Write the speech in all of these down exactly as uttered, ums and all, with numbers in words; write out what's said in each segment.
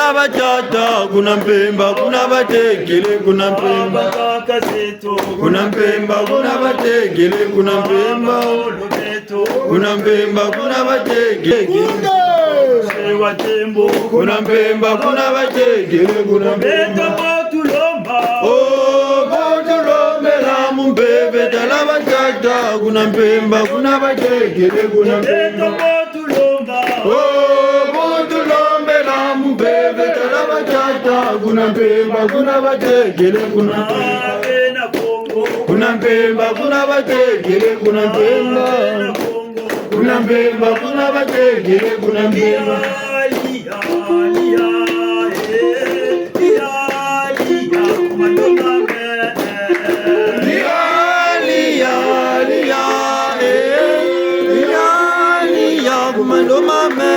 Batata, kuna Mpemba, kuna batekele, kuna Mpemba. Kuna Mpemba, kuna batekele, kuna Mpemba. Kuna Mpemba, kuna batekele. Kuna Mpemba, kuna batekele, kuna Mpemba. Oh, bo tulombela mu mpeve, tala batata, kuna Mpemba, kuna batekele, kuna Mpemba. Oh, bo tulombela mu mpeve, tala batata, kuna Mpemba, kuna batekele, kuna Mpemba. Kuna Mpemba, kuna batekele, kuna Mpemba. Kuna Mpemba, kuna batekele, kuna Mpemba. Lia, lia, lia, eh. Lia, lia, kumando mame.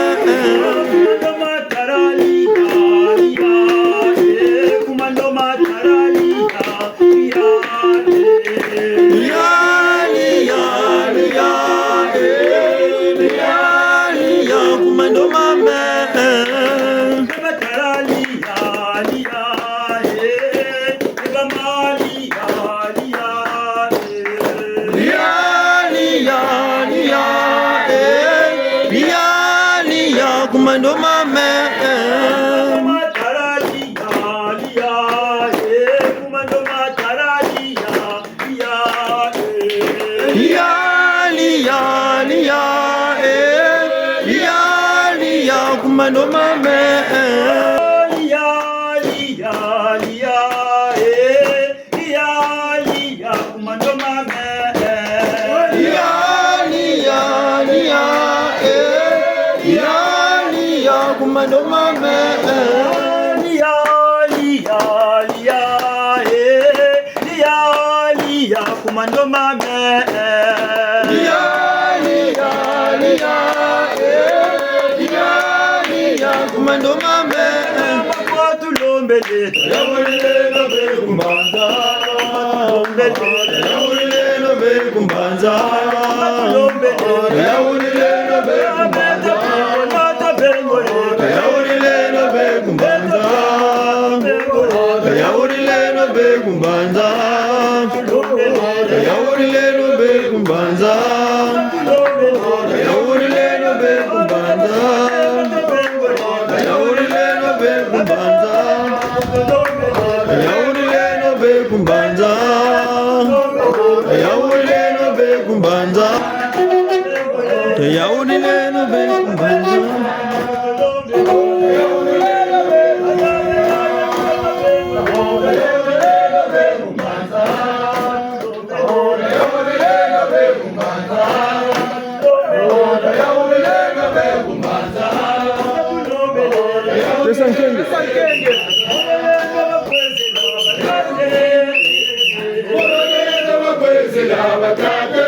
Lia, lia, lia, eh. Lia, lia, kumando mame. Lia, lia, lia, eh. Lia, lia, kumando mame, eh. Lia, lia, lia, eh. Lia, lia, kumando mame, eh. Lia, lia, lia, eh. Lia, lia, kumando mame. Lia, lia, lia, eh. Lia, lia, kumando mame. Lia, lia, lia, eh. Lia, lia, kumando mame. Lia, lia, lia, eh. Lia, lia, kumando mame. Tulombele. Yawulile no be ku mbanza. Yawulile no be ku mbanza. Yawulile no be ku mbanza. Yawulile no be ku mbanza. Yawulile no be ku mbanza. Yawulile no be ku mbanza. Yawulile no be ku mbanza. Yawulile no be ku mbanza. Yawulile no be ku mbanza. Yawulile no be ku mbanza. Yawulile no be ku mbanza. Pesa nkenge. Mu lulendo bakwizila batate.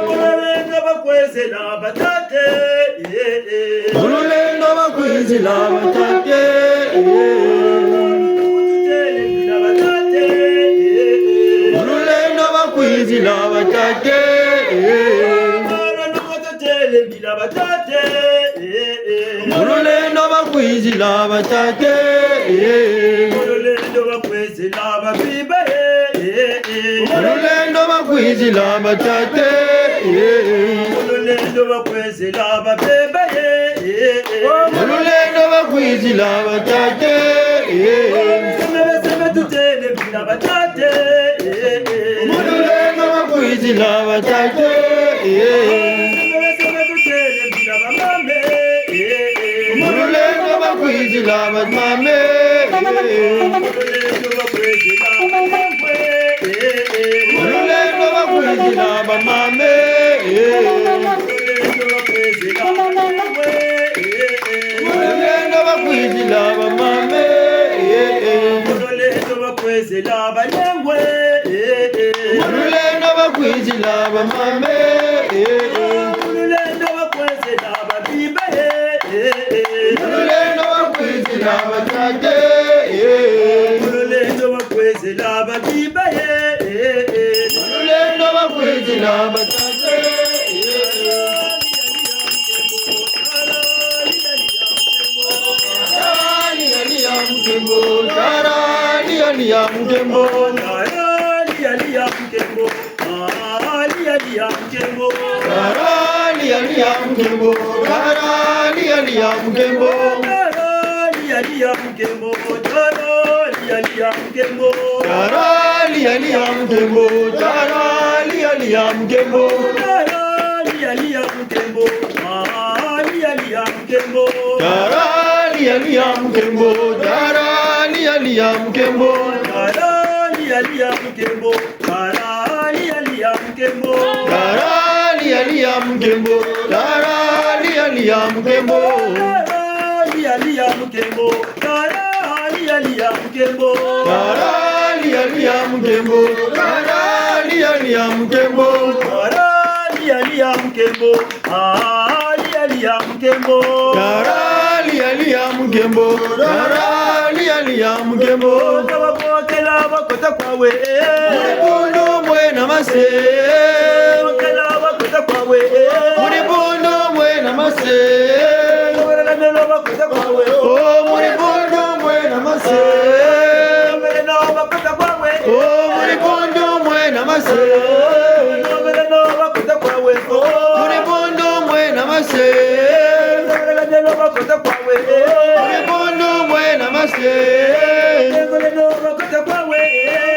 Mu lulendo bakwizila batate. Mu lulendo bakwizila batate. Mu lulendo bakwizila babiba, eh, eh, eh. Mu lulendo bakwizila batate, eh, eh. Mu lulendo bakwizila babeba, eh, eh, eh. Mu lulendo bakwizila batate, eh, eh. Seme, seme, tutele bila batate, eh, eh. Mu lulendo bakwizila batate, eh, eh. Seme, seme, tutele bila bamame, eh, eh. Mu lulendo bakwizila bamame, eh, eh. Mu lulendo bakwizila bamame, eh, eh. Mu lulendo bakwizila bamame, eh, eh. Mu lulendo bakwizila bamame, eh, eh. Mu lulendo bakwizila bamame, eh, eh. Mu lulendo bakwizila balengwe, eh, eh. Mu lulendo bakwizila bamame, eh, eh. Mu lulendo bakwizila babiba, eh, eh, eh. Mu lulendo bakwizila batate, eh, eh. Mu lulendo bakwizila babiba, eh, eh, eh. Mu lulendo bakwizila batate, eh, eh. Nkembo, tara, lia, lia, nkembo. Tara, lia, lia, nkembo. Ah, lia, lia, nkembo. Tara, lia, lia, nkembo. Tara, lia, lia, nkembo. Tara, lia, lia, nkembo. Tara, lia, lia, nkembo. Tara, lia, lia, nkembo. Tara, lia, lia, nkembo. Tara, lia, lia, nkembo. Ah, lia, lia, nkembo. Tara, lia, lia, nkembo. Tara, lia, lia, nkembo. Tara, lia, lia, nkembo. Tara, lia, lia, nkembo. Tara, lia, lia, nkembo. Tara, lia, lia, nkembo. Tara, lia, lia, nkembo. Tara, lia, lia, nkembo. Tara, lia, lia, nkembo. Tara, lia, lia, nkembo. Tara, lia, lia, nkembo. Ah, lia, lia, nkembo. Tara, lia, lia, nkembo. Tara, lia, lia, nkembo. Tababokela bakota kwawe. Mu dibundu mwe na mase. Bakela bakota kwawe. Mu dibundu mwe na mase. Bakota kwawe. Oh, mu dibundu mwe na mase. Bakota kwawe. Oh, mu dibundu mwe na mase. Bakota kwawe. Mu dibundu mwe na mase. Bakota kwawe. Mu dibundu mwe na mase. Bakota kwawe.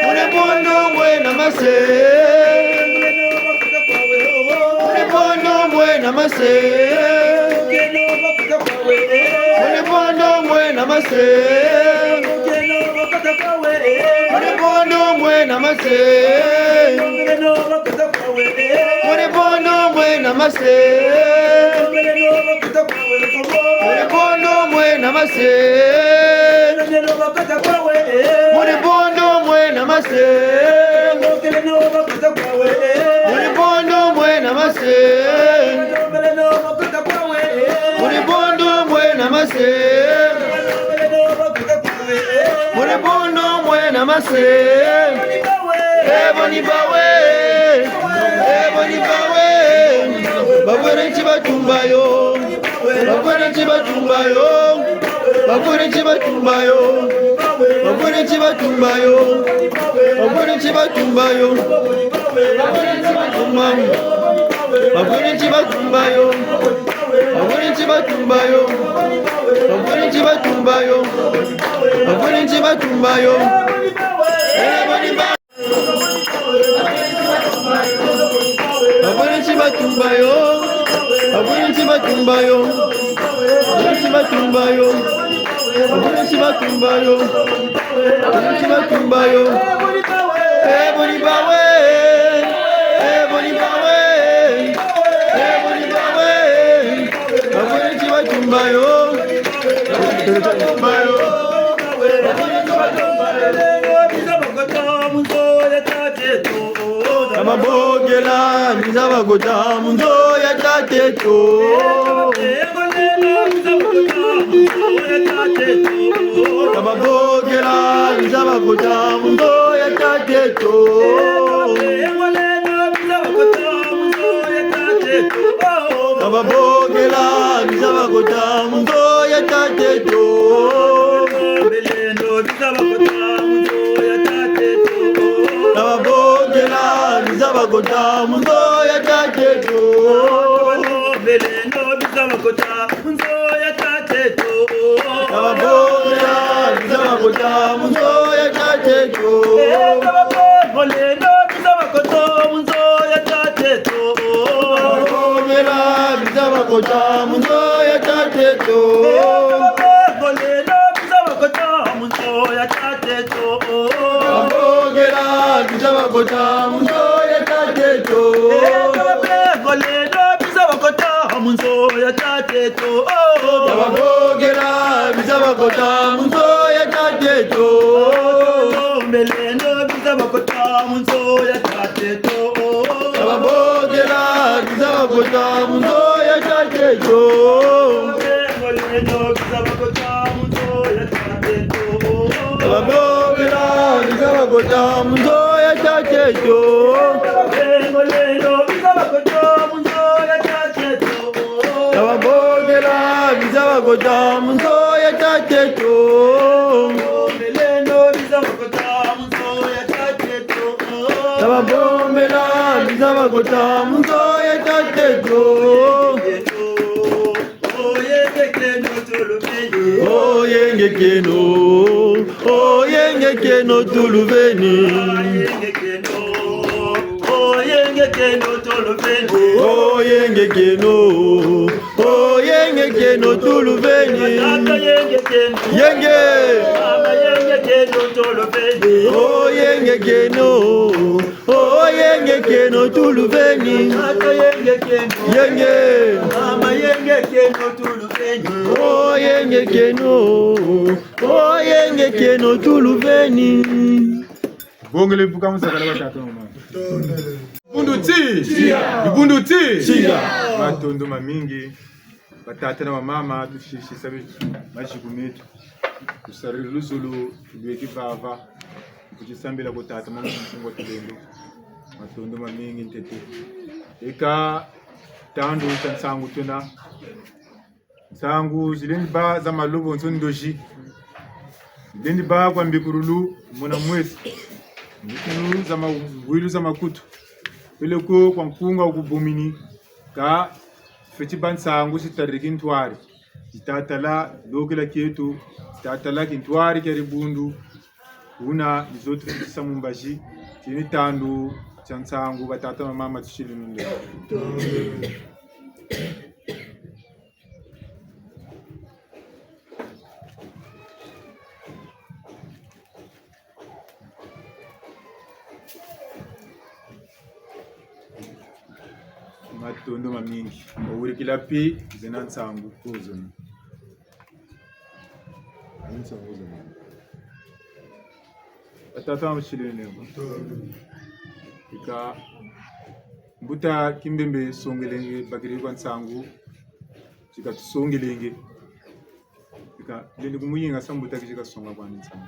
Mu dibundu mwe na mase. Bakota kwawe. Mu dibundu mwe na mase. Bakota kwawe. Mu dibundu mwe na mase. Bakota kwawe. Mu dibundu mwe na mase. Bakota kwawe. Mu dibundu mwe na mase. Bakota kwawe. Mu dibundu mwe na mase. Bakota kwawe. Mu dibundu mwe na mase. Bakota kwawe. Mu dibundu mwe na mase. Bakota kwawe. Mu dibundu mwe na mase. Bakota kwawe. Mu dibundu mwe na mase. Eboni bawe. Eboni bawe. Bakwere nti batumba yo. Bakwere nti batumba yo. Bakwere nti batumba yo. Bakwere nti batumba yo. Bakwere nti batumba yo. Bakwere nti batumba yo. Bakwere nti batumba yo. Bakwere nti batumba yo. Bakwere nti batumba yo. Bakwere nti batumba yo. Eboni bawe. Bakwere nti batumba yo. Bakwere nti batumba yo. Bakwere nti batumba yo. Bakwere nti batumba yo. Bakwere nti batumba yo. Eboni bawe. Eboni bawe. Eboni bawe. Bakwere nti batumba yo. Tababokela, biza bakota mu nzo ya Tata eto. Tababokela, biza bakota mu nzo ya Tata eto. Tababokela, biza bakota mu nzo ya Tata eto. Tababokela, biza bakota mu nzo ya Tata eto. Tababokela, biza bakota mu nzo ya Tata eto. Tababokela, biza bakota mu nzo ya Tata eto. Tababokela, biza bakota mu nzo ya Tata eto. Tababokela, biza bakota mu nzo ya Tata eto. Tababokela, biza bakota mu nzo ya Tata eto. Mbelendo, biza bakota mu nzo ya Tata eto. Tababokela, biza bakota mu nzo ya Tata eto. Mbelendo, biza bakota mu nzo ya Tata eto. Tababokela, biza bakota mu nzo ya Tata eto. Mbelendo, biza bakota mu nzo ya Tata eto. Tababokela, biza bakota mu nzo ya Tata eto. Babombela biza bakota mu nzo ya Tata eto. Oyengekeno, oyengekeno tuluveni. Oyengekeno, oyengekeno tuluveni. Yenge. Oyengekeno. Oyengekeno tuluveni. Yenge. Oyengekeno. Oyengekeno tuluveni. Bongele buka musakala wa tata mama. Dibundu ti. Dibundu ti. Matondo mamingi. Batata na bamama, tusisi sabi maziku meto. Tusariri luzolo, tulweki vava. Kutisambila kwa tata mama Mpungu wa Tulendo. Matondo mamingi ntete. Eka tandu tia nsangu twena. Nsangu zilendi bâ za malobo nso ndozi. Zilendi bâ kwa mbikululu mona mwesi. Mbikululu za ma-, ngwilu za makutu. Peleko kwa nkunga wu kubumini. Kâ fweti bâ nsangu zitariri kintwari. Zitatala lokela kieto, zitatala kintwari kia dibundu. Wuna ni zo tufweti sa mu mbazi, tini tandu tia nsangu, batata na bamama tusiri nunde. Matondo mamingi. Wawirikila pi, zena nsangu. Kuzo. Nsangu zena. Batata bamusilene. Ika mbuta Kimbembe songelenge, bakiri kwa nsangu. Tika tusongelenge. Ika, lendi kumuyinga sa mbuta kizika songa kwandi nsangu.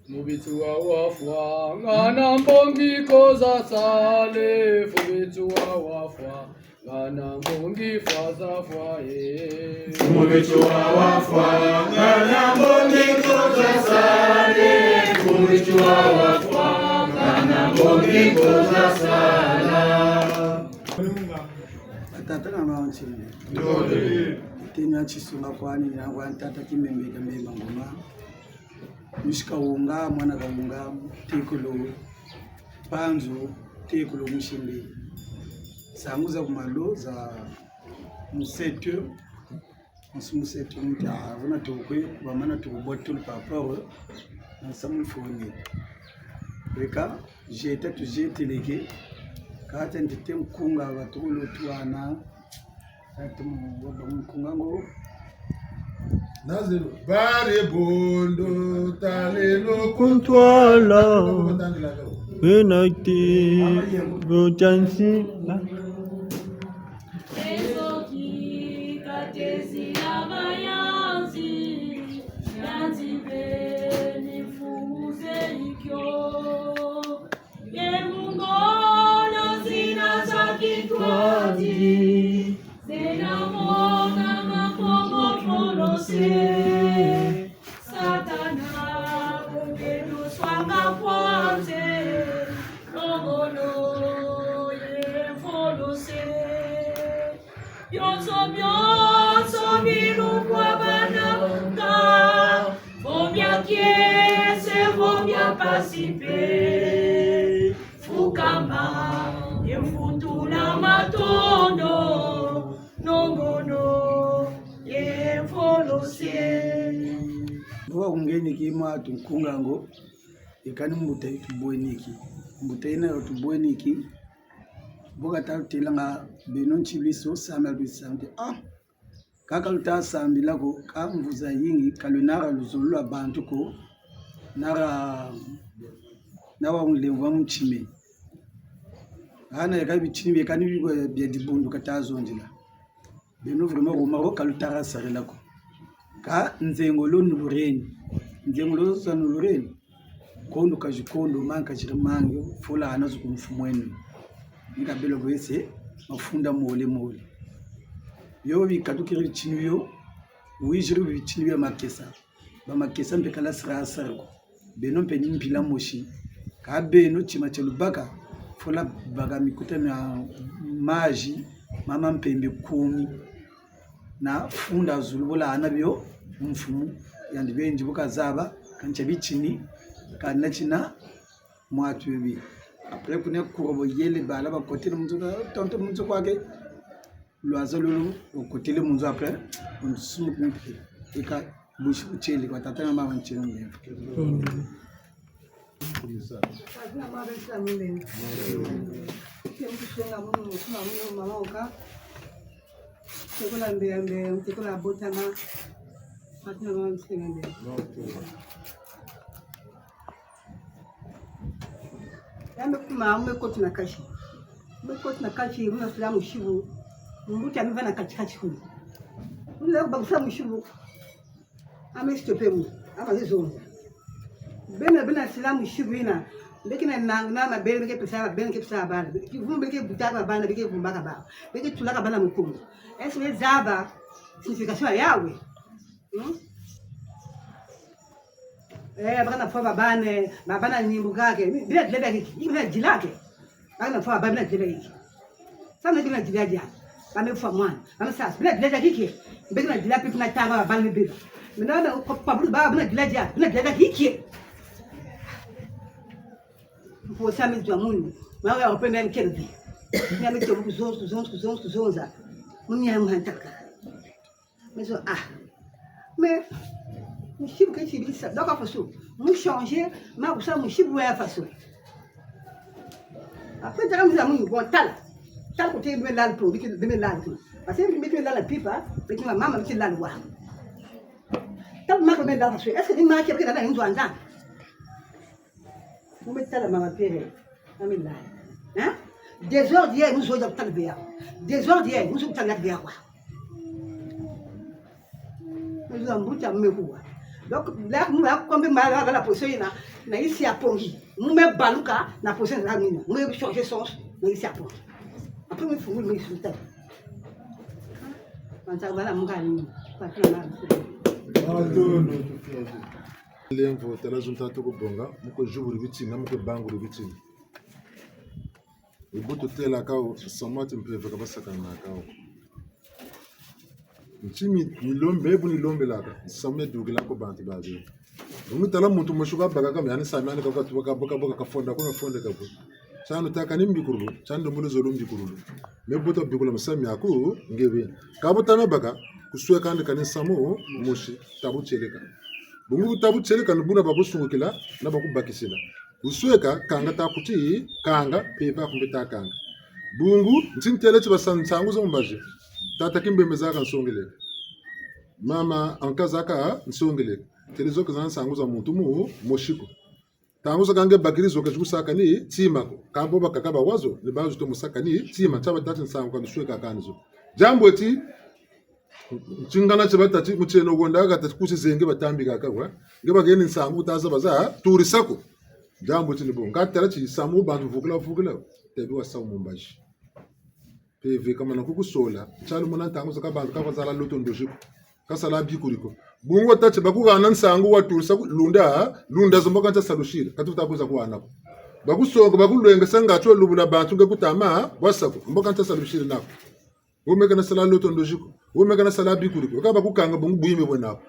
Mu bitsi wa wafwa, ngana mbongi ko za sale, fu bitsi wa wafwa, ngana mbongi fwa za fwa, eh. Mu bitsi wa wafwa, ngana mbongi ko za sale, fu bitsi wa wafwa, ngana mbongi ko za sala. Batata na bamama ntini. Tena tisunga kwani, na kwa tata Kimbembe Kambemba Ngoma. Musi Kawunga, mwana Kawunga, ntekolo Mpanzu, ntekolo Musimbi. Nsangu za ku malo za musetu. Musi musetu nta, vuna tukwe, bamana tukubotolo papa we, na samu foni. Weka, zeta tuzeteleke, kata ntete nkunga, batukulu twana, kata mu, waba nkunga ngo. Nazero, bare bondo, taleno kuntwala, benati, botansi. Ezo ki katezi ya bayanzi, yanzi beni mfumu zeikyo. Ye mu ngolo zina za kintwadi, zena mona makongo folose. Satana, ubeno swanga kwanze, longolo ye folose. Bionso, bionso bilukwa bananga, vo bia kiese, vo bia mpasi mpe. Fukama, ye mfutula matondo, nongono, ye mfolose. Vo wungeniki mwa tunkunga ngo, ikani mbuta yi tubweniki. Mbuta yina yi tubweniki, vo kata lutelanga beno nti biso, sambila lusanti. Ah! Kaka luta sambila ko, ka mvu zayingi, ka lwena luzolo lwa bantu ko, nara, na wa nlemvo wa mutima. Hana yeka bitini bie kani bia, bia dibundu kata zonzela. Beno vraiment Roma ko ka lutara sarila ko. Ka nzengolo nulureni. Nzengolo za nulureni. Kondo kazikondo, manga kaziri mangi, fola hana zuku mfumwenu. Ni kabelo bwese, mafunda mole mole. Yo bikatukiri bitini bio, wiziri bitini bia makesa. Ba makesa mpe ka lwa siri siri ko. Beno mpe ni mpila mosi. Kâ beno tima tia lubaka, fweti baka mikuta mia mazi, mama mpembe kumi. Na funda zulu bo lwa hana bio, mfumu, yandi beni bu kazaba, kani tia bitini, kani tina, mwatu bibi. Après, kuna kuro bo yele bala bakotele mu nzo, tonto mu nzo kwa ke. Lwaza lolo, okotele mu nzo après, on sumu kumpi. Eka, busi butiele, kwa tata na mama ntiele mu. Mm. Fatina mwa besa mule. Ke mtu songa munu, mutuma munu, mama oka. Tekola mbe, mbe, tekola botama. Fatina mwa besa mule. Ya me kuma, me koti na kati. Me koti na kati, muna sila musibu. Mbuta mi vanda kati kati kuni. Muna bakisa musibu. Ame stope mu. Ama zizonza. Bena, bena sila musibu yina. Beke na, na, na mabele, beke pesa, beke pesa bana. Kivumu beke butaka bana, beke vumbaka bana. Beke tulaka bana mukungu. Est-ce que zaba signification ya yawu? Hmm? Eh, baka na fwa babana, babana nyimbu kake. Bina dila bia kiki, bina dila ke. Baka na fwa babana, bina dila bia kiki. Sa na bina dila dia. Ba me fwa mwana. Ba me sa, bina dila bia kiki. Bina dila pipi na taba babana me bila. Mina na kwa, kwa bulu ba, bina dila dia, bina dila bia kiki. Mpo sa me zwa munu. Ma wa ope me nkerdi. Mina me tio kuzonza, kuzonza, kuzonza, kuzonza. Munu ya muhantaka. Mais, ah. Mais, musibu ke tibisa. Donc, à façon, mu changer, ma kusa musibu ya façon. Après, tala muza mu bon, tala. Tala kote bime lala po, bike, bime lala po. Parce que bike lala pipa, bike mama, bike lala wa. Tala ma ko bime lala façon. Est-ce que ni ma ke bike lala nzo anda? Mu me tala mama pere, mami lai. Hein? Désordre ye, mu zo ya kutala bia. Désordre ye, mu zo kutala bia kwa. Mu zo mbuta mu me kuwa. Donc, là, mu ya kombe ma la, la position yina, na yisi ya pongi. Mu me baluka, na position na mina. Mu me changer sens, na yisi ya pongi. Après, mu fungula, mu yisi tala. Banza bala mu kani, kwa tuna na. Lemvo, tala zo nta toko bonga, mu kwe zibula bitina, mu kwe bangula bitina. Ebu tutêla kawu, samu ti mpeve ka basakana kawu. Nti mi, mi lombe, ebu ni lombelaka, samu dukila ko bantu babi. Bungu tala muntu mosi ka baka kama, yani samu yani ka, ka, ka, ka, ka, ka fonda ko, na fonda ka ko. Tianu taka ni mbikululu, tianu mbulu zolo mbikululu. Me buta bikula misamu miaku, nge beni. Ka buta me baka, kusweka ndi kani nsamu, mosi, tabu tieleka. Bungu tabu tieleka ni buna bakusungukila, na bakubakisila. Kusweka, kanga ta kuti, kanga, mpeve ku mbe ta kanga. Bungu, nti ntêle ti basa nsangu za mu mbazi. Tata Kimbembe zaka nsongele. Mama Anka zaka nsongele. Ntêle zo ke za nsangu za muntu mu, mosi ko. Ntangu zakaka nge bakiri zo ke ti kusaka ni tima ko. Ka bo bakaka ba wazo, ni bazo tomo saka ni tima, tia batâ ti nsangu ka lusweka kani zo. Diambu ti, tingana tia batâ ti, mutieno gonda ka tâ ti kusi zengi batambika ka wa. Nge bakeni nsangu taza baza, turisa ko. Diambu ti ni bo. Nga tala ti samu bantu vukula vukula, tebi wa samu mu mbazi. Mpeve kamana kukusola. Tialu mona ntangu zakaka bantu ka bazala loto ndozi ko. Ka sala bikuri ko. Bungu watâ ti bakuhana nsangu waturisa ku-, lunda, lunda zo mbo ka ntia salusiri. Ka tuta kwiza kuhana ko. Bakusonga, bakulwengesa nga tio lubula bantu nge kutama, bwasa ko. Mbo ka ntia salusiri nako. Wo me ka na sala loto ndozi ko. Wo me ka na sala bikuri ko. Ka bakukanga bungu bwimi bwena ko.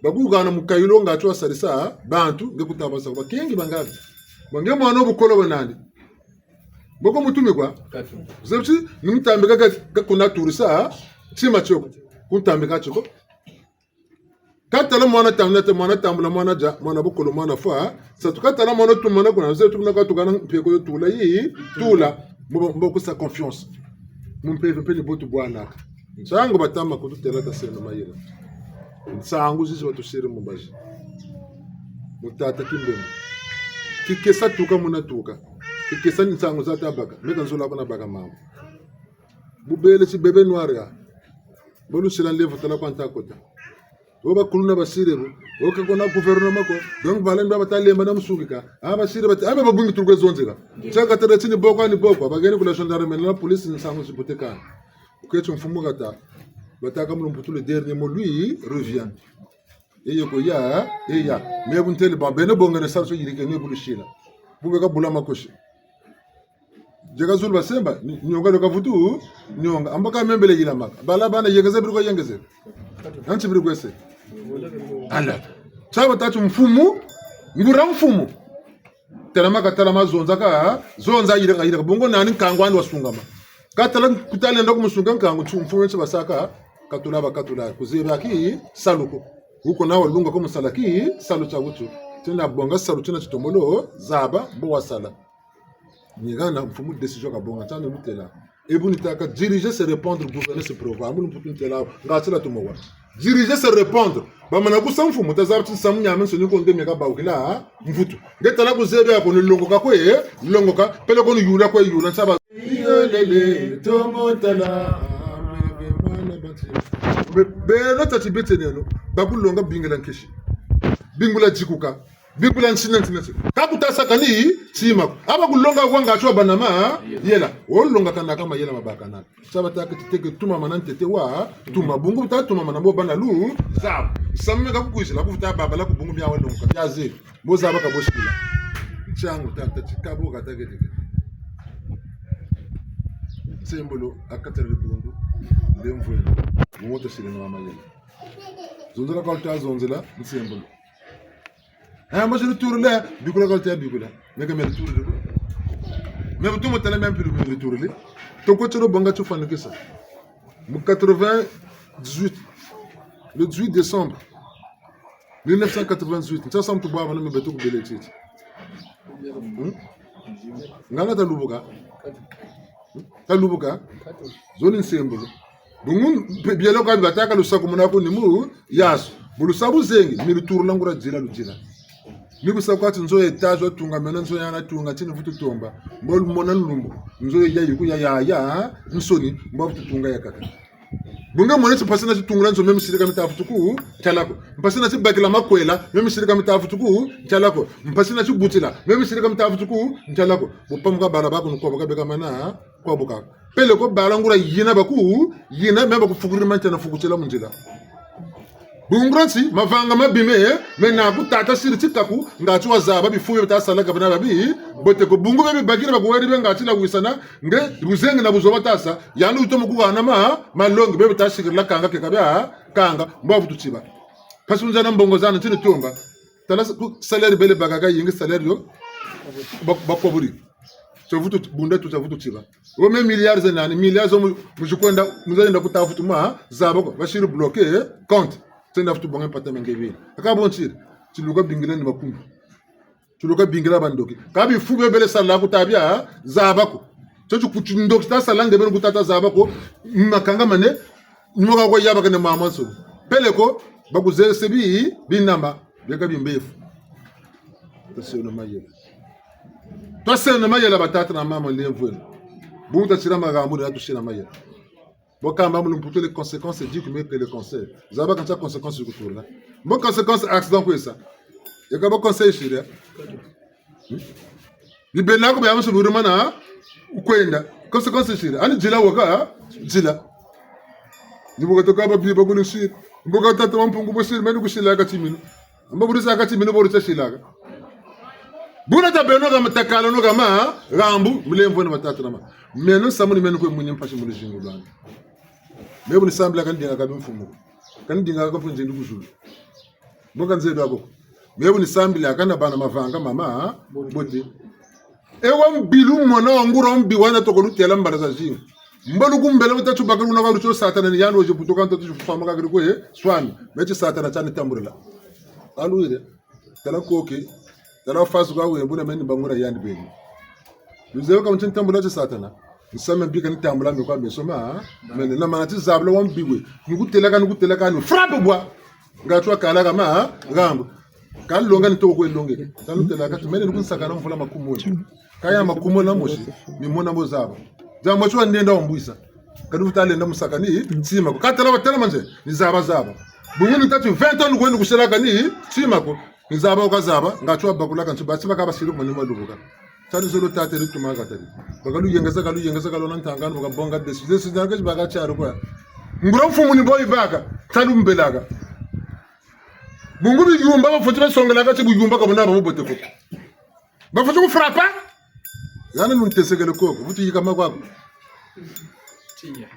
Bakuhana mukayulu nga tio wasalisa bantu nge kutama bwasa ko. Bakengi bangabi. Ba nge mwana wo bukolo bwe nandi. Mboko mutumi kwa? Katu. Zebi ti, ni mutambika ka, ka kuna turisa, tima tio ko. Kuntambika tio ko. Ka tala mwana tambula, mwana tambula, mwana dia, mwana bukolo, mwana fwa. Sa tu ka tala mwana tumana kuna, zebi ti kuna ka tukana mpeko yo tula yi, tula. Mbo, mbo kusa confiance. Mu mpeve mpe ni bo tubwanaka. Nsangu batama kututêla taseno mayela. Nsangu zizi batusiri mu mbazi. Mu tata Kimbembe. Kikesa tuka muna tuka. Kikesa ni nsangu za tabaka. Me ka nzola ko nabaka mambu. Bu bele ti bébé noir ya. Bo lusila nlevo tala kwa nta kota. Wo bakuluna basiri bo. Wo ka kuna gouvernement ko. Donc, bala mba bata lemba na musungika. Ah, basiri bati, ah, babungi turuke zonzela. Tiaka tala ti ni boko, ni boko. Bageni ku la gendarmerie, na police, ni nsangu zibutekana. Uketi mfumu kata. Batâka mu lumputu, le dernier mot, lui, revient. Eye ko ya, eya. Me bu ntele ba, beno bongele salu so yirike, ni bu lusila. Bu beka bula makosi. Dieka zulu basemba, ni-, nionga lo kavutu, nionga. Amba ka membele yilamaka. Bala bana yengeze biri ko yengeze. Anti biri kwese. Ala. Tiaba tatu mfumu, nguria mfumu. Telama ka telama zonza ka, zonza yirika, yirika. Bongo nani nkangu andi wasungama. Ka tala kutalenda kumusunga nkangu, ntu mfumu nti basaka, katula bakatula. Kuzebi aki salu ko. Wuko na walunga ko mu sala ki, salu tia wutu. Tina bonga salu tina titombolo, zaba, mbo wasala. Ni hana mfumu décision kabonga, ntanu lutela. E bu nitâka diriger, c'est répondre, gouverner, c'est prévoir. Amu lumputu ntela, nga tila tumowa. Diriger, c'est répondre. Bamana kusa mfumu, tazaba ti nsamu miamiansoni ko nde mie kabawukila mvutu. Nge tala kuzebi ako ni longoka kwe, longoka, peleko ni yula kwe, yula, nsaba. Iyo lele, tomo tala. Be-, beno tâ ti beteneno, bakulonga bingila nkesi. Bingula dikuka. Bikula ntina, ntina, ntina. Ka kuta saka ni tima ko. Aba kulonga kwa nga tio banama, yela. Wolonga kana kama yela mabaka na. Saba taka titeke tumamana ntete wa, tuma bungu ta tumamana bo bana lu, zaba. Samu me ka kukwizila kuvuta babala ku bungu bia walonga, bia ze. Bo zaba ka bo sila. Ntiangu tata ti ka bo kata kete. Nsembolo a katele bundu, lemvwela. Bungu ta sila na mama yela. Zonzela ka luta zonzela, nsembolo. Eh, mbo si luturule, bikula ka luta bikula. Meka me luturule ko. Me bu tumu tala me mpilu me luturule. Toko tiro bonga tufwanikisa. Mu quatre-vingt-dix-huit, le dix-huit décembre mille neuf cent quatre-vingt-dix-huit, ntia samu tubwa bana me beto kubele titi. Hmm? Ngana talubuka. Talubuka. Zo ni nsembolo. Bungu mpe bielo ka bibataka lusakumuna ko ni mu yaso. Bu lusa buzengi, mi luturula nguria dila ludila. Mi bu sa kwa ti nzo ya étage watunga, meno nzo ya natunga, tini vutu tomba. Mbo lumona lumbu. Nzo ya yiku ya, ya, ya, nsoni, mbo vutu tunga yakaka. Bu nge mona ti mpasi na ti tungula nzo, me misiri ka mita vutu ku ntala ko. Mpasi na ti bakila makwela, me misiri ka mita vutu ku ntala ko. Mpasi na ti butila, me misiri ka mita vutu ku ntala ko. Bu pamuka bala baku nukwa baka beka mana, kwa buka. Peleko bala nguria yina baku, yina me baku fukuriri mantena fukutila mu nzila. Bungu nti, mavanga mabi me, me na ku tata siri tikaku, nga ti wazaba bifu bie bata sala ka bena babi, bote ko bungu bie bibakiri bakuweri bie nga ti la wisana, nge buzengi na buzoba tasa, yandi wutomo kuhana ma, malongi bie bata sikirila kanga keka bia, kanga, mbo vutu tiba. Mpasi nzana mbongo zana, ntini tomba. Tala s-, ku salaire bele bakaka yingi salaire yo, ba, bakoburi. Tia vutu bunda tu, tia vutu tiba. Wo me milliards ze nani, milliards zo mu, mu zikwenda, mu zayenda kuta vutu ma, zaba ko, basiri bloqué, eh, compte. Tenda vutu bonga mpata menge bini. Aka bon tiri, tiluka bingila ni makumbu. Tiluka bingila bandoki. Ka bifu bie bele sala kuta bia, zaba ko. Tio ti ku tindoki ta sala nge beno kuta ta zaba ko, makanga mane, nimoka kwa yabakane mamansoni. Peleko, bakuzese bi, binama, bieka bimbefu. Taseno mayela. Twaseno mayela batata na mama lemvweno. Bu tasila magambu na tusila mayela. Bo kamba mu lumputu les conséquences éduquent mieux que les conseils. Zaba ka ntia conséquences yi kuturila. Mbo conséquences accident kwe sa. Yeka bo conseil siri. Hmm? Bibela ko bia musu burumana kwenda. Conséquences siri. Ani dila waka, dila. Ni bu katoka ba bi bakulu siri. Mbo ka tata wa Mpungu bo siri, meni kusila ka timinu. Mbo buri sa ka timinu bo ru tia silaka. Buna ta beno kama takala no kama, gambu, mulemvo na matatu na ma. Meno samu ni meno kwe mwini mpasi mu luzingu lwani. Me bu nisambila ka nidinga ka bimfumu. Ka nidinga ka mfunzi ndi ku zulu. Mbo ka nzebi ako. Me bu nisambila ka na bana mavanga mama, bote. E wa mbi lumona, wa nguria mbi wana toko lutela mbala zazingi. Mbo lukumbela bu tatu bakala wuna ka lutio Satana ni yandi wo zi butuka nto tu zi fufama kakiri kwe, swami. Me ti Satana tiani tambulila. Aluwiri. Tala koki. Tala fasu ka wembu na meni bangura yandi beni. Luzebi ka muti ntambula ti Satana. Nsame bika nitambula mi kwa meso ma. Mene na mana ti zabula wa mbi we. Nikutelaka, nikutelaka ni frappe bwa. Nga twa kala kama, gambu. Ka longa ni toko kwe longe. Tanu tela kati, mene ni kunsakana mvula makumole. Kaya makumole na mosi, ni mona mo zaba. Za mosi wa ndenda wa mbwisa. Kadi vuta lenda musaka ni, tima ko. Katala wa tala manze, ni zaba zaba. Bungu ni tatu vingt ans ni kwenda kusilaka ni, tima ko. Ni zaba wuka zaba, nga twa bakulaka nti bati baka basiri kuma ni malubuka. Tani zolo tata ri tuma katari. Baka luyengeza, ka luyengeza, ka lona ntangana, baka bonga desi. Desi na kesi baka tiaru kwa. Nguria mfumu ni boyi baka, talu mbelaka. Bungu biyumba bafweti basongela kati buyumba ka buna babubote ko. Bafweti ku frapper. Yandi nuntesekele koko, vutu yika makwaku. Tiya.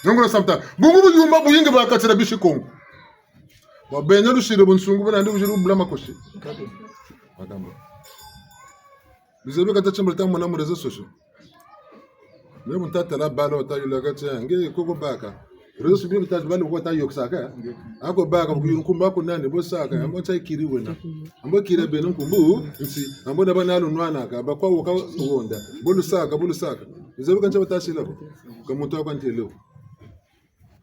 Niongo na samta. Bungu buyumba buyingi bwa kati na bisi Kongo. Bwa beno lusiri bunsungu buna ndi buziri bubula makosi. Makambo. Bizebi kata timbula ta mona mu réseaux sociaux. Me bu nta tala bala wata yula kati, nge koko baka. Réseaux sociaux bi nta bala wata yokisaka. Ako baka, bu yulu nkumbu aku nani, bo saka, ambo nta kiri wena. Ambo kira beno nkumbu, nsi, ambo na bana lu nwanaka, bakwa woka wonda. Bo lusaka, bo lusaka. Bizebi kata wata sila bo. Ka muntu akwa ntelo.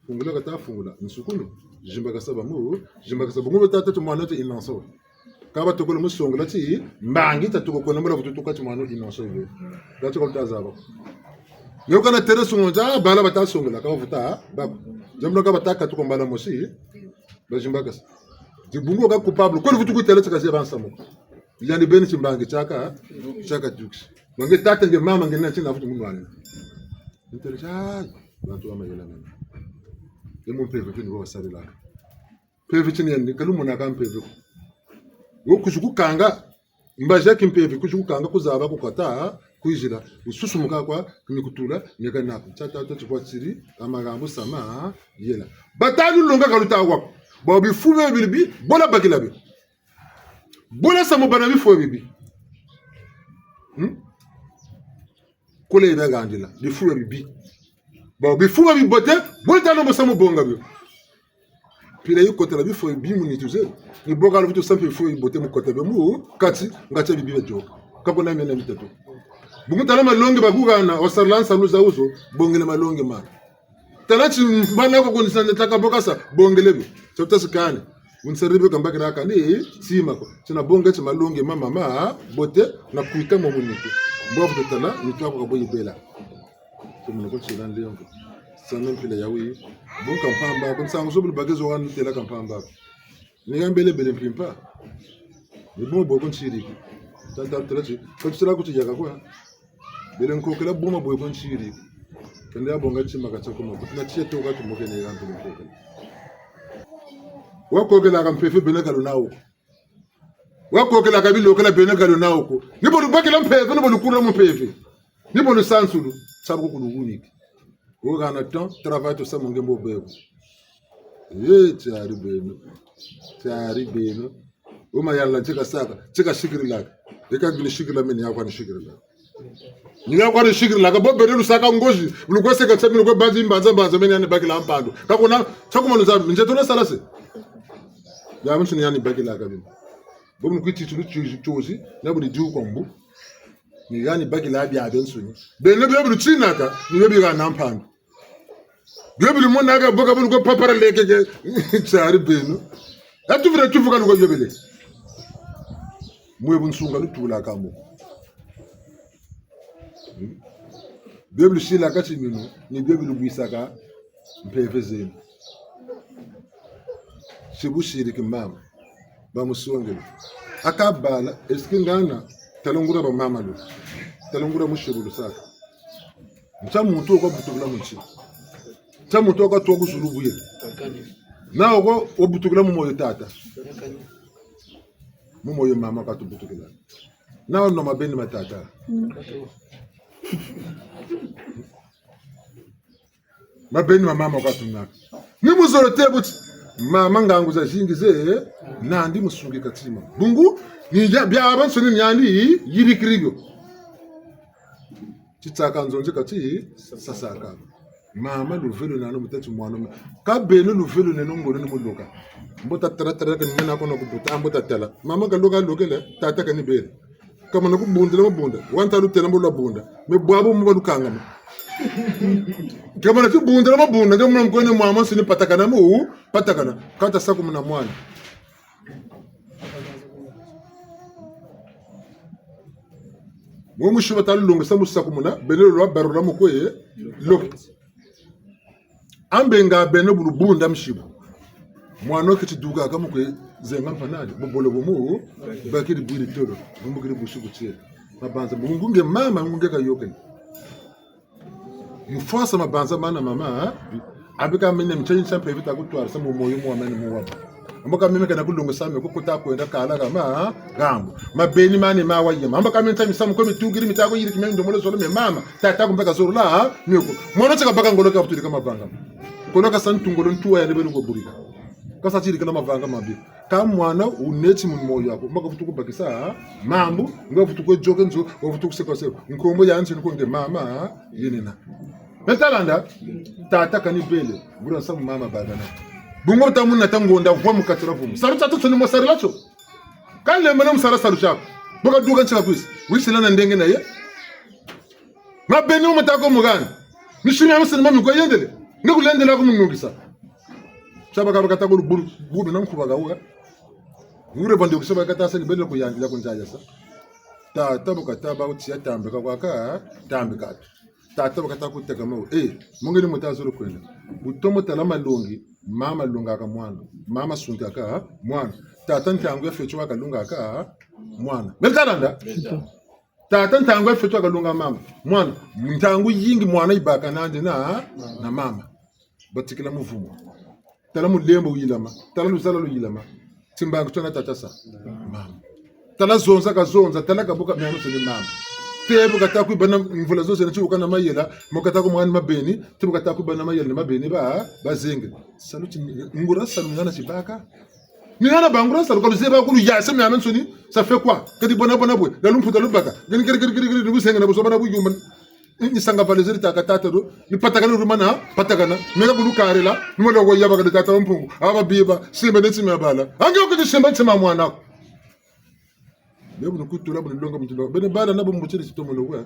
Fungula kata fungula, nsukunu, zimbakasa bamu, zimbakasa bungu tata ti mwana ti inonso. Ka batokolo mu songela ti, mbangi ta tuko kona mula vutu tuka ti mwana inonso ibe. Ka tuko ta zaba. Nio kana tere sungo nza, bala bata songela, ka bavuta, bako. Zambula ka bata katuka mbala mosi, bazimbakasa. Ti bungu ka coupable, ko vutu kutela ti ka zeba nsamu. Yandi beni ti mbangi tiaka, tiaka duks. Mbangi tata nge mama nge na tina vutu munwani. Ntele ti, ai, bantu ba mayela nani. E mu mpeve kini bo basalelaka. Mpeve tini yandi, ka lumonaka mpeve ko. Wo kuzi kukanga, mbazi ya kimpeve, kuzi kukanga kuzaba kukata, kwizila, wususumuka kwa, kini kutula, meka naku. Tia tata ti kwa tiri, amagambo sama, yela. Bata lu longa ka luta wa ko. Bo bifu bia bibi bi, bo la bakila bi. Bo la samu bana bifu bia bibi. Hmm? Kole yena gandila, bifu bia bibi. Bon, bifu bia bibote, bo tala mbo samu bonga bio. Mpila yi kotela bifu bia bibi mu nitu zebi. Ni bo ka luvutu sa mpe bifu bia bibote mu kota bio mu kati, nga tia bibi bia yoka. Ka kuna miena mitatu. Bungu tala malongi ba kugana, wasarila nsalu za wuzo, bongele malongi ma. Tala ti mbana ko kuni sa neta ka bo kasa, bongele bi. Tia wuta sikani. Wuni sarila bi ka mbakila kani, tima ko. Tina bonga ti malongi ma mama, bote, na kwika mo mu nitu. Mbo vutu tala, nitu aku ka bo yibela. Ti muna ko tina nlengo. Sana mpila yawu. Bungu ka mpamba, ku nsangu zo bu lubake zo wani têla ka mpamba. Ni ya mbele bele mpimpa. Ni bo bo ko ntiri. Tata tala ti, ko tila kuti yaka kwa. Bele nkokela buma bwe ko ntiri. Kende ya bonga tima ka tia kuma. Kuti na tia toka tumokene ya mpele nkokela. Wa kokela ka mpeve bena ka luna wo ko. Wa kokela ka bilokela bena ka luna wo ko. Ni bo lubakila mpeve, ni bo lukurila mu mpeve. Ni bo lusansulu. Sabu ko kuluguniki. Wo gana temps, travail to sa mu nge mbo bebo. Eh, tiari beno. Tiari beno. Wo mayala nti kasaka, nti kasikirilaka. Eka bini sikirila meni ya kwa ni sikirila. Ni ya kwa ni sikirilaka, bo beno lusaka ngozi, bu lukwe seka tia mini kwe banzi mbanza mbanza meni ya ni bakila mpandu. Ka kuna, sa ku manu za, nze tuna sala se. Ya mtu ni ya ni bakilaka bini. Bo munu kwiti tulu tiozi, tiozi, na bu ni diu kwa mbu. Ni ya ni bakila bia biansoni. Beno bia bu lutinaka, ni bia bi gana mpandu. Bia bu lumonaka bo ka bu luko papara lekeke, tiari beno. Ya tuvira tuvuka luko yobele. Mwe bunsunga lutulaka mo. Hmm? Bia bu lusilaka timinu, ni bia bu lubwisaka mpeve zeno. Si bu siri ki mama. Bamusongele. Aka bala, est-ce que ngana, tala nguria ba mama lo. Tala nguria musibu lusaka. Ntia muntu wo kwa butukila mu nti. Ntia muntu wo kwa twa ku zulu buye. Na wo kwa, wo butukila mu moyo tata. Mu moyo mama kwa tubutukila. Na wo no mabeni ma tata. Mabeni ma mama kwa tunaka. Ni muzolo te buti. Mama ngangu zazingi ze, nandi musungi katima. Bungu, ni ya, bia bansoni ni yandi, yirikiri yo. Titaka nzonzi kati, sasaka. Mama luvelo nano mutati mwana me. Ka beno luvelo neno ngolo ni muloka. Mbo tatala tala ka ni mena kono kubuta, mbo tatala. Mama ka loka lokele, tata ka ni bele. Kamana kubundila mabunda. Wanta lutela mbo lwabunda. Me bwabu mbo balukangama. Kamana kubundila mabunda. Nge muna mkwene mama nsini patakana mu, patakana. Kata sakumuna mwana. Mwe musiba talulongesa mu sakumuna, beno lwa barula mukwe, lo. Ambe nga beno bu lubunda musibu. Mwana wo keti duka ka mukwe zenga mpanadi, bubolo bumu, bakiri bwiri tolo, bumukiri busi kutie. Mabanza, bungu nge mama, ngunge kayokene. Yufwasa mabanza mana mama, ha? Abi ka mene mchenyi champe vita kutwarisa mu moyo mu wamene mu waba. Mbo ka meme kena kulonga sa me ko kuta kwenda kala ka ma, gambo. Mabeni mani ma wa yema. Mbo ka meme nta misamu ko mitukiri mita ko yiriki me ndomolo zolo me mama. Tata ko mpe ka zolo la, ha? Me ko. Mwana ti kabaka ngolo ka vutu yirika mavanga. Kono kasa ntu ngolo ntu wa yandi beni ko burika. Kasa ti yirika na mavanga mabi. Ka mwana wuneti mu moyo waku. Mbo ka vutu kubakisa, ha? Mambu, nga vutu kwe yoke nzo, wa vutu kuseko seko. Nkombo ya nzo ni ko nge mama, ha? Yinina. Me ta landa, tata kani bele, nguria nsamu mama bakana. Bungu ta muna ta ngonda vwa mu kati dia vumu. Salu tiato tioni mo sarila tio. Ka lemba na mu sala salu tiaku. Bo ka duka ntsila kwisi. Wisila na ndenge na ye. Mabeni mo mata ko mu gana. Misimi ya misini mami ko yendele. Nge kulendela ko mu nungisa. Tiaba ka bakata ko lubulu, bulu na nkuba ka wuka. Ngure bande kusaba kata sa ni bele ko yandi la ko nzaya sa. Tata bo kata ba wuti ya tambika kwa ka, tambika tu. Tata bo kata kuteka mawu. Eh, mungeni muta zolo kwenda. Bu tomo tala malongi, mama longaka mwana. Mama sungaka mwana. Tata ntangu ya feto wa kalongaka mwana. Me ta landa? Tata ntangu ya feto wa kalonga mama. Mwana, ntangu yingi mwana yibaka nandi na, na mama. Batikila muvumu. Tala mulembo wuyilama. Tala luzala luyilama. Timbangi tiona tata sa. Mama. Tala zonza kazonza. Tala kabuka miamiansoni mama. Te bu kata kwiba na mvula zozo na tiwuka na mayela. Mo kata ko mwana mabeni. Te bu kata kwiba na mayela na mabeni ba, bazenge. Salu ti, nguria salu ngana tibaka. Ni hana bangura salu, ka luzeba ko luyasa miamiansoni, ça fait quoi? Kadi bona bona bwe, na lumputa lubaka. Gani kiri kiri kiri kiri, ni busenga na busoba na buyumba. Ni, ni sanga valeur zi taka tata do, ni patakana rumana, patakana. Meka kulukarila, ni mwana wa yabaka ni tata wa Mpungu. Aba biba, simba ni tima bala. Ange okiti simba tima mwana ko. Be bu ni kutula, bu ni longa, bu ni longa. Beni bala na bu mbutiri sitomo lo kwa.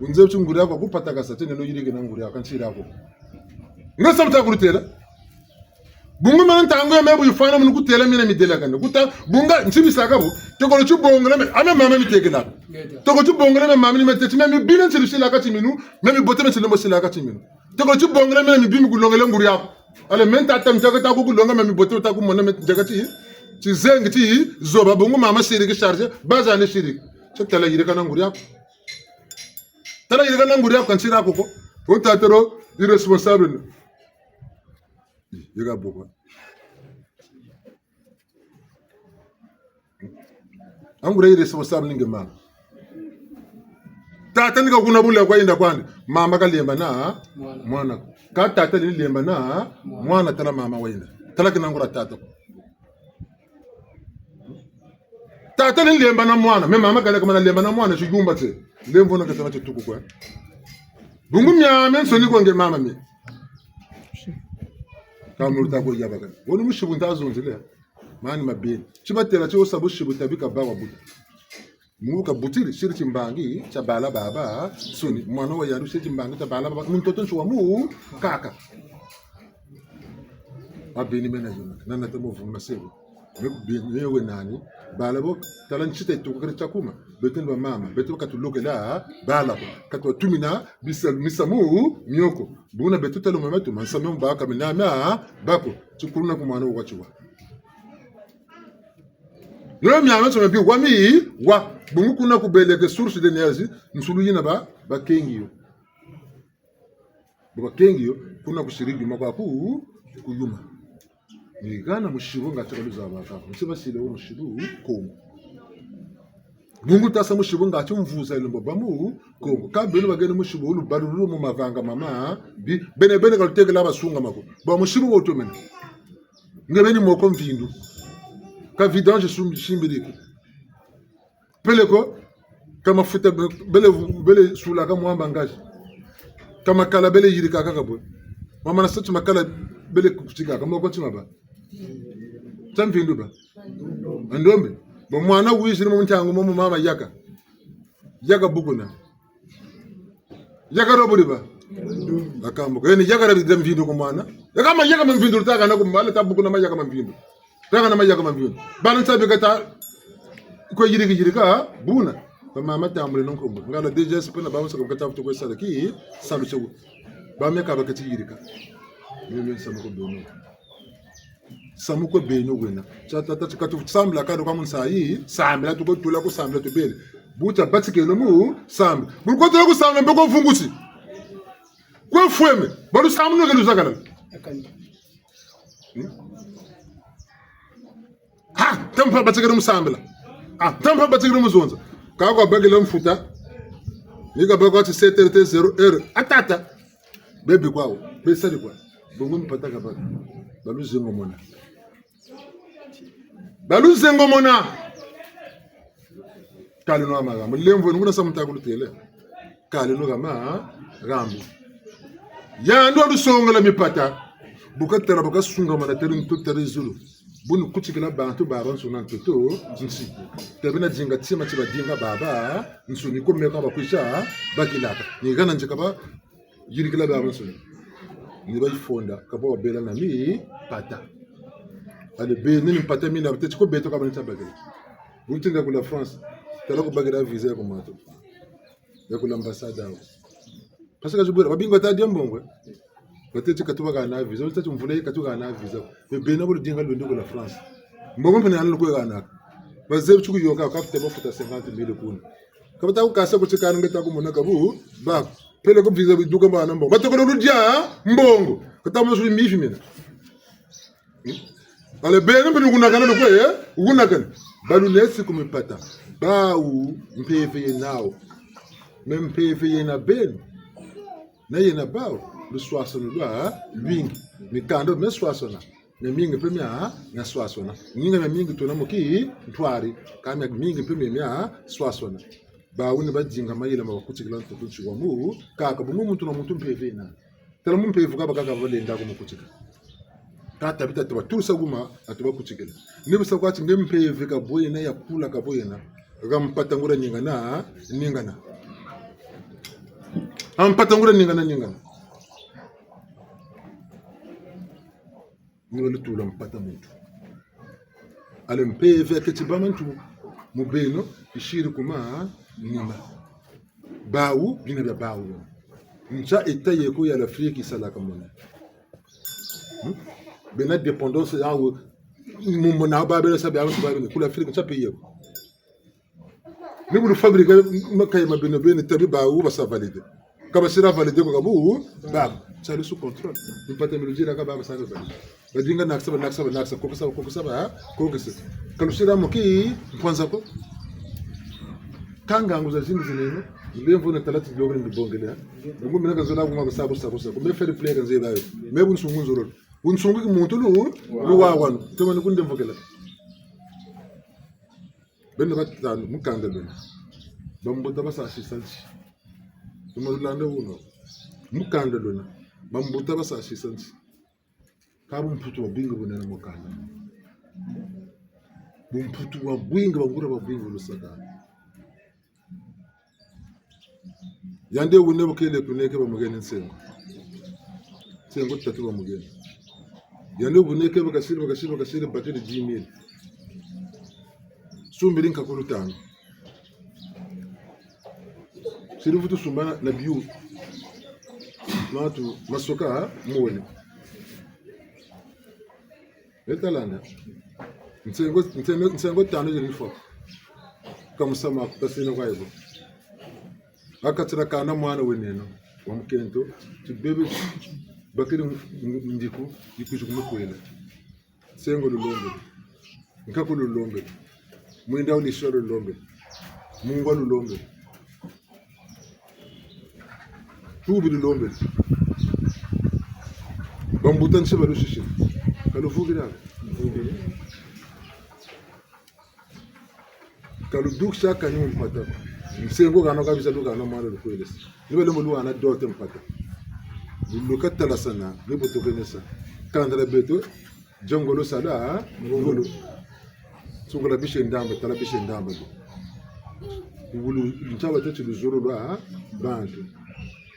Wunze ti nguria kwa kupatakasa, tene no yiriki na nguria kwa ntira kwa. Nga sa buta kulutela. Bungu mena ntangu ya me bu yifwana munu kutela mina midelakana. Kuta, bunga, ntibisaka bu. Tokolo tibongela me, ame mama mitekela. Tokolo tibongela me mama ni meteti, me mibina ntibisilaka timinu, me mibote me ntilembosilaka timinu. Tokolo tibongela me mibi mi kulongela nguria kwa. Ale me ntata ntaka ta kukulonga me mibote ta kumona me ntaka ti, tizengi ti, zoba bungu mama siriki charge, baza ni siriki. Tala yirika na nguria kwa. Tala yirika na nguria kwa ntira koko. Wo ntata ro, irresponsable. Yeka boko. Angu re irresponsable ni nge mama. Tata ni kakuna bula kwa yenda kwandi. Mama kalemba na mwana. Mwana. Ka tata ni lemba na mwana, tala mama wayenda. Tala kina nguria tata. Tata ni lemba na mwana. Me mama kale kamana lemba na mwana, tiyumba tie. Lemvo na katana tituku kwa. Bungu miamiansoni kwa nge mama mi. Ka muluta ko yabaka. Woni musibu nta zonzele. Mani mabeni. Tibatela tio sa busibu tabika bawa buta. Mu kabutiri, siri timbangi tia bala babansoni. Mwana wa yandi siri timbangi tia bala baba. Muntoto nsi wa mu kaka. Mabeni mena yona. Nana ta mo vuma sebo. Me ku beni, me we nani? Bala bo, tala ntsita yitukukiri tia kuma. Beto ni bamama. Beto katulokela bala ko. Katubatumina bisa, misamu mio ko. Buna beto tala mama tu, mansa mio mbaka minamia bako. Tikuluna ku mwana wa tiwa. Nio miamiansoni mbi wa mi wa. Bungu kuna kubeleke source d'énergie, nsulu yina ba, bakengi yo. Bo bakengi yo, kuna kusiri yuma kwa ku, kuyuma. Ni hana musibu nga tia ka luzabaka. Nsi basile wo musibu Kongo. Bungu tasa musibu nga ti mvuza yilombo bâ mu Kongo. Ka beno baheni musibu wo lubalulu mu mavanga mama, bi, bene bene ka lutekela basunga mako. Ba musibu wo tomene. Nge beni moko mvindu. Ka vidange sum-, simbiriki. Peleko, ka mafuta be-, bele, bele sulaka mwamba ngazi. Ka makala bele yirikaka ka bwe. Mama na satu makala bele kutikaka, moko ti mabâ. Tia mvindu bâ. Ndombe. Bo mwana wiziri mu ntangu momo mama yaka. Yaka bukuna. Yaka roburi bâ. Akambo. Yeni yaka rabi dia mvindu ku mwana. Yaka ma yaka ma mvindu taka na ku mwana, ta bukuna ma yaka ma mvindu. Taka na ma yaka ma mvindu. Bana nsabi kata ko yiriki yirika, buna. Ba mama tambule no nkombo. Ngala D G S pena ba musa kata futu ko sala ki, salu tio. Ba me ka ba kati yirika. Mimi nsamu ko beno. Samu kwe beno wena. Tia tata ti katu sambila kado kwa munsayi, sambila tuko tula ku sambila tubele. Buta batikelo mu sambila. Buko tula ku sambila mpe ko vungusi. Kwe fweme, balu samu no ke luzakala. Hmm? Ah, ntangu mpe batikiri mu sambila. Ah, ntangu mpe batikiri mu zonza. Ka kwa bakila mfuta. Ni ka bakwa ti sept heures te zéro heure. Ah tata. Bebe kwawu. Besari kwa. Bongo mpata kabaka. Baluzengo mona. Baluzengo mona. Kali no amagambu. Lemvo, nunguna sa mutakulu têle. Kali no kama, gambu. Yandi walusongela mipata. Bu katala, bu kasungamana têle ntu têle zulu. Bu ni kutikila bantu babansoni ntoto nsi. Tabi na dinga tima ti badinga babansoni ko meka bakwiza bakilaka. Ni hana nzeka ba yirikila babansoni. Ni bayifonda, ka bo babela na mipata. Allez, beno ni mpata mina, batêti ko beto ka bani tabakila. Bu ntinga ku la France, tala ku bakila visa ya ku mato. Ya ku l'ambassade awa. Parce que zibwela, babingi bata dia mbongo. Batêti ka tubaka na visa, batêti mvula yi ka tubaka na visa. Be beno bo ludinga lwenda ku la France. Mbongo mpe ni hana lukwe hana. Bazebi ti ku yoka, ka fweti bafuta cinquante mille kuna. Ka bata kukasa ku tikana nge ta kumona ka bu, ba, peleko visa biduka bana mbongo. Batokolo ludia mbongo. Kata mo suli mifi mina. Hmm? Allez, beno mpe ni kunakana lukwe, eh? Kunakana. Balunesi ku mipata. Bawu mpeve yena nawu. Mais mpeve yena beno. Na yena bawu. Luswaswanu lwa lwingi. Mikanda mia swaswana. Miamingi mpe mia, mia swaswana. Ninga miamingi tuna mu kintwari. Ka miamingi mpe mia, mia swaswana. Bawu ni badinga mayela ma bakutikila ntoto nsi wa mu, kaka bungu muntu na muntu mpeve yena. Tala mu mpeve ka bakaka balenda ko mu kutika. Ka tabita tuba tusa guma, atuba kutikila. Ni bu sa kwa ti nge mpeve ka bwena ya kula ka bwena. Ha mpata nguria ningana, ningana. Ha mpata nguria ningana, ningana. Ni balutula mpata muntu. Allez, mpeve ya keti bâ ma ntu mu beno, yisiri kuma nima. Bawu, bina bia bawu. Ntia État yeko ya l'Afrique yisalaka mona. Hmm? Bena dépendance yawu, mu mona ba bena sa bia, ba bena, ku l'Afrique, ntia pays yeko. Ni bu lufabriquer makaye ma beno beni, tabi bawu basa valider. Ka basila valider ko ka bu, ba, sali sous contrôle. Mpata mi luzila ka ba basa valider. Badinga nakisa, banakisa, banakisa, kokisa, kokisa, ba, kokisa. Ka lusila mu kimpwanza ko. Ka ngangu zazingi zinene, lemvo na tala ti bio beri mbongele, ha? Bungu mina ka zola kuma basa, basa, basa. Ku me fair play ka nzela yo. Me bunsungu nzololo. Bunsungu ki muntu lu, lu wa wanu. Toma ni kundemvokela. Beno batanu, mukanda lwena. Bambuta basasisa nsi. Tuma lulanda wuno. Mukanda lwena. Bambuta basasisa nsi. Ka bumputu bwabwingi bunene mukanda. Bumputu bwabwingi, bangura babwingi lusaka. Yandi wune bu kele kuneke bamugeni nsengo. Nsengo tatu bamugeni. Yandi wune ke bakasiri, bakasiri, bakasiri, bakiri dix mille. Sumbiri nkakulu tanu. Siri vutu sumba na, na biu. Matu, masoka, ha? Mwene. Beta landa. Nsengo, nsengo, nsengo tanu zeri fwa. Ka musamu aku kasina kwa yebo. Akatira kanda mwana weneno. Wa mukento. Ti bebe bakiri ndiku, yikuzi kumukwela. Nsengo lulombele. Nkaku lulombele. Mwinda wulisolo lulombele. Mungwa lulombele. Tubi lulombele. Bambuta nsi balusisi. Ka luvukila. Ka ludukisa kani mu mpata. Nsengo hana kabiza lu hana mwana lukwelesa. Ni balembo lu hana dote mpata. Lu katalasana, ni botokenesa. Kanda dia beto, dia ngolo sala ngolo. Sungula bise ndamba, tala bise ndamba. Ngulu, ntaba tati luzolo lwa bantu.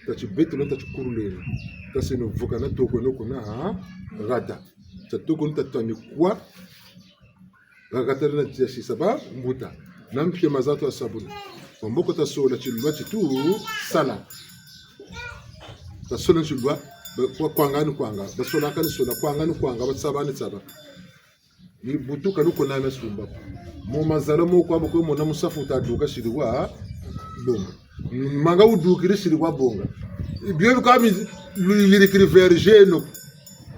Tati beto na tati kululena. Taseno vukana toko no kuna hata. Tatoko ni tatwani kwa. Hakatarina tia sisa bambuta. Na mpie ma zatu ya sabuni. Bamboko tasola tilwa ti tusala. Tasola tilwa, ba, kwa, kwanga ni kwanga. Basolaka ni sola, kwanga ni kwanga, batsaba ni tsaba. Ni butuka luko na masumba. Mu mazala mo kwa boko mona musafu taduka siri wa bonga. Manga wudukiri siri wa bonga. Bio bika mi luyirikiri vergeno.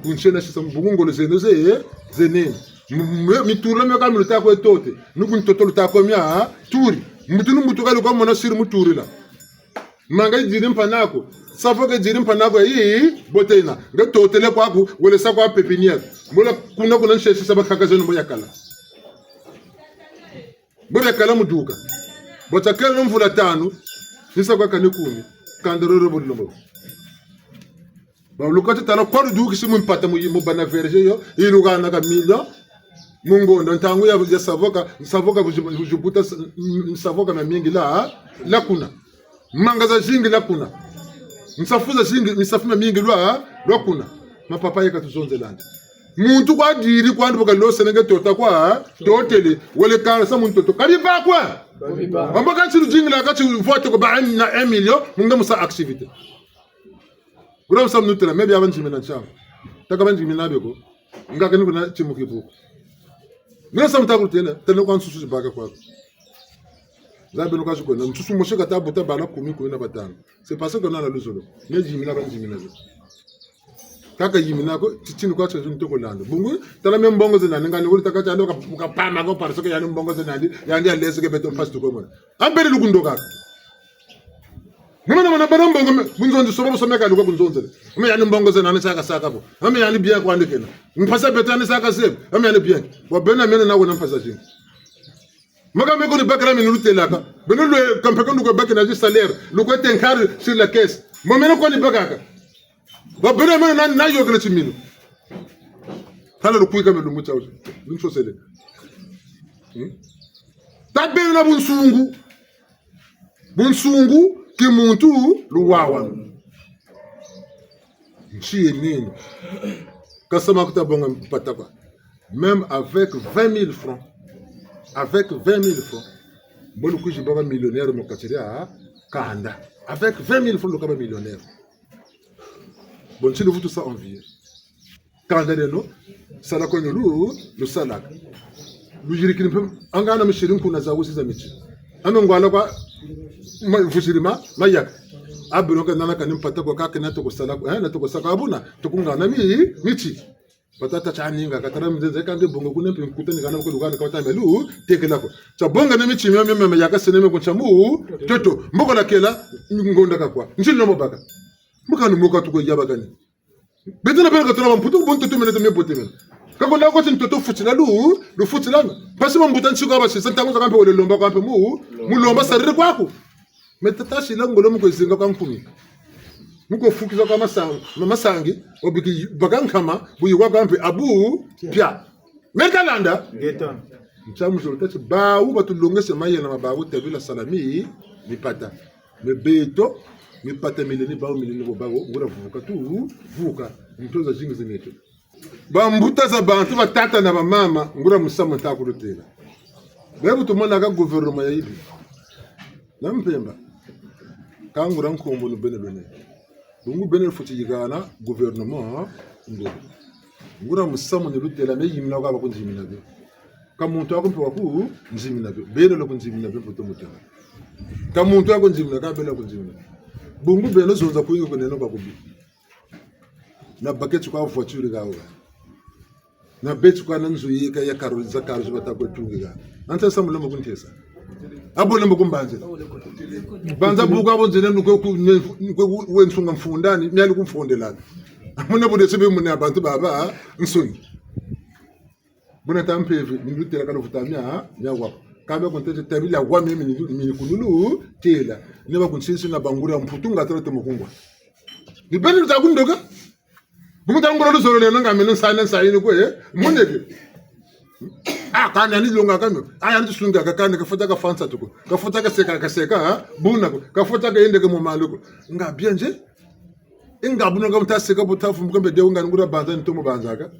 Kunchena sisa mbungu ngolo zeno ze, zenene. M-, m-, mi turila mio ka mi luta kwe tote. Ni ku ntoto luta kwe mia, ah, turi. Mbutu ni mbutu ka lukwe mona siri mu turila. Manga yidiri mpangi'aku. Savoka yidiri mpangi'aku yi, bote yina. Nge totele kwaku, wele sa kwa pépinière. Mbo la kuna kuna nsesi sa bakaka zeno mbo yakala. Mbo yakala mu duka. Bo ta kela no mvula tanu, ni sa kwa kani kumi. Kanda dio dio bo lombo. Ba luka ti tala kwa ludukisi mu mpata mu, mu bana verger yo, yi luhana ka million, mu ngonda ntangu ya, ya savoka, savoka buzi-, buzibuta s-, m-, savoka mamingi la, la kuna. Manga zazingi la kuna. Nsafu zazingi, nsafu mamingi lwa, lwa kuna. Ma papa yeka tuzonzelandi. Muntu kwa diri kwandi bu ka loselenge tota kwa, totele, wele kala sa muntu toto. Ka biba kwa? Ka biba. Wamba ka nti luzingila ka ti vote ko ba un, na un million, mu nge mu sa activité. Ngura musamu nutêla, me bia banzimina ntiangu. Taka banzimina bie ko. Nga kani kuna timuki buku. Mina samu ta kutêla, têla kwa nsusu zibaka kwa. Za beno kwa zikwenda, nsusu mosi ka ta buta bala kumi, kumi na batanu. C'est parce que nana luzolo. Me zimina banzimina bie. Kaka yimina ko, titini kwa tsa zunto ko landa. Bungu, tala me mbongo zena, nga ni wuli taka tiandi ka, ka pama ko, parce que yandi mbongo zena, yandi, yandi aleze ke beto mpasi tuko mona. Ambele lukundo kaka. Mwana mwana bana mbongo me, bunzonzi soba busome ka luka kunzonzele. Ame yandi mbongo zena, ni saka saka bo. Ame yandi bien kwandi kena. Mpasi beto yandi saka se, ame yandi bien. Wa bena mene na wena mpasi zingi. Maka me ko ni bakala minu lutêlaka. Beno lwe kampeka nduko bakina zi salaire. Lukwe tenkari sur la caisse. Mo mene ko ni bakaka. Wa beno mene na, na yokele timinu. Hala lukwika me lumbu tia wuti. Lunsosele. Hmm? Ta beno na bunsungu. Bunsungu ki muntu luwawanu. Nti ye nini? Ka samu ku ta bonga mpata kwa. Même avec vingt mille francs. Avec vingt mille francs. Mbo lukwizi bâ ba millionnaire mu kati dia kanda. Avec vingt mille francs lukaba millionnaire. Bon, nti luvutu sa envier. Kanda dieno, sala kweno lu, lusalaka. Luyirikiri mpe, anga na misiri nkuna za wusi za miti. Ame ngwala kwa, ma, vuziri ma, mayaka. Abino ka nana kani mpata kwa kake na toko sala kwa, eh, na toko saka abuna, toko ngana mi, miti. Batata tianinga, katala mzenze kande bongo kuna mpe nkuta ni kana kwa lukana kwa tamelu, tekela kwa. Tia bonga na miti mio mio mio mayaka sene mio kuntia mu, toto, mboko la kela, ngonda kakwa. Nti no mo baka. Mukanu moka tuko yabakani. Beto na beno ka tuna bamputu, bo ntoto mene te mie bote mene. Ka ko na ko ti ntoto futila lu, lufutila no. Mpasi bambuta nsiku aba sisa ntangu zakaka mpe wele lomba kwa mpe mu, mu lomba sarire kwaku. Me tata sila ngolo mu kwe zinga kwa nkumi. Mu kwe fukisa kwa masangi, ma-, masangi, obiki baka nkama, bu yi kwa kwa mpe abu, pia. Me ta landa? Ngeta. Ntia muzolo tâ ti bawu batulongese mayela ma bawu tabila sala mi, mipata. Me beto, mipata mileni bawu mileni bo bawu, nguria vuka tu, vuka. Nto zazingi zi neto. Bambuta za bantu, batata na bamama, nguria musamu nta kulutêla. Bebu tumonaka gouvernement ya yibi. Na mpemba. Ka nguria nkombo ni beno bene. Bungu beno lufweti yikana gouvernement ngolo. Nguria musamu ni lutêla, me yimina kwa bakunzimina bio. Ka muntu waku mpe wakunzimina bio. Beno lwakunzimina bio mbuto mutema. Ka muntu wakunzimina, ka beno lwakunzimina. Bungu beno zonza kwingi kuneno kwa kubi. Na baketi kwa voiture gawa. Na beti kwa na nzu yika ya karo, za karo zi bata kwe tungi ga. Anta samu lomba kuntesa. Abo lomba kumbanzila. Banza buka abo nzele nukwe ku, nukwe ku, we nsunga mfundani, miali kumfondelana. Muna bude sibi muna bantu babansoni. Buna ta mpeve, ni lutêla ka luvuta mia, mia wa. Ka mia kuntete tabila wa mia mini, mini kululu, têla. Ni bakunsisi na banguria mputu nga tala tomo kungwa. Ni beno luta kundoka. Bu muta ngolo luzolo lwena nga meno nsayi na nsayi ni kwe, eh? Moneke. Ah, kani yani longa kami. Ah, yani tusunga ka kani kafweti kafwa nsatu ko. Kafweti kaseka, kaseka, ha? Buna ko. Kafweti kayendeke mu malu ko. Nga bien nge? Nga buna ka muta seka bu ta vumbuka mpe de nga nguria banza ni tomo banzaka.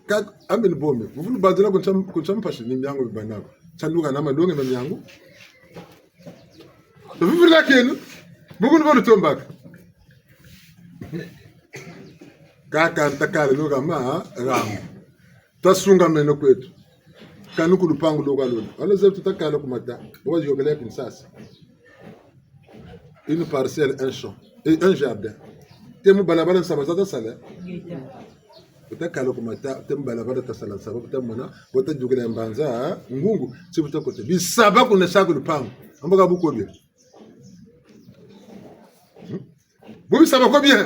Ka, ambe ni bo me. Vuvulu banzila ku ntia, ku ntia mpasi ni miangu mi bana ko. Tianuka na malongi ma miangu. Vuvulu la kenu. Buku ni bo lutombaka. Kaka ntakala lo kama, ha? Ramu. Tasungameno kweto. Kani ku lupangu lo kalona. Wala zebi tutakala ku mata. Bo baziyobela Kinshasa. Une parcelle, un champ. Et un jardin. Te mu balabala nsaba za tasala. Bu takala ku mata, te mbala bala tasala nsaba, bu tamona, bu tadukila mbanza, ngungu, ti bu takota. Bisaba kuna saku lupangu. Ambo ka bu ko bie. Hmm? Bu bisaba ko bie.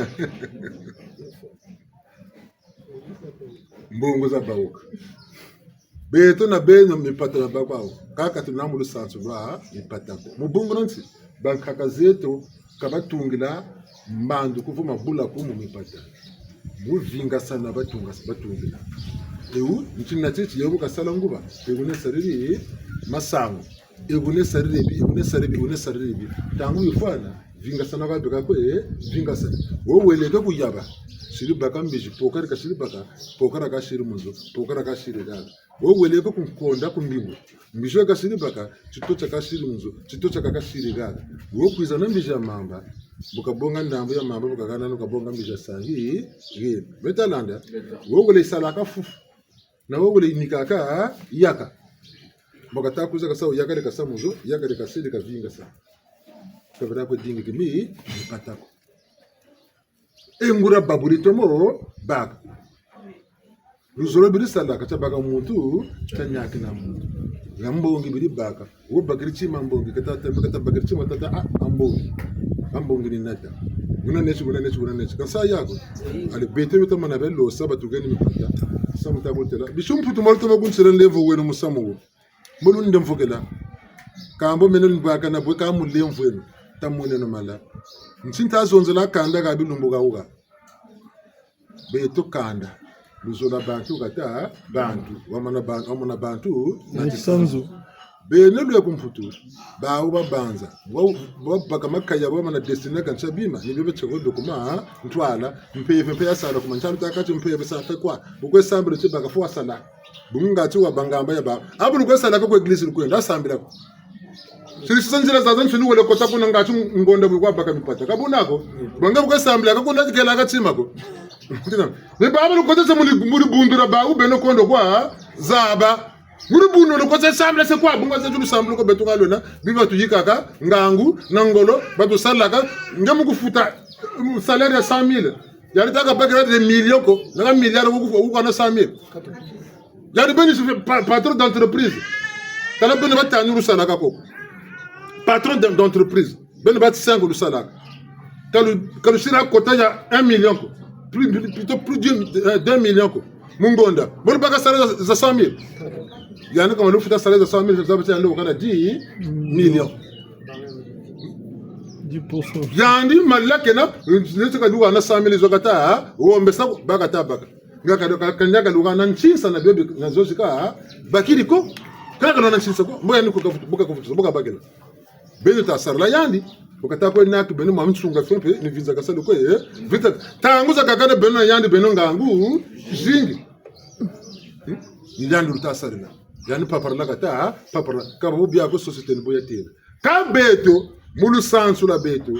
Mbongo za bawuka. Beto na beno mipata na bakwawu. Kaka tuna mu lusansu lwa mipata ko. Mu bungu na nsi, bankaka zeto ka batungila mbandu ko vo mabula ko mu mipata. Mu vingasana batunga-, batungila. Ewu, ntina titi yebu kasala nguba. Ewu ne sariri masangu. Ewu ne sariri bi, ewu ne sariri bi, ewu ne sariri bi. Ntangu yifwana, vingasana ka beka ko, eh, vingasana. Wo weleke ku yaba. Siri baka mbizi, pokari kasiri baka, pokara kasiri mu nzo, pokara kasiri haha. Wo weleke ku nkonda ku mbingu. Mbizi wa kasiri baka, tito tia kasiri mu nzo, tito tia ka kasiri haha. Wo kwiza na mbizi ya mamba, bu kabonga ndambu ya mamba, bu kahana, bu kabonga mbizi ya sangi, ye. Beta landa. Wo wele salaka fufu. Na wo wele yinikaka yaka. Mbo kata kwiza kasa wo yaka de kasa mu nzo, yaka de kasiri kavingasa. Kabira kwe dingi kimi, mipata ko. E nguria babu ditomo baka. Luzolo biri salaka tia baka muntu, tia niakina muntu. Ya mbongi biri baka. Wo bakiri tima mbongi, kata, kata bakiri tima tata, ah, a mbongi. A mbongi ni nata. Wuna neti, wuna neti, wuna neti. Kansa yako. Allez, beto beto mana belo sa batukeni mipata. Samu ta kotela. Bisi mputu molo toma kunsela nlemvo weno musamu wo. Mbo lu ndemvokela. Kambo meno ni baka na bwe ka mu lemvweno. Tamoneno mala. Nti nta zonzela kanda ka bilumbu ka wuka. Beto kanda. Luzola bantu kata bantu. Wamana ban-, wamana bantu na tisanzu. Beno lwe ku Mputu. Bawu babanza. Wa, wabaka makaya wamana destiné ka ntia bima. Ni bebe tsheko dokuma ntwala. Mpeve mpe yasala kuma ntia luta kati mpeve sa fe kwa. Bu kwe sambila ti baka fo wasala. Bungu ngati wa bangamba ya ba. Abu lukwe salaka ku église lukwenda, sambila ko. Siri sisa nzila zaza nsuni wele kota kuna ngati ngonda bwe kwa baka mipata. Ka buna ko. Banga bukwe sambilaka kuna tikelaka tima ko. Ni baba lukota se muli, muli bundura bawu beno kondo kwa zaba. Muli bundura lukota sambila se kwa bunga se tulu sambila ko beto ka lwena. Biba tuyikaka, ngangu, na ngolo, batusalaka, nge mu kufuta, mm, salaire ya cent mille. Yandi ta ka bakila des millions ko, na ka milliard ko, ko, ko na cent mille. Yandi beni si pa-, patron d'entreprise. Tala beno batanu lusalaka ko. Patron d'en-, d'entreprise. Beno ba cinq lusalaka. Ka lu-, ka lusila kota ya un million ko. Plus, plus, plutôt plus d'un, euh, d'un million ko. Mu ngonda. Bo lubaka salaire za, za cent mille. Yandi kama lufuta salaire za cent mille, za bati yandi wakana dix millions. Dix pour cent. Yandi malila kena, neti ka duka na cent mille zo kata, wombesa, baka ta baka. Nga ka, ka, ka, nga ka duka na nsinsa na bebe, na zo zika, bakiri ko, ka ka na nsinsa ko, mbo yandi ko ka futu, bu ka futu, bu ka bakila. Beno ta sarila yandi, bu kata kwe naki beno mwa nsunga fe mpe, ni vinza ka salu ko, eh, vita, ntangu zakaka na beno na yandi beno ngangu, zingi. Hmm? Ni yandi luta sarila. Yandi paparila kata, paparila, ka bo bia ko société ni bo yatela. Ka beto, mu lusansu lwa beto,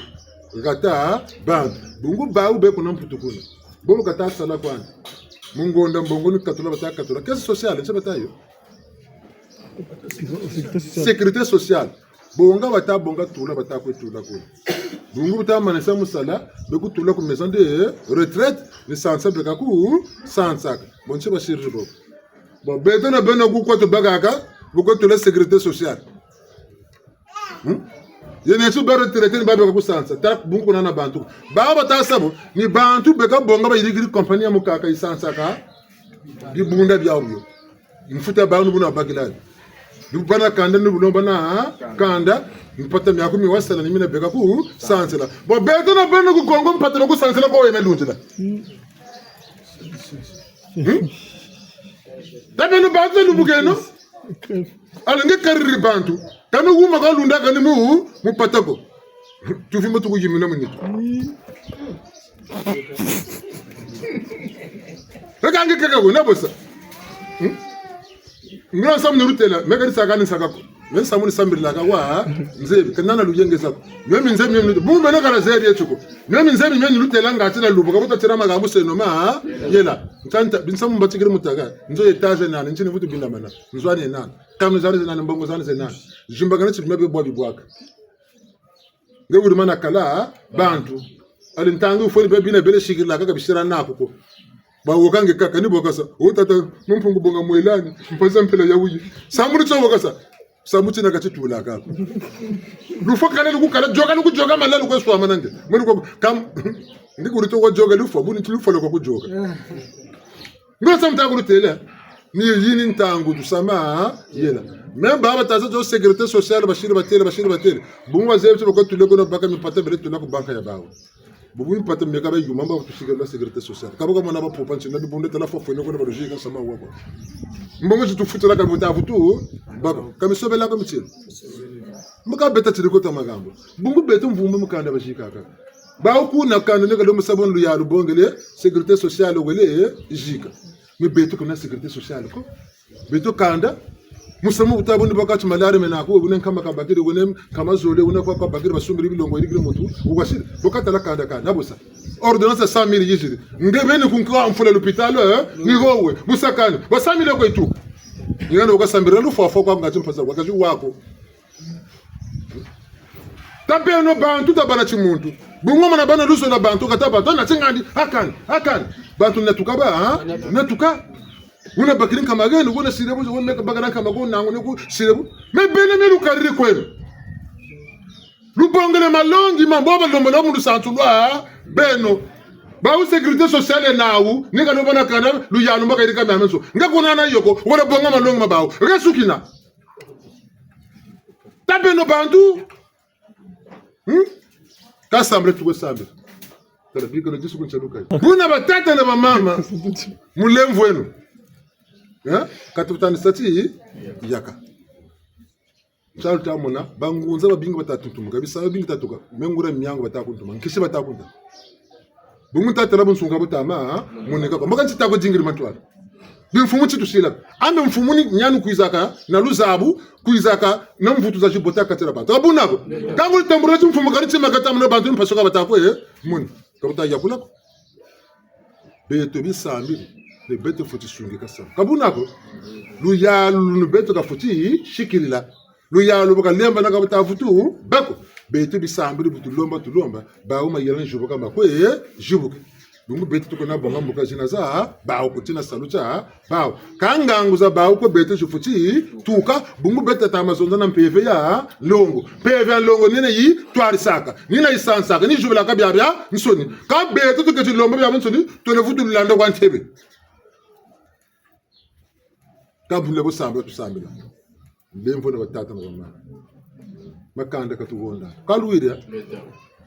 kata bantu. Bungu bawu be kuna Mputu kuna. Bo bu kata sala kwandi. Mu ngonda mbongo ni katula bata katula. Caisse sociale, nse bata yo. Sécurité sociale. Sécurité sociale. Bonga bata bonga tula bata kwe tula kuna. Bungu bata manisa mu sala, be ku tula ku maison de retraite, ni sansa be ka ku sansaka. Bon, nse basiri bo. Bon, beto na beno ku kwa tubakaka, bu kwe tula sécurité sociale. Hmm? Yena nsi ba retraité ni ba beka ku sansa. Ta bungu kuna na bantu. Ba bata sa bo, ni bantu beka bonga bayirikiri compagnie ya mukaka yisansaka. Bibunda biawu bio. Mfuta ba nu buna bakila. Ni bu bâ na kanda, ni bu lomba na kanda. Mpata miaku mi wasala ni mina beka ku sansila. Bon, beto na beno ku Kongo mpata na ku sansila ko wena lundila. Hmm? Ta beno bantu na lubukeno. Alors nge kariri bantu. Kani wuma ka lunda kani mu, mu pata ko. Tufi mbo tuku yimina mu nitu. Reka nge kaka ko, na bosa. Hmm? Nge na samu ni lutêla, me ka ni saka ni saka ko. Me samu ni sambirilaka wa, nzebi, ka nana luyengesa ko. Me mi nzebi, me mi nzebi. Bungu beno ka na zebi yeto ko. Me mi nzebi, me ni lutêla ngati na lubu, ka buta têla makambu seno ma, yela. Ntanta, binsamu mbatikiri mutaka. Nzo étage nani, ntini vutu bindamana. Nzo ani nani. Kami zari zenani, mbongo zani zenani. Zimbakana ti bima bia bwa bibwaka. Nge wuri mana kala, bantu. Ali ntangu fweni bia bina bele sikirila kaka bisira naku ko. Bawoka nge kaka, ni bo kasa. O tata, Mpungu bonga mwelani, mpasi mpila ya wuyi. Sambu ni tio bo kasa. Sambu tina kati tula kaka. Lufwa kala lukukala, dioka lukudioka mala lukwe swama nande. Mwe lukwe kam-, ndi kuri to kwa dioka lufwa, buni ti lufwa lukwe kudioka. Ngo sa muta kulutêla. Ni yi ni ntangu tusama, yela. Même baba taza to sécurité sociale, basiri batêle, basiri batêle. Bungu bazebi ti bako tule ko na baka mipata bele tula ku banka ya bawu. Bubu mipata mieka bayuma mba tusikila sécurité sociale. Ka bo kamona ba popa ntsina bibundu tala fofo ne ko na ba logique sama wa ko. Mbongo zi tufutila ka bo ta vutu, bako. Ka misobela ko mitieno. Mbo ka beta tiri kota makambu. Bungu beto mvumba mukanda bazikaka. Bawu kuna kanda neka lo musamu luyalu bongele, sécurité sociale wele, zika. Mais beto kuna sécurité sociale ko. Beto kanda, musamu bu ta bu ni baka ti malaria mena ko, wuna nkama kabakiri, wuna nkama zole, wuna kwa kabakiri, basumbiri bilongo, yirikiri muntu, wukwasiri, bo katala kanda kanda, na bo sa. Ordonnance ya cent mille yiziri. Nge beni kunka mfula l'hôpital, eh, ni wowe, bu sakani, ba cent mille kwe tu. Ni ngana wuka sambira lufwa fwa kwa ngati mpasi, wakazi wako. Ta beno bantu, ta bana timuntu. Bungu mana bana luzolo lwa bantu, kata bantu, na tingandi, akani, akani. Bantu natuka ba, ha? Natuka. Wuna bakiri nkama geno, wuna sire bu, wuna meka bakana nkama geno, nangu neku sire bu. Mais beno mi lukariri kweno. Lubongele malongi, mambu balombola mu lusansu lwa beno. Bawu sécurité sociale nawu, ni ka lubona kana, luyalu mba kayirika mia menso. Nga kuna na yo ko, wala bonga malongi ma bawu. Resukina. Ta beno bantu. Hmm? Ka sambila tukwe sambila. Tala bika na disu kunchaluka. Buna batata na bamama. Mulemvo weno. Eh? Ka tutanisa ti yaka. Tialu tamona, bangunza babingi bata tuntumuka, bisanga bingi tatuka, me nguria miangu bata kuntuma, nkisi bata kuntuma. Bungu tatala bunsunga butama, ha? Moneka kwa. Mbo ka nti tako dingiri mantwala. Bimfumu ti tusila. Ambe mfumu ni nyanu kwizaka, na luzabu, kwizaka, na mvutu za zibota katela bantu. Ka buna ko. Ka ngulu tambula ti mfumu kani ti makatamu na bantu mpasi ka bata kwe, eh? Muni. Ka bata yakula ko. Beto bisambiri, ni beto fweti sungika samu. Ka buna ko, luyalu lunu beto kafweti sikilila. Luyalu bu kalemba na ka buta vutu bâ ko. Beto bisambiri bu tulomba, tulomba, bawu mayela nzibuka makwe zibuka. Bungu beto tukwenda bonga mbuka zina za bawu, ku tina salu tia bawu. Ka ngangu za bawu kwe beto zifweti tuka, bungu beto tata ma zonza na mpeve ya nlongo. Mpeve ya nlongo ni yina yitwarisaka, ni yina yisansaka, ni yizubilaka biabiansoni. Ka beto tuketi lomba biabiansoni, twele vutu landa kwa ntebe. Ka buna bo sambila tusambila. Lemvo na batata na bamama. Makanda ka tuhonda. Ka luwiri?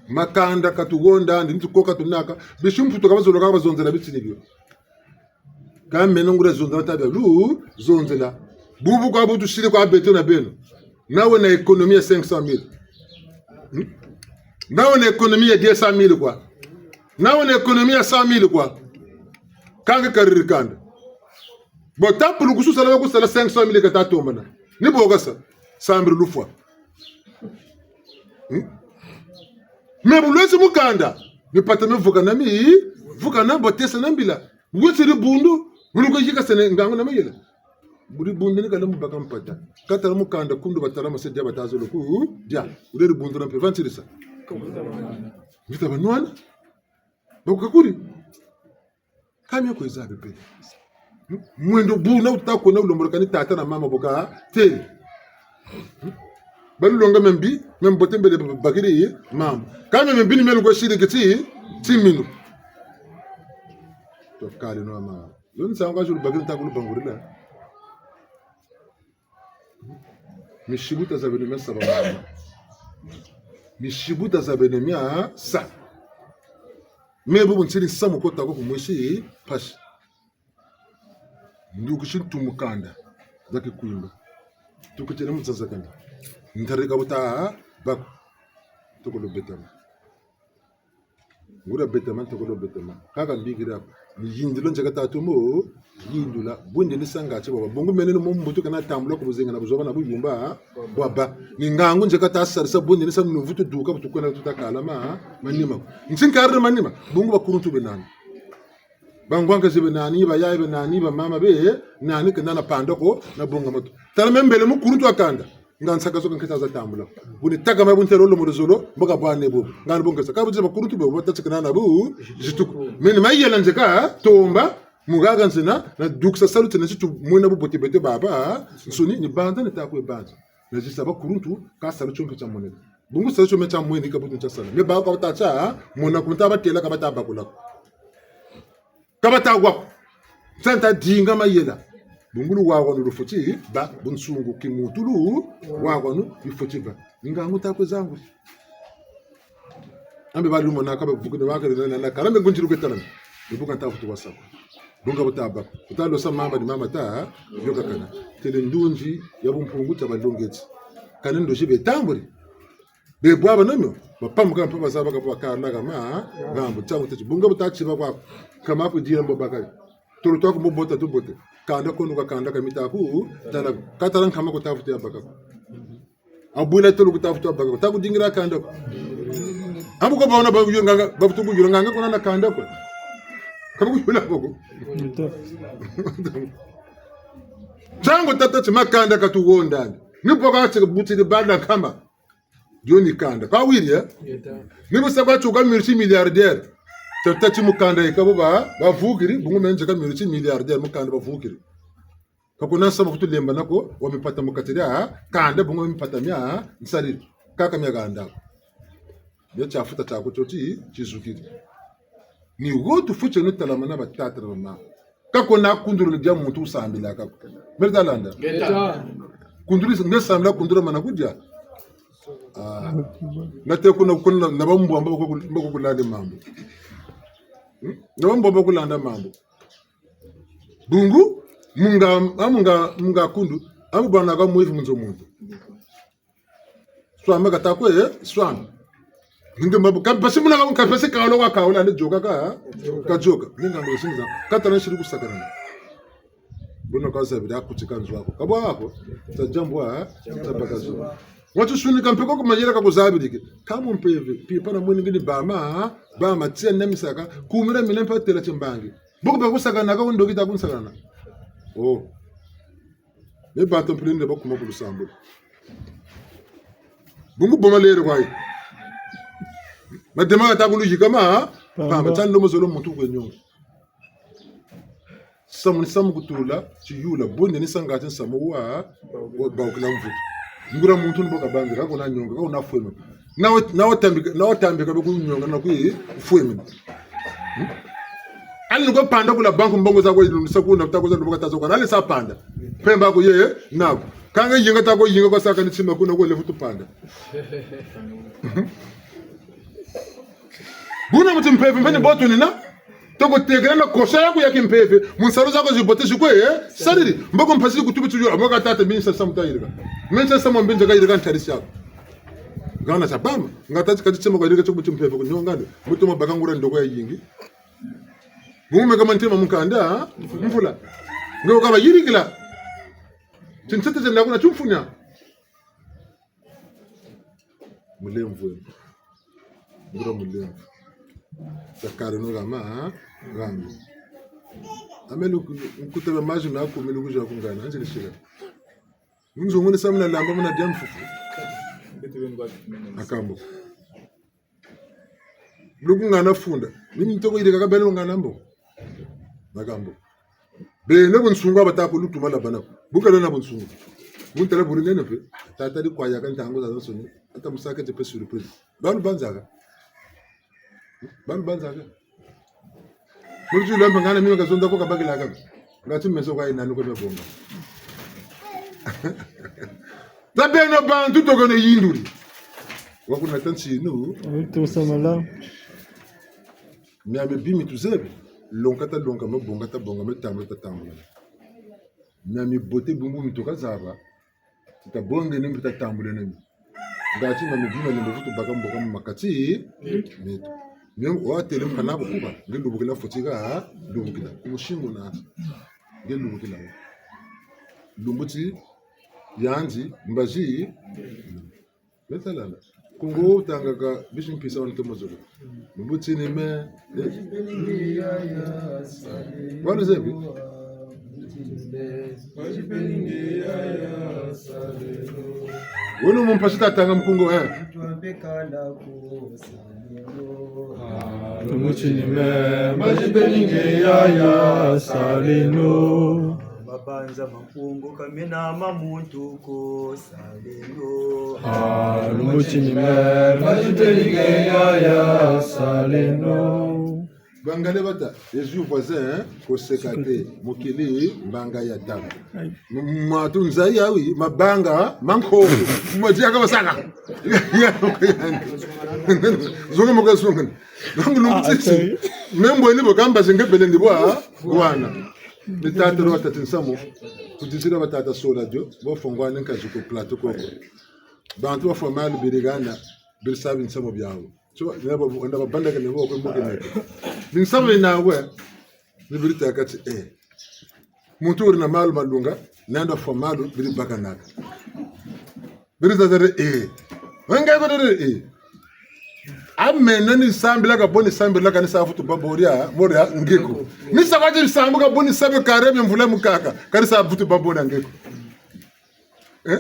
Makanda ka tuhonda, ndi nti ko ka tunaka. Bisi mputu ka bazolo ka bazonzela bitini bio. Ka meno nguria zonza na tabia lu zonzela. Bubu kwa bu tusiri kwa beto na beno. Nawe na économie ya cinq cent mille. Hmm? Nawe na économie ya deux cent mille kwa. Nawe na économie ya cent mille kwa. Ka nge kariri kanda. Bo ta pulukusu sala, ba kusala cinq cent mille ka ta tombana. Ni bo kasa, sambiri lufwa. Hmm? Mais bu lwezi mukanda, mipata mivukana mi, vukana bo tesa na mbila. Weti dibundu, bu lukwe yika sene ngangu na mayela. Bu dibundu ni kala mu baka mpata. Ka tala mukanda kundu batala ma se dia bata zolo ku dia. Bu dibundu na mpe vantirisa. Mvita banwana. Ba kukakuri. Ka mie kwe zabi pe. Hmm? Mwendo buna wuta kwenda wulomboloka ni tata na mama bo katêle. Hmm? Balulonga mia mbi, mia mbote mbele ba-, bakiri mama. Ka mia mbi ni mie lukwe siri keti, timinu. Tukali no mama. Yo nsangu ka zulu bakiri nta kulubangurila. Misibu tazabeno mia sa bamama. Misibu tazabeno mia sa. Me bubu ntiri nsamu kota ko ku mwisi mpasi. Ndukisi ntu mukanda za kikwimba. Tukitene mu zazakana. Ntarika buta bako. Tokolo betama. Nguria betama, tokolo betama. Kaka mbikira ko. Ni yindula nzeka tatomo, yindula. Bwende ni sanga ti baba. Bungu mene ni mu mbutu kana tambula ku buzenga na buzoba na buyumba bwabâ. Ni ngangu nzeka tasarisa bwende ni sa mu vutu duka bu tukwenda tuta kala ma, manima. Nti nkari manima. Bungu bakuluntu be nani. Bangwanga ze be nani, bayaye be nani, bamama be nani, kena na panda ko, na bonga matu. Tala me mbele mukuluntu wa kanda. Nga nsaka zo ka nketa za tambula. Bu ni taka ma bu ntelo lo mu luzolo, mbo kabwane bo. Nga ni bo nkesa. Ka bu zi bakuluntu be, bu batatikana na bu, zituku. Meni mayela nzeka, tomba, Mu haha nzina, na dukisa salu tiena ti tumwena bubote beto babansoni, ni banza ni ta kwe banza. Na zisa bakuluntu, ka salu tio mpe tiamoneka. Bungu salu tio mpe tiamwene ka butu ntia sala. Me ba ka bata tia, mona ku nta batêla ka bata bakula ko. Ka bata wa ko. Nta nta dinga mayela. Bungu luwawanu lufweti bâ, bunsungu kimuntu luwawanu lufweti bâ. Ngangu ta kwe zangu. Ambe bali lumona ka bavukini wakele na, na, na, kala me ngunzi lu ke tala me. Ni bu ka nta vutu wasa ko. Bungu bu ta bâ ko. Bu ta losa mamba ni mamba ta, yôkakana. Têle ndunzi ya bumpungu tia balongeti. Kani ndozi be tamburi. Be bwabana mio, bapamuka mpe bazaba ka bakala kama, ngambo, tia kuteti. Bungu bu ta tiba kwa, kama ku dila mbo bakali. Tolo twa ku mbo bota tubote. Kanda kono ka kanda ka mita ku, tala, ka tala nkama ku ta vutu ya baka ko. Abwila tolo ku ta vutu ya baka ko. Ta ku dingira kanda ko. Ambu ko baona ba yula nganga, ba vutu ku yula nganga kuna na kanda ko. Ka ku yula ko. Ntangu tata ti makanda ka tuwonda. Ni boka ti butiri bala nkama. Dio ni kanda. Ka wiri, eh? Ni bu sa kwa tuka multimilliardaire. Tata ti mu kanda yika bo ba, bavukiri, bungu me nzeka multimilliardaire mu kanda bavukiri. Ka kuna nsamu ku tulembana ko, wa mipata mu kati dia, kanda bungu mipata mia, nsariri. Kaka mia kanda. Bia tia futa tia ku tio ti, tizukiri. Ni wo tufweti no talamana batata na bamama. Ka kuna kundulu dia muntu wusambilaka ko. Meri ta landa. Ngeta. Kundulu, nge sambila kundulu mana kudia. Ah. Nate kuna, kuna na, na bambwa mba ku, mba ku kulanda mambu. Hmm? Na bambwa mba kulanda mambu. Bungu, munga, amunga, munga kundu, amu bana ka mwivi mu nzo muntu. Swama ka ta kwe, eh? Swama. Ninge mabu, ka mpasi muna ka, ka mpasi ka wolo ka wolo, ane yoka ka, ka yoka. Ninga ngo sinza, ka tala siri ku sakana. Buna ka zabiri a ku tika nzo aku. Ka bwa ako, ta diambu a, ta baka zo. Watu sunika mpe ko ku mayela ka ku zabirike. Ka mu mpeve, pi pana mweni ngini bama, bama, tia na misaka, kumira mina mpe têla timbangi. Boko ba ku sakana ka, wu ndoki ta ku sakana. Oh. Me bantu mpila nde bakuma ku lusambulu. Bungu boma lere kwa yi. Madema ka ta ku luyika ma, pamba. Pamba, tia ndomo zolo muntu kwe nyonga. Samu ni samu ku tula, tiyula, bonde ni sanga ti nsamu wa, wa, bawukila mvutu. Nguria muntu ni bo kabangi, ka kuna nyonga, ka kuna fweme. Na wa, na wa tambika, na wa tambika be ku nyonga na ku fweme. Hmm? Ali ni ko panda kula banque mbongo za ko ilundisa kuna, ta ko za lubuka ta zo kwa. Ali sa panda. Mpemba ko ye, na ko. Ka nge yinga ta ko yinga kwa saka ni tima kuna ko lefu tu panda. Buna mu timpeve mpe ni bo tu nina. Toko tekela na kosa yaku ya kimpeve. Mu nsalu zaku zi bote zi kwe, eh? Sariri. Mboko mpasi ku tubi tuyo, mboko tata mini sa samu ta yirika. Mini sa samu mbinza ka yirika ntarisi yaku. Ngana sa bama. Nga tati kati tima kwa yirika tio ku timpeve ku nyonga nde. Mutu ma baka nguria ndoko ya yingi. Bungu me ka ma ntima mu nkanda, ha? Mvula. Nge ka bayirikila. Tintete tenda kuna tumfunia. Mulemvo. Nguria mulemvo. Sakare no gama, ha? Gama. Amelu ku-, nkutaba maji ma ku melu kuja kungana, anjili sila. Nzungu ni samu na lamba muna dia mfufu. Akambo. Luku ngana funda. Ni ntoko yirika ka beno ngana mbo. Makambo. Beno bunsungu bata ku lutuma la bana ko. Bu ka lwena bunsungu. Bu ntala buri nene mpe. Tata di kwa yaka ntangu zazansoni. Ata musaka ti mpe surprise. Balu banzaka. Balu banzaka. Mulutu lwambe ngana mimi ka zonza ko kabakila ka. Ngati meso kwa yina nuko mebonga. Tabeno bantu tokeno yinduri. Wakuna tantinu. Tusamala. Miami bimi tuzebi. Longa ta longa, me bonga ta bonga, me tambula ta tambula. Miami bote bungu mi toka zaba. Ti tabongeno mpe tatambuleno mi. Ngati na mibima ni mbo vutu baka mboka mu makati meto. Mio wa têle mpe na kukuba, nge lubukila fweti ka, lubukila. Ku musingu na, nge lubukila. Lumbu ti, yandi, mbazi, betalala. Kongo tangaka, bisi mpisa wa ntomo zolo. Lumbu ti ni me, eh. Wanu zebi? Wunu mu mpasi tatanga mu Kongo, eh. Lumbu ti ni me, mbazi mpe ni nge yaya, saleno. Mabanza ma Mpungu ka mena ma muntu ko, saleno. Ah, lumbu ti ni me, mbazi mpe ni nge yaya, saleno. Bangale bata, Yezu voisin, hein, koseka te, mokili, mbanga ya taba. Ayi. M-, mwatu nza yayi, mabanga, manko, mwati yaka basaka. Zonga moka zonga. Donc, lumbu ti si. Ah, ok. Membo ni bo kamba zinge bele ni bwa, bwana. Ni tata ro tata nsamu. Kudizila ba tata sola dio, bo fongwa ni nkazi ko plateau koko. Bantu ba formal birigana, biri sa binsamu biawu. So, nda ba, nda babandakane bo ko mboke neke. Binsamu bina we, ni biri tâka ti, eh. Muntu wuri na malu malunga, nandi wafwa malu, biri bakanaka. Biri zazare, eh. Wenge ko dere, eh. A meno ni sambila ka bo ni sambila ka ni sa vutu bâ bo dia, mo dia nge ko. Ni sa kwa ti bisambu ka bo ni sa bê kare bia mvula mukaka, ka ni sa vutu bâ bo dia nge ko. Eh?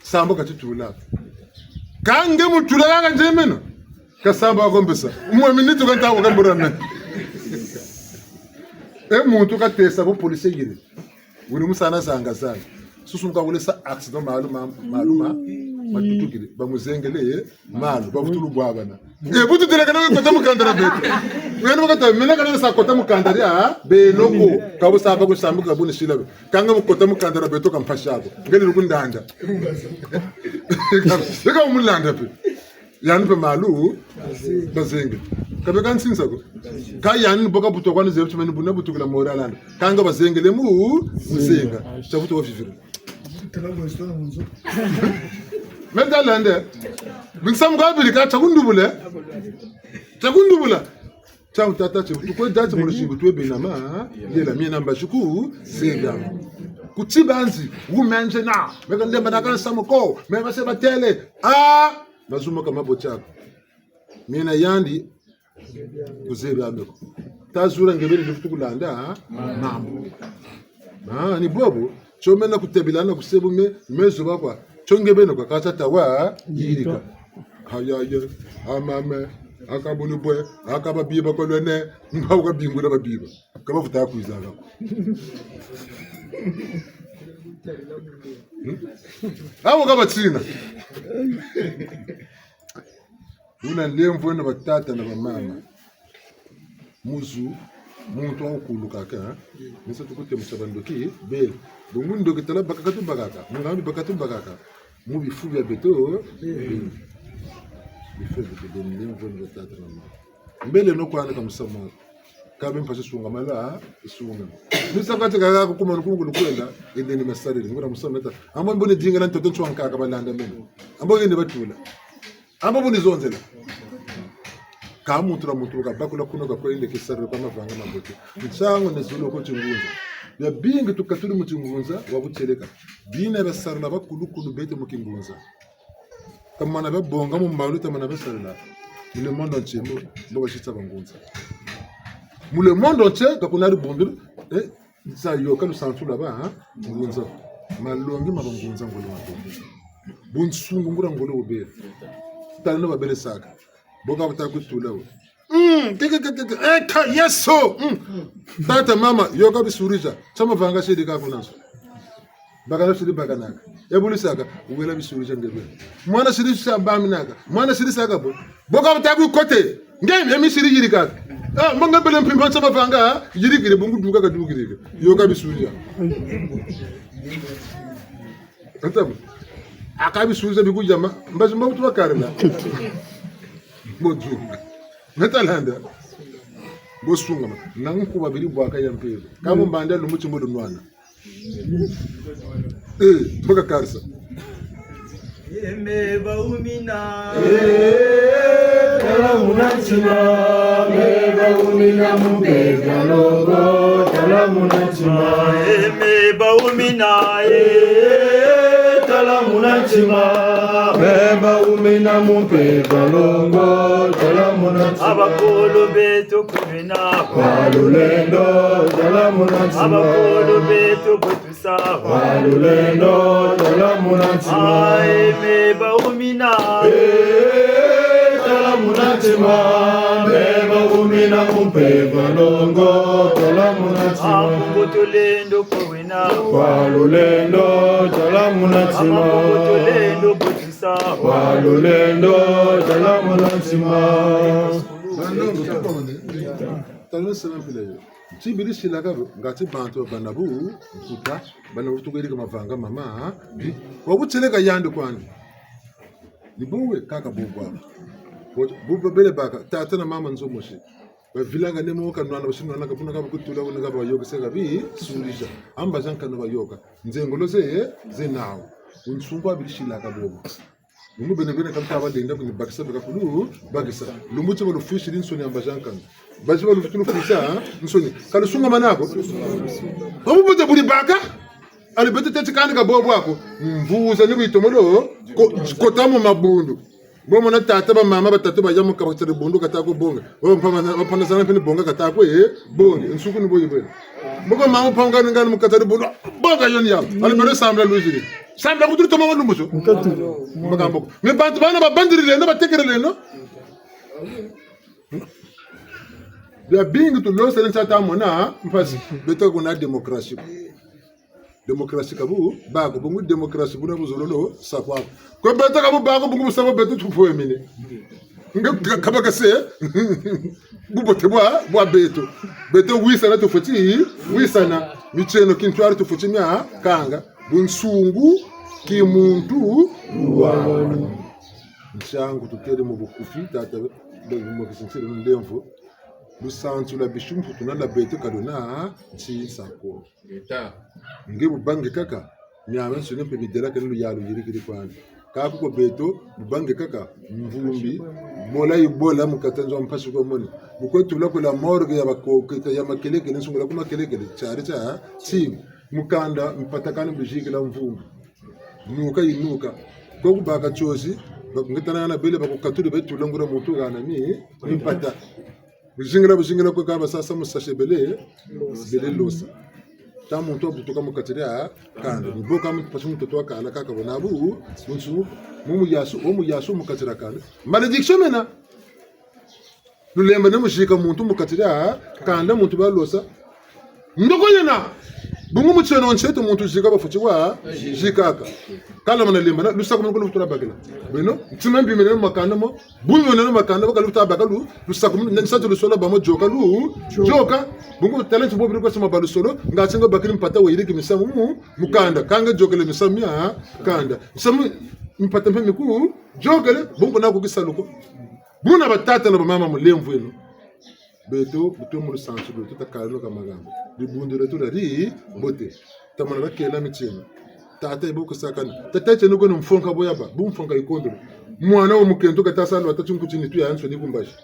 Sambu ka ti tula. Ka nge mu tula kaka nze meno. Ka sambu ka ko mbesa. Mwa minute ka nta ko ka mbura meno. E muntu ka tesa bo policier yiri. Wuri musana zanga zanga. Susu muka wele sa accident malu ma, malu ma, matutukiri. Bamuzengele, eh? Malu, bavutulu bwabana. Eh, bu tutelakana we kota mu kanda dia beto. Wena bakata, mena kana sa kota mu kanda dia, ah? Beno ko, ka bu sa ba ku sambu ka bu ni sila be. Ka nge mu kota mu kanda dia beto ka mpasi ako. Nge ni lukundanda. Eka mulanda pe. Yandi pe malu, bazenge. Ka be ka nsinsa ko. Ka yandi bo ka buto kwa ni zebi ti meni buna butukila mora landa. Ka nge bazengele mu, muzenga. Tia buto wa viviri. Meta lande. Binsamu ka biri ka tia kundubule. Tia kundubula. Tia tata ti, tukwe dati mu lusingu twe binama, yela miena mbazi ku, zega. Kuti banzi, wumenze na, meka ndemba na kansamu ko, me base batele, ah, mazumo ka mabo tiako. Miena yandi, kuzebi ameko. Tazula nge beni ni vutu kulanda, ah, mambu. Ah, ni bobo, tio mena kutebila na kusebu me, mezo bakwa. Tio nge beno kwa kata tawa, yirika. Ayaya, amame, akabuni bwe, akaba biba kwa lwene, mba uka bingula ba biba. Ka bavuta kwiza ka. Hmm? Awo ka batina. Wuna lemvo eno batata na bamama. Muzu, muntu wa wukulu kaka, hein? Misa tukutemusa bandoki, bele. Bungu ndoki tala bakaka tubakaka, mungambi bakaka tubakaka. Mu bifu bia beto, bele. Bifu bia beto, bele, mvoni bia tata na mama. Mbele no kwana ka musamu. Ka be mpasi sungamana, sungamana. Misa kati kaka kukuma nkungu lukwenda, ende ni masariri, ngura musamu meta. Ambo mboni dinga na ntoto ntwa nkaka balanda meno. Ambo yende batula. Amba bu ni zonzela. Ka muntu na muntu ka bakula kuno ka kwenda kisarila kwa mavanga mabote. Nsangu ni zulu ku tingunza. Bia bingi tukatuli mu tingunza wa butieleka. Bina bia sarila bakulukulu beto mu kingunza. Tamana bia bonga mu malu tamana bia sarila. Mu le monde entier, mbo, mbo basisa bangunza. Mu le monde entier, ka kuna dibundu, eh, Nza yo ka lusansu lwabâ, ha? Ngunza. Malongi ma bangunza ngolo ma bongi. Bunsungu ngura ngolo wubele. Tala no babele saka. Bo ka bata kutula wo. Mm, ke, ke, ke, ke, ke. Eh, ka, Yesu! Mm. Tata, mama, yo ka bisurija. Tia mavanga siri ka kuna nzo. Bakana siri bakanaka. E bu lisaka, wela bisurija nge bele. Mwana siri sa baminaka. Mwana siri saka bo. Bo ka bata ku kote. Nge, e misiri yirikaka. Ah, mbo nge bele mpimpa tia mavanga, yirikiri, bungu duka ka dukiri. Yo ka bisurija. Ata bo. A ka bisurija bikujama, mbazi mba kutuwa karina. Mbo dunga. Nge ta landa. Mbo sungama. Na nkuba biri bwaka ya mpeve. Ka mbo mbanda lumbu ti mbo lunwana. Eh, mbo ka karisa. Ye me bawumina. Eh, tala muna ntima. Me bawumina mu mpeve longo, tala muna ntima. Ye me bawumina. Eh, tala muna ntima. Me bawumina mu mpeve longo, tala muna ntima. Abakulu beto kumina. Kwa lulendo, tala muna ntima. Abakulu beto kutu Wa lulendo, tala muna ntima. Aye, me bawumina. Eh, tala muna ntima. Tima, beba umina umpe kwa longo, tala muna tima. Ambu tulendo kwa wena. Kwa lulendo, tala muna tima. Ambu tulendo kwa tisa. Kwa lulendo, tala muna tima. Banlongo, tukomane. Tala sema mpila yo. Ti beri silaka bo, ngati bantu bana bu, nkuta, bana bu tukweri ka mavanga mama, ha? Bi, wa kutieleka yandi kwandi. Ni bo we kaka bo bwa. Bo, bo, bo bele baka, tata na mama nzo mosi. Bavilanga ne mo ka nwana, basi nwana ka buna ka bakutula, buna ka bayôka, se ka bi, sulija. Amba zankanu bayôka. Nzengolo ze, ze nawu. Bunsungu beri silaka bo. Bungu bene bene ka luta ba lenda kuni bakisa beka kulu, bakisa. Lumbu ti balufwisiri nsoni amba zankanu. Basi balufwisiri nsoni, ha? Nsoni. Ka lusungamana ko. Ka bubote beri baka. Ali beto teti kani ka bo bwa ko. Mvuza ni bu yitomolo, ko, kota mu mabundu. Bo mona tata ba mama batatu baya mu kati dibundu kata ko bonga. Bo mpama, mpana sana mpe ni bonga kata ko, eh, bonga. Nsuku ni bo yibwene. Mboko mama mpanga ni ngani mu kati dibundu. Bonga yo ni ya. Ali beto sambila luziri. Sambila kuturi toma wa lumbu zo. Nkatu. Mbaka mboko. Mais bantu bana babandirileno, batekeleleno. Biabingi tulosele nsa ta mona, mpasi. Beto kuna démocratie. Démocratie ka bu bâ ko, bungu démocratie buna buzololo sa kwa ko. Kwe beto ka bu bâ ko, bungu bu sa kwa beto tufwemene. Nge ka-, kabaka se, bubote bwa, bwa beto. Beto wisana tufweti, wisana. Mitieno kintwari tufweti mia kanga. Bunsungu, kimuntu, luwanu. Nsangu tutêle mu bukufi, tata, be, be, mu kisintiri ndemvo. Lusansu lwa bisi mputu na lwa beto ka lwena ntinsa ko. Ngeta. Nge bu bange kaka, miamiansoni mpe midelakane luyalu yirikiri kwandi. Ka ku ko beto, bu bange kaka, mvumbi, bola yibola mu kati nzo mpasi kwa moni. Bu kwe tula ku la morgue ya bako-, ya makelekele, nsungula ku makelekele, tiari tia, ti, mukanda, mpata kani bu zikila mvumbi. Nuka yinuka. Ko ku baka tiozi, ba-, nge tala yana bele bakukatuli be tula nguria muntu hana mi, mi mpata. Bu zingila, bu zingila kwe ka ba sasa mu sachet bele, bele losa. Ta muntu wabutuka mu kati dia kanda. Ni bo ka muntu pasi mutoto wa kala kaka bona bu, muntu, mu muyasu, o muyasu mu kati dia kanda. Malédiction mena. Lulemba ni mu zika muntu mu kati dia kanda muntu balosa. Ndoko yena. Bungu mu tieno ntieto muntu zika bafweti wa zikaka. Kala mana lemba na, lusakumunu ko lufutu lwa bakila. Beno, ntima mbi mena mu makanda mo, bu mbi mena mu makanda, baka lufutu lwa baka lu, lusakumunu, na nsatu lusola ba mo yoka lu, yoka. Bungu tala nti bo beri kwa sima ba lusolo, nga ti nge bakiri mpata wayiriki misamu mu, mu kanda. Ka nge yokele misamu mia kanda. Misamu mpata mpe miku, yokele, bungu na ku kisalu ko. Buna batata na bamama mulemvweno. Beto, bu twe mu lusansu lweto, takaleno ka magambu. Dibundu dieto diari mbote. Tamana bakela mitieno. Tata yibo kusakana. Tata tieno kweno mfonka bo yabâ. Bu mfonka yikondolo. Mwana wa mukento kata sa lwata tinkuti nitu yayansoni ku mbazi.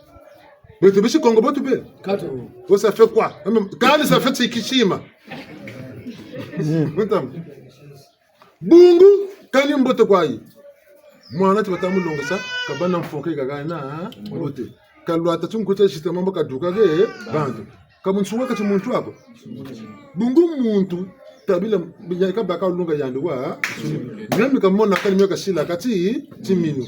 Beto bisi Kongo bo tubele. Kato. Ko ça fait quoi? Kani ça fait tiki tima. Ntam. Bungu, kani mbote kwa yi. Mwana ti bata mulongesa, kabâ na mfonka yikaka na mbote. Kalwata tinkuti zita mamba kaduka ke, bantu. Ka bunsungu ka ti muntu ako. Bungu muntu, tabila, ya kabaka lunga yandi wa, miambi kamona kani mio kasila kati, timinu.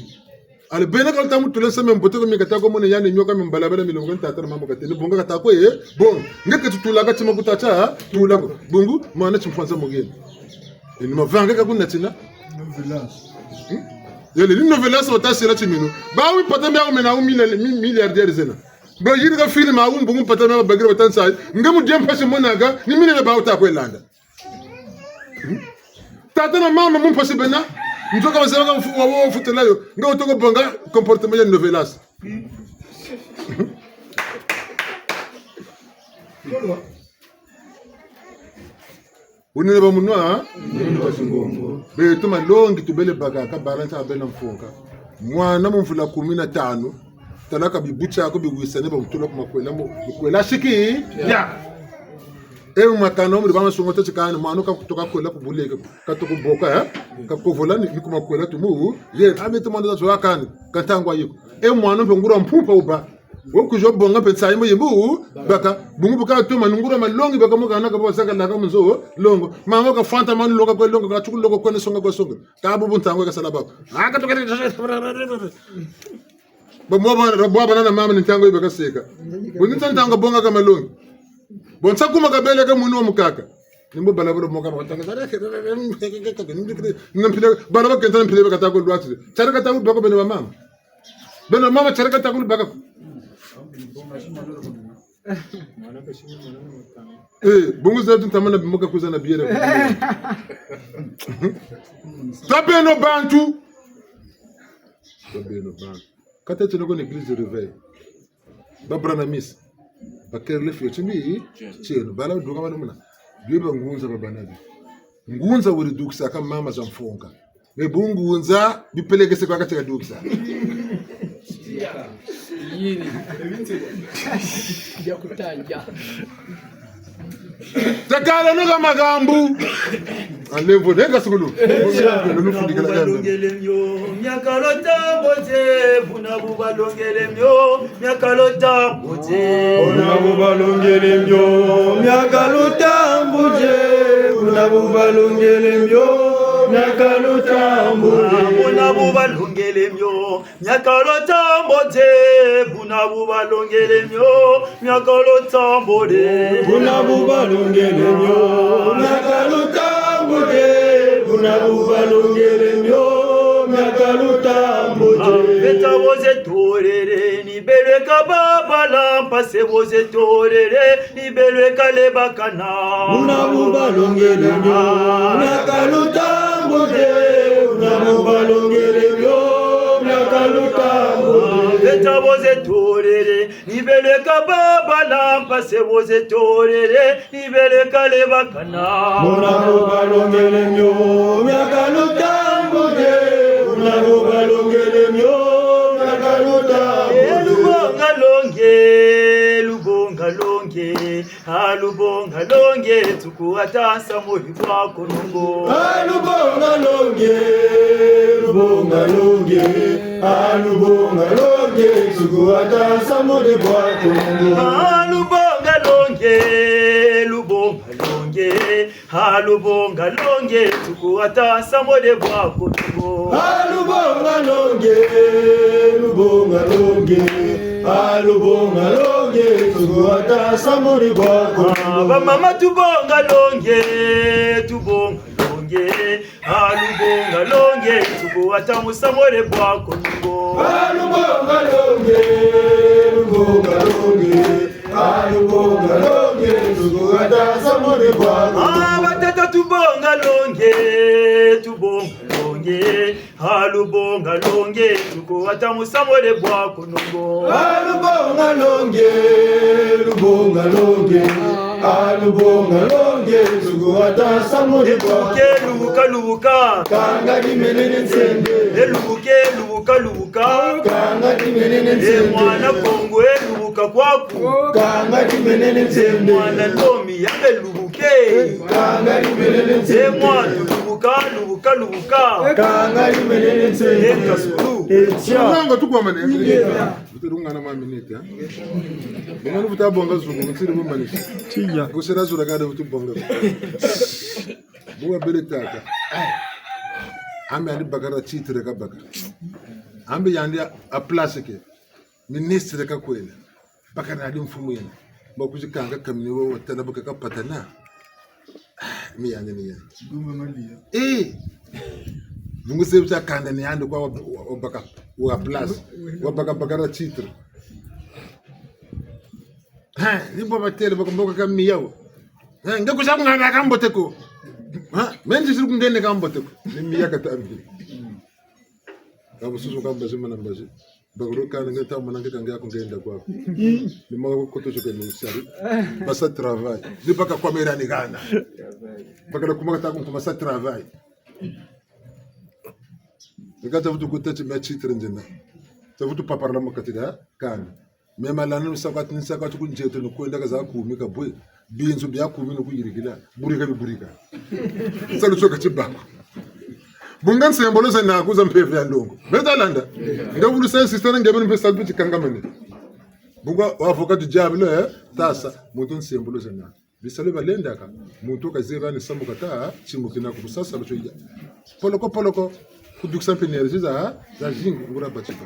Allez, bena ka luta mutula nsamu mia mbote ko, mi kata ko mona yandi nioka mi mbalabala, mi longa ni tata na mama kate, ni bonga kata ko, eh, bon. Nge keti tulaka tima ku tata, tula ko. Bungu, mwana ti mfwanza mugeni. Ni mavanga ka kuna tina. Hmm? Yele, ni novelas wata sila timinu. Bawu mpata mia kumena wu mili-, mi-, milliardaire zena. Bo yirika film awu mbungu mpata mia bakiri wata nsayi. Nge mu dia mpasi monaka, ni mine bawu ta kwe landa. Tata na mama mu mpasi bena, nzoka bazaba ka mfu-, wa, wa, wa futela yo. Nga wutoko bonga comportement ya novelas. Wunene ba munwa, ha? Beto malongi tubele baka, ka balance abena mfunka. Mwana mu mvula kumi na tanu, tala ka bibu tiaku biwisane bamutula ku makwela mo, makwela siki, ya. E mu makanda mu di ba masongo tati kani, mwana ka kutoka kwela ku buleke, ka toko boka, eh? Ka kovola ni, ni ku makwela tumu, ye, a beto mwana tazwa kani, ka ntangu yiko. E mwana mpe nguria mpumpa wubâ. Wo kwiza bonga mpe nsayi mo yimbu, baka, bungu bu katoma ni nguria malongi, baka mu kana ka bo zakalaka mu nzo, longo. Mama kafwanta manu longa kwe longa, ka tuku longa kwe ni songa kwe songa. Ka bubu ntangu kasala bako. Ah, ka tuka. Ba mwa bana, ba mwa bana na mama ni ntangu yi ba kaseka. Buni nsa ntangu bonga ka malongi. Bo nsa kuma kabele ka munu wa mukaka. Ni mbo bala bala moka bakatanga. Na mpila, bana bakenta na mpila bakata ko lwatsi. Tiari kata ko bako beno ba mama. Beno mama tiari kata ko baka. Eh, bungu zeto ntamana bimoka kwiza na bière. Tabeno bantu. Tabeno bantu. Kata tieno ko na église de réveil. Ba branamis. Ba kerele fioti mbi. Tieno. Bala duka bana muna. Bie ba ngunza ba bana bi. Ngunza weri dukisaka mama za mfonga. Me bu ngunza, bipelekese kwa kati ka dukisa. Yini. Ya kutanja. Takala no ka makambu. Alevo, neka sukulu. Nunu fundikala kanda. Balongele mio, miakalo tambo ze, buna bu balongele mio, miakalo tambo ze. Buna bu balongele mio, miakalo tambo ze. Buna bu balongele mio, miakalo tambo ze. Buna bu balongele mio, miakalo tambo ze. Buna bu balongele mio, miakalo tambo ze. Buna bu balongele mio, miakalo tambo ze. Buna bu balongele mio, miakalo tambo ze. Beta bo ze torere, ni belwe ka babala, mpase bo ze torere, ni belwe ka lebakana. Buna bu balongele mio, miakalo tambo ze. Buna bu balongele mio, miakalo tambo ze. Beta bo ze torere, ni belwe ka babala, mpase bo ze torere, ni belwe ka lebakana. Buna bu balongele mio, miakalo tambo ze. Buna bu balongele mio, miakalo tambo ze. Eh, lubonga longe, lubonga longe. Ah, lubonga longe, tuku ata nsamu di bwa konongo. Ah, lubonga longe, lubonga longe. Ah, lubonga longe, tuku ata nsamu di bwa konongo. Ah, lubonga longe, lubonga longe. Ah, lubonga longe, tuku ata nsamu di bwa konongo. Ah, lubonga longe, lubonga longe. Ah, lubonga longe, tuku ata nsamu di bwa konongo. Ah, bamama tubonga longe, tubonga longe. Ah, lubonga longe, tuku ata nsamu di bwa konongo. Ah, lubonga longe, lubonga longe. Ah, lubonga longe, tuku ata nsamu di bwa konongo. Ah, batata tubonga longe, tubonga longe. Ah, lubonga longe, tuku ata nsamu di bwa konongo. Ah, lubonga longe, lubonga longe. Ah, lubonga longe, tuku ata nsamu di bwa. Lubuke, lubuka, lubuka. Kanga dimenene nsende. Eh, lubuke, lubuka, lubuka. Kanga dimenene nsende. Eh, mwana Kongo, eh, lubuka kwaku. Kanga dimenene nsende. Eh, mwana ndomi, yambe lubuke. Kanga dimenene nsende. Eh, mwana lubuka, lubuka, lubuka. Kanga dimenene nsende. Eh, kasulu. Eh, tia. Nanga tukwamane. Vutu lungana ma minute, hein? Bongani vutu bonga zulu, mutiri bumanisi. Tiya. Kusera zulu kade vutu bonga. Buwa bele tata. Ambe yandi bakala titre kabaka. Ambe yandi a, a place ke. Ministre kakwela. Bakala yandi mfumu yena. Bakwizi kanga kamini wo watala baka kapatana. Ah, mi yandi ni yandi. Dumba malia. Eh! Bungu se buta kanda ni yandi kwa wa, wa, wabaka, wa place. Wabaka bakala titre. Ha, ni bo batêle baka mboka ka miyawu. Ha, nge kusa kungana ka mbote ko. Ha, menzi siri kungene ka mbote ko. Ni miya kata mi. Ka bususu ka mbazi mana mbazi. Bakulu kana nge ta mona nge ka nge ako nge enda kwaku. Ni maka koto soke ni sari. Basa travail. Ni baka kwa mera ni gana. Bakala kuma kata kuma sa travail. Ni kata vutu kuta ti ma titre nzena. Ta vutu paparila mu kati dia kani. Me malani ni sakwati, ni sakwati ku nzeto ni kwenda ka za kumi ka bwe. Binzu bia kumi ni kuyirikila. Burika biburika. Salu tsoka tibako. Bunga nsembolo zena ku za mpeve ya ndongo. Beta landa. Nga vulu sa insisté na nge beni mpe salu ti kangamene. Bunga wa avocat du diable, eh, tasa. Muntu nsembolo zena. Bisalu balendaka, muntu kazebi ni samu kata, timukina ku busasa lutso ya. Poloko, poloko, kudukisa mpe énergie za, zazingi, nguria batika.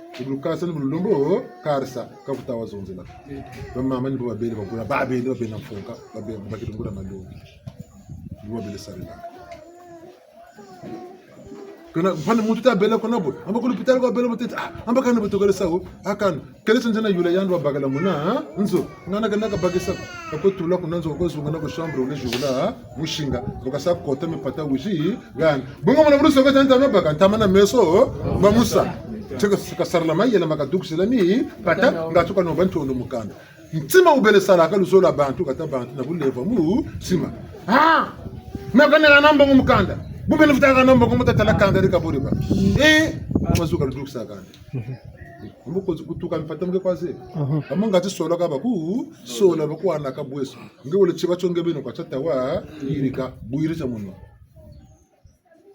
Ni bu lukasa, ni bu lulombo karisa, ka kuta wa zonzela. Bamama ni bo babele bakula, babele, babele na mfunka, babele, bakiri ngula malongi. Ni bo babele sarila. Kuna, mfana muntu ta bela kuna bo. Amba ku lupitalu kwa bela bo tete. Ah, amba kani bo tokele sa wo. Akana. Kele sa nzena yula yandi wabakala muna, ha? Nzo. Ngana kana kabakisa. Kako tula kuna nzo, kako zunga na ku chambre, wele yula, ha? Musinga. Bo kasa kota mipata wizi, gana. Bungu mwana bulu soko tanta mabaka, ntama na meso, bamusa. Teka, kasarila mayela ma kadukisila mipata, ngatu kano bantu ono mukanda. Ntima wubele salaka luzolo lwa bantu, kata bantu na bulemvo mu ntima. Ah! Meka nena na mbongo mu kanda. Bu bele futaka na mbongo mu tatala kanda di kabori ba. Eh, mazuka ludukisa kanda. Mbo ko kutuka mipata mu ke kwa ze. Aha. Amo ngati sola ka ba ku, sola ba ku hana ka bweso. Nge wele tiba tio nge beno kwa tia tawa, yirika, bwiri tia munwa.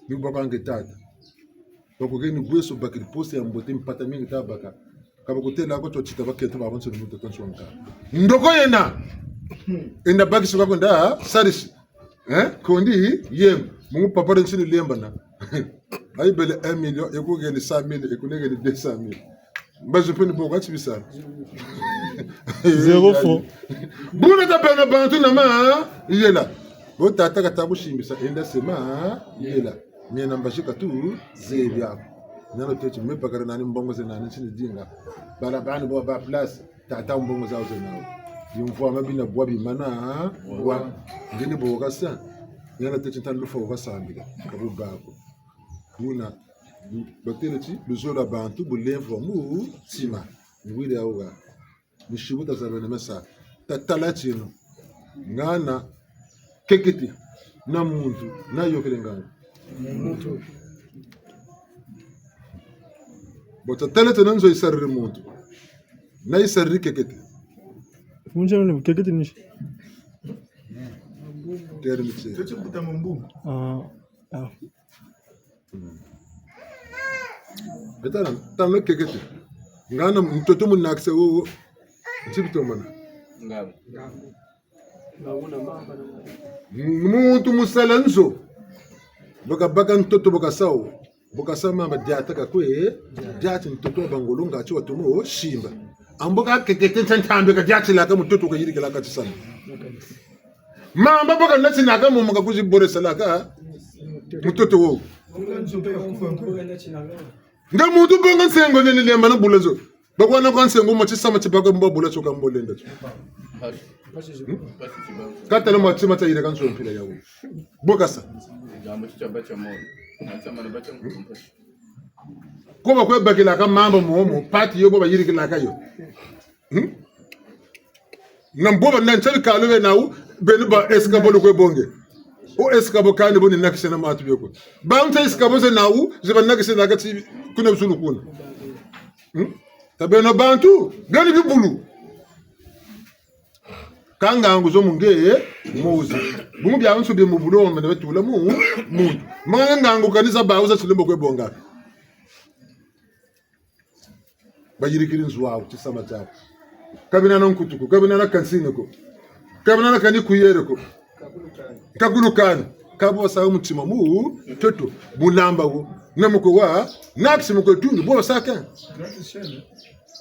Ni baka nge tata. Bakukeni bweso bakiri poste ya mbote mpata mingi ta baka. Ka bakutêla ko tio tita bakento babansoni mutoto nsonka. Ndoko yena. Enda bakisi kwa kwenda sarisi. Eh? Kondi yem. Mungu papa de nsini lembana. Ayi bele un million, ekukeni cent mille, ekunekeni deux cent mille. Mbazi mpe ni bo ka tibisa. Zéro franc. Buna ta beno bantu na mayela. Bo tata kata kusimbisa, enda sema mayela. Miena mbazi katu zebi ako. Nano teti me bakala nani mbongo ze nani nsini dinga. Bala bani bo ba place. Tata mbongo zawu ze nawu. Yumvwama bina bwa bimana bwa. Ngini bo kasa. Nano teti ntandu lufwa kasambila. Ka bu bako. Buna, batêle ti, luzolo lwa bantu, bulemvo bwa mu ntima. Ngwiri awu ha. Musibu tazabene mesa. Tatala tino. Ngana kekete. Na muntu. Na yôkele ngana. Muntu. Bo tatala tino nzo yisariri muntu. Na yisariri kekete. Funza ni kekete ni. Teri miti. Toti kuta mumbu. Ah, ah. Beta na, tano kekete. Ngana mutoto munakisa wo, wo. Nti bitomana. Ngabo. Muntu musala nzo. Bo kabaka ntoto bo kasa wo. Bo kasa mamba diata kakwe, diati ntoto wa bangolo ngati watomo simba. Ambo ka kekete ntantambe ka diatilaka mutoto kayirikilaka tisana. Mamba bo kanatinaka mo maka kuzi boresalaka mutoto wo. Nga muntu bonga nsengo nene lemba na bula zo. Bakwana kwa nsengo ma tisama tibaka mbo bula tio ka mbo lenda tio. Hmm? Katala mwa tima tia yirika nso mpila yawu. Bo kasa. Ko bakwe bakilaka mamba momo, pati yo bo bayirikilaka yo. Hmm? Na mbo ba nantia bikalu bena nawu, beno ba escabo lukwe bonge. O escabo kani bo ni nakise na matu bioko. Ba ntia escabo ze nawu, ze ba nakise na kati kuna zulu kuna. Hmm? Ta beno bantu, gani bibulu. Ka ngangu zo mu nge, mozi. Bungu biansoni bi mu bulo, mene betula mu, muntu. Manga ngangu kani za bawu za tilembo kwe bonga. Bayirikiri nzo awu, tisama tiawu. Ka bina na nkutu ko, ka bina na kansini ko. Ka bina na kani kuyere ko. Ka kulukani. Ka bo sa mutima mu, toto, mulamba wo. Na mukwe wa, nakisi mukwe tungi, bo sa ka.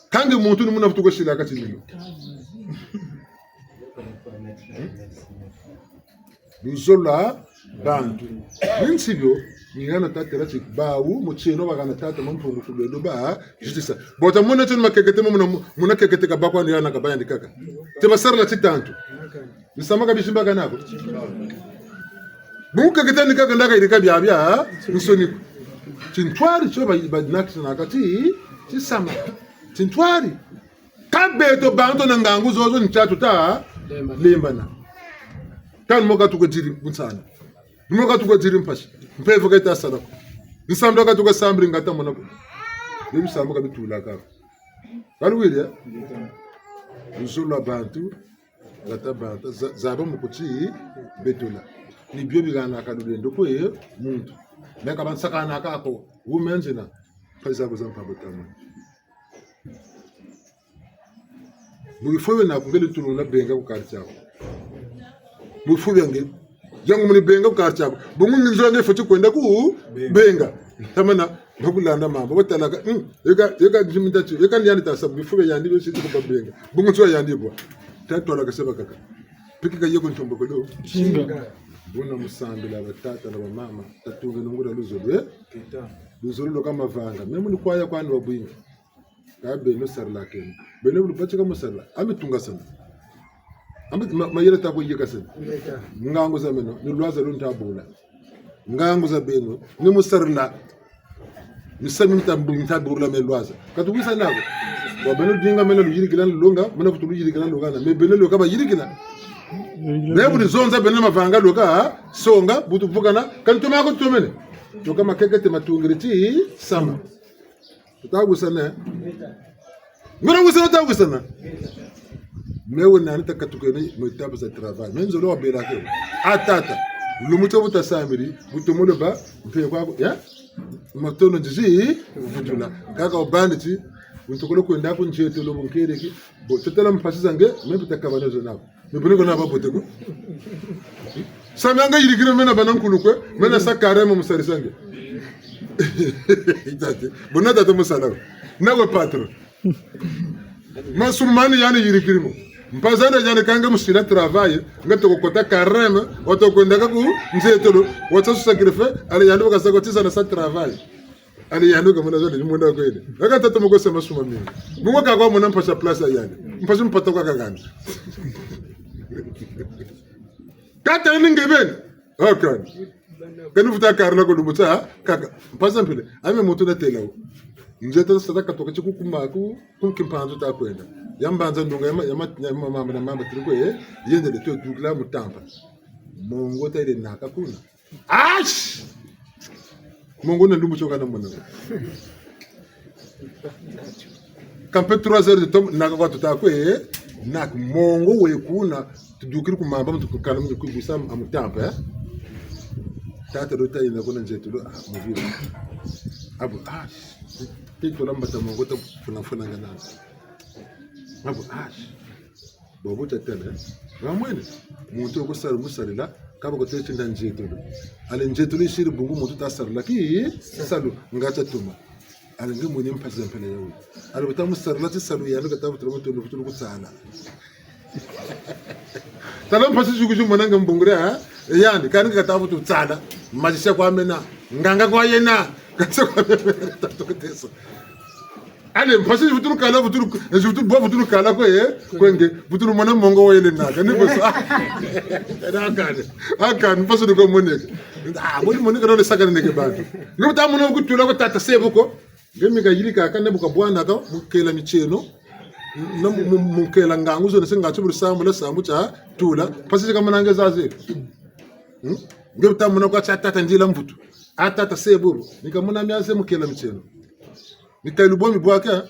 Ka nge muntu ni muna vutu ko sila kati nino. Luzolo lwa bantu. Ni nti bio, ni hana tata lati bawu, mutieno ba hana tata Mampungu Tulendo ba, justice. Bo ta mona tio ni makekete mo muna, muna kekete ka bakwa ni hana ka bayandi kaka. Te basarila titantu. Misamu ka bisimbakana ko. Bu kekete ni kaka ndaka yirika biabia, nsoni ko. Tintwari tio ba, ba nakisa na kati, tisama. Tintwari. Ka beto bantu na ngangu zozo ni tia tuta Lembana. Lembana. Kani mo katuka diri bunsana. Mo katuka diri mpasi. Mpeve ka yita sala ko. Nsambila katuka sambila nga ta mona ko. Ni bisambu ka bitulaka. Baluwiri, eh? Luzolo lwa bantu, lwa ta bantu, za-, zaba mu kuti betola. Ni bio bihanaka lulendo kwe muntu. Me ka bansakanaka ko, wu menzina, mpasi zaku za mpamba tamana. Mu bifo bie naku nge lutuluna benga ku quartier aku. Mu bifo bia nge. Yangu muni benga ku quartier aku. Bungu ni nzo nge fweti kwenda ku benga. Tamana, bakulanda mamba. Batalaka, hmm, yeka, yeka nzimi tati, yeka ni yandi tasa, bifo bia yandi, bisi tuku ba benga. Bungu nzo yandi bwa. Tatwalaka se bakaka. Pikika ye ku ntombokolo. Singa. Buna mu sambila batata na bamama. Tatunga nungula luzolo, eh? Luzolo lwa ka mavanga. Memu ni kwaya kwani wa bwingi. Ka beno sarilakeno. Beno bulu batika mu sarila. A mi tungasana. A mi ma-, mayela ta ko yekasana. Ngangu za meno, ni lwaza lu nta bula. Ngangu za beno, ni mu sarila. Misamu mi nta bu-, mi nta bula me lwaza. Ka tuwisa nako. Wa beno dinga mena luyirikila longa, mena vutu luyirikila longa na. Me beno lwa ka bayirikila. Me bu ni zonza beno mavanga lwa ka, songa, butu vukana, ka ntoma ko tomene. Lwa ka makekete matungiri ti, sama. Tuta wisana, eh? Ngura wisana, tuta wisana. Me wena ni ta katukene mu étape za travail. Me nzolo wa bela ke. A tata. Lumbu tio bu ta sambiri, bu tomolo ba, mpe kwa ko, ya? Matondo nzizi, vutula. Kaka wubandi ti, bu ntokolo kwenda ku nzietolo bu nkereki, bo, totala mpasi za nge, me bu ta kabana zo nako. Ni buni ko na babote ko. Samu nga yirikiri mena bana nkulu kwe, mena sa carême mu sarisa nge. Tata, buna tata mu sala. Na we patron. Masumu mani yandi yirikiri mo. Mpasi zandi yandi ka nge mu sila travail, nge toko kota carême, wa toko kwenda ka ku nzietolo, wa ta su sacrifier, allez yandi wa ka sa ko ti sa na sa travail. Allez yandi ka mona zole ni mona kwele. Aka tata mo ko sa masumu mamingi. Bungu ka kwa mona mpasi place ya yandi. Mpasi mpata kwa ka kani. Kata ni nge beni. A kani. Kani vuta karila ko lumbu tia, kaka. Mpasi mpila. A me muntu na têla wo. Nzietolo sa ta katoka ti ku kuma ku, ku kimpanzu ta kwenda. Ya mbanza ndunga ya ma-, ya ma-, ya ma-, mamba na mamba tiri kwe, eh, yendele to dukila mu tampa. Mongo ta yele naka kuna. Ash! Mongo na lumbu tio ka na mona. Kampe trois heures de temps, naka kwa tuta kwe, eh? Naka mongo we kuna, tudukiri ku mamba, mutu kukala, mutu kubisa, a mu tampa, eh? Tata do ta yina kuna nzietolo, ah, muvira. Abu, ah, te tola mbata mongo ta funa funa ngana. Abu, ah, bobo ta tala, eh? Wa mwene, muntu wo ku sala, mu sarila, ka ba ko têle ti nda nzietolo. Allez nzietolo yisiri bungu muntu ta sarila ki, salu, nga ta tuma. Allez nge mwene mpasi za mpila ya we. Allez bu ta mu sarila ti salu yandi ka ta vutula matondo vutulu ku tsala. Tala mpasi zi ku zi mona nge mbungure, ha? Yandi, kani ka ta vutu tsala. Magicien kwa mena. Nganga kwa yena. Kasi kwa mena. Ta toko tesa. Allez, mpasi zi vutulu kala, vutulu, zi vutulu bwa, vutulu kala kwe, eh? Kwe nge, vutulu mona mongo wo yele naka. Ni ko sa. A kani. A kani, mpasi ni ko moneke. Ah, moni moneke no le sakana neke bantu. Nge bu ta mona ku tula ko tata sebo ko. Nge mi kayirika kani bu kabwana ka, mu kela mitieno. Na mu, mu, mu kela ngangu zo, na se nga tubuli sambu la sambu tia tula. Mpasi zi kamona nge zaze. Hmm? Nge bu ta mona kwa tia tata ndila mvutu. A tata sebo. Ni kamona miaze mu kela mitieno. Ni kayilu bo mi bwaka.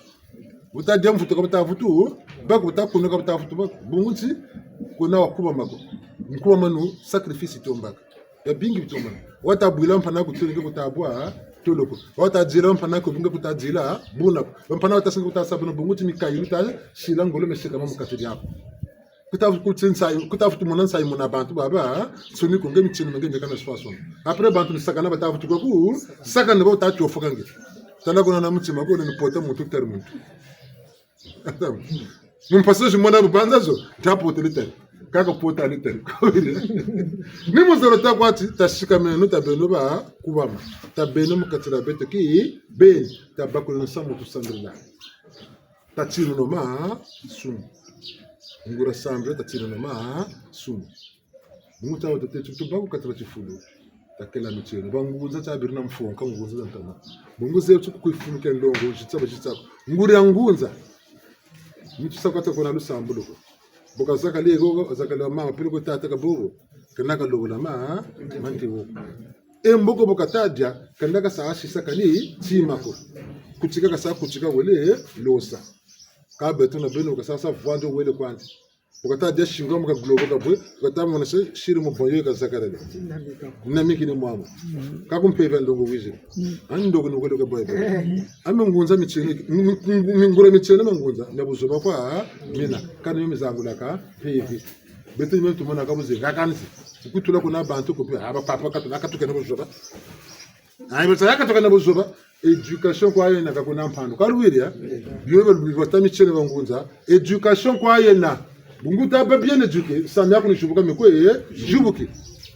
Bu ta dia mvutu ka bu ta vutu. Bako bu ta kunu ka bu ta vutu bako. Bungu nti, kuna wa kubama ko. Nkubamanu, sacrifice tombaka. Bia bingi bitombana. Wa ta bwila mpana ku tolo nge ku ta bwa tolo ko. Wa ta dila mpana ku bunge ku ta dila buna ko. Mpana wa ta singa ku ta sa buna bungu ti mikayilu ta sila ngolo me sekama mu kati diaku. Ku ta ku ti nsayi, ku ta vutu mona nsayi mona bantu baba, nsoni ko nge mitieno nge nge kana swason. Après bantu ni sakana ba ta vutu kwa ku, sakana ba ta tiofoka nge. Tala kuna na mutima ko ni pota muntu tari muntu. Mu mpasi zi mona bu banza zo, nta pota litari. Kaka pota litari. Ni mu zolo ta kwa ti, ta sikameno, ta beno ba kubama. Ta beno mu kati dia beto ki, beni, ta bakula nsamu tu sambila. Ta tinu no masumu. Nguria sambila, ta tinu no masumu. Bungu ta wa tete, tu, tu bâ ku kati dia tifulu. Ta kela mitieno. Bangunza ta beri na mfonka, ngunza za ntama. Bungu zebi ti ku kwifunuka nlongo, zitsa ba zitsa ko. Nguria ngunza. Ni tu sa kwa ta kuna lusambulu ko. Bu kazakala ko, kazakala mama, peleko tata ka bobo. Kena ka lobola ma, manti wo. E mboko bu kata dia, kenda ka sa sisa kani tima ko. Kutika ka sa kutika wele, losa. Kâ beto na beno bu kasa sa vwandi wele kwandi. Bu kata dia shinga mu ka globo ka bwe, bu kata mona se siri mu boyo ka zakarele. Na miki ni mwamu. Ka ku mpeve ndongo wizi. Ani ndongo ni wele ka bwe bwe. Ami ngunza mitiene, mi, mi, mi, mi ngura mitiene ma ngunza, na buzoba kwa mina. Kani mi zangula ka mpeve. Beto ni meno tumona ka buze, ka kanisi. Kutula kuna bantu kupi, aba papa katu, na katuka na buzoba. Ayi, bata ya katuka na buzoba. Éducation kwa yena ka kuna mpandu. Ka luwiri ya? Bio ba lubi bata mitiene ba ngunza. Éducation kwa yena. Bungu ta ba bien éduqué, sa mia kuni jubuka mikwe, jubuki.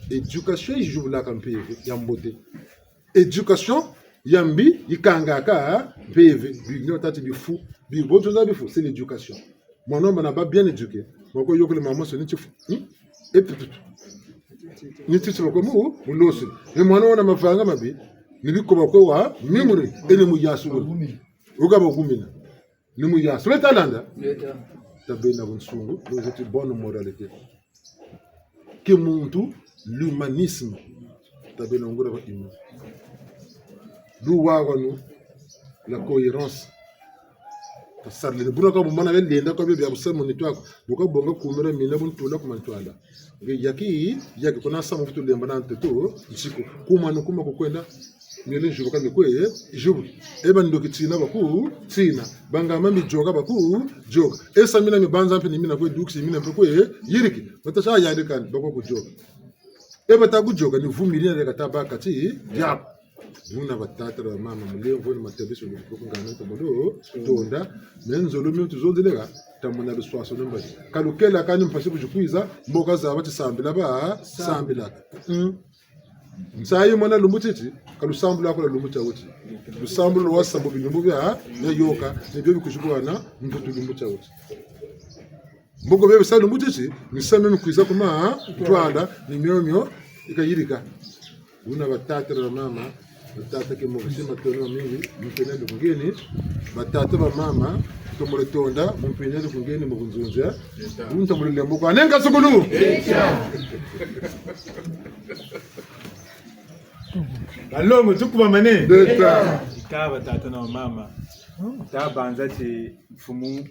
Éducation yijubulaka mpeve ya mbote. Éducation ya mbi yikangaka mpeve. Bi, nyo tati bifu. Bi, bo zonza bifu, c'est l'éducation. Mwana mwana ba bien éduqué. Mwa ko yokele mama so ni tifu. Hmm? E tututu. Ni titi bakwe mu, mu losi. E mwana wana mavanga mabi. Ni biko bakwe wa, mimuri. E ni mu yasu. Uka bagumina. Ni mu yasu. Leta landa. Leta. Tabe na bunsungu. Nous étions bonne moralité. Kimuntu, l'humanisme. Tabe na ngura ba humain. Luwawanu, la cohérence. Tasarili. Buna ka bumana be lenda kwa bia busa mu nitu aku. Bu kabonga kumira mina bu ntula ku mantwala. Nge yaki, yaki kuna samu futu lemba na ntoto, nsiku. Kuma nukuma kukwenda, miele njubuka mikwe, jubu. E bandoki tina baku, tina. Bangama mi yoka baku, yoka. E sa mina mi banza mpe ni mina kwe dukisi, mina mpe kwe, yiriki. Bata sa yandi kani, baku ku yoka. E bata ku yoka, ni vumiri na leka tabaka ti, diaku. Buna batata na bamama, mulemvo ni matabiso ni kuku ngana nta molo, tonda, me nzolo mio tuzonzeleka, tamona luswaso na mbali. Ka lukela kani mpasi bu zikwiza, mbo kazaba ti sambila ba, sambilaka. Mm. Nsayi mwana lumbu titi, ka lusambulu lwaku lwa lumbu tia wuti. Lusambulu lwa wasa mu bilumbu bia, bia yoka, ni bio bikuzibwana, mbutu lumbu tia wuti. Mboko bebe sa lumbu titi, misamu mi kwiza ku mantwala, ni mio mio, yika yirika. Buna batata na bamama, batata ke mu busima tono mingi, mu mpene lukungeni, batata bamama, tomolo tonda, mu mpene lukungeni mu bunzonzi, bunta mu lulembo kwa nenga sukulu! Balongo, tukubamane! Leta! Ika batata na bamama, tabanza ti mfumu,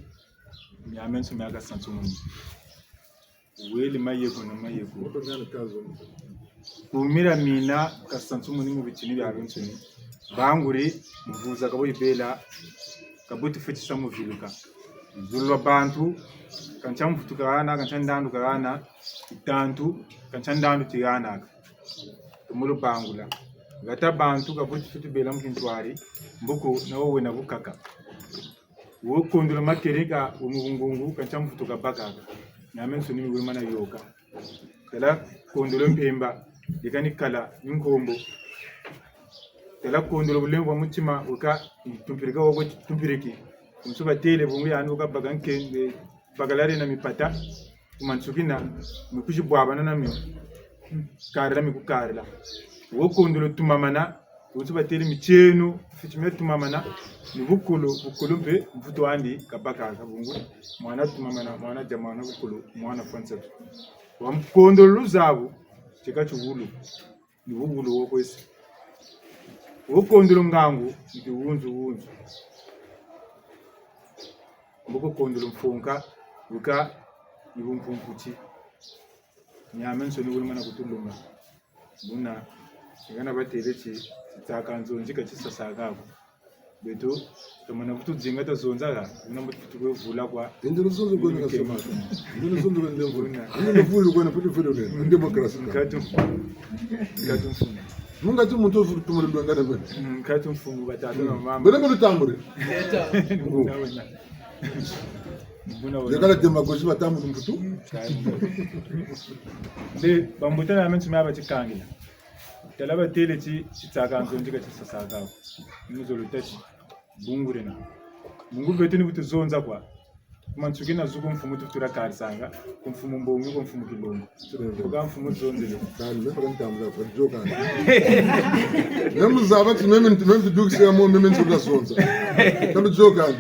miamiansoni mia kasansumuni. Wele mayeko na mayeko. Kumira mina kasansumuni mu bitini biabiansoni. Banguri, mvuza ka bo yibela, ka bo tufweti sa mu viluka. Zulu lwa bantu, ka ntia mvutu kahana, ka ntia ndandu kahana, titantu, ka ntia ndandu tihanaka. Tumulu bangula. Hata bantu ka bo tufweti bela mu kintwari, mbuku na wo wena bukaka. Wo kondolo makereka, wo mu bungungu, ka ntia mvutu kabakaka. Miamiansoni mi wele mana yoka. Tala kondolo mpemba, yeka ni kala, ni nkombo. Tala kondolo bulemvo bwa mutima, weka tumpirika wo kwe tumpiriki. Kunsu batele bungu yandi weka baka nkenge, bakala diena mipata, ku mansukina, mi kwizi bwabana na mio. Karila mi kukarila. Wo kondolo tumamana, Bonso batêle mitieno, fiti mia tumamana, ni bukolo, bukolo mpe, mvutu andi, kabakaka bungu, mwana tumamana, mwana dia mwana bukolo, mwana fwa nsatu. Wa mu kondolo luzabu, tieka tiwulu, ni buwulu wo kwesi. Wo kondolo ngangu, ni kiwunzu wunzu. Mboko kondolo mfunka, luka, ni bumpumputi. Miamiansoni wele mana kutuluma. Buna, ngana batêle ti, titaka nzonzi ka tisasaka ko. Beto, tamana kutu zinga tazonzaka, buna mbo tukutu kwe vula kwa. Ende luzonzo kwena kasema. Ende luzonzo kwena ndemvo. Buna. Ende luvulu kwena putu vulu ne. Ende demokrasi ka. Nkatu. Nkatu mfumu. Munga ti muntu vulu tumule lwangana kwena. Mm, nkatu mfumu batata na mama. Bele mbo lutambule. Buna wena. Buna wena. Yakala démagogie batambule mputu. Nde, bambuta na mentu mia batikangila. Tala batêle ti, titaka nzonzi ka tisasaka ko. Muzolo tâ ti, bungu diena. Bungu beto ni bu tuzonza kwa. Ku mansukina zuku mfumu tutura karisanga, ku mfumu mbongi, ku mfumu kilongo. Ku ka mfumu zonzele. Kani, me paka ntambula, kwa djoka. Me muzaba ti meme nti, meme nti dukisi ya mo, meme nti zonza. Kani djoka.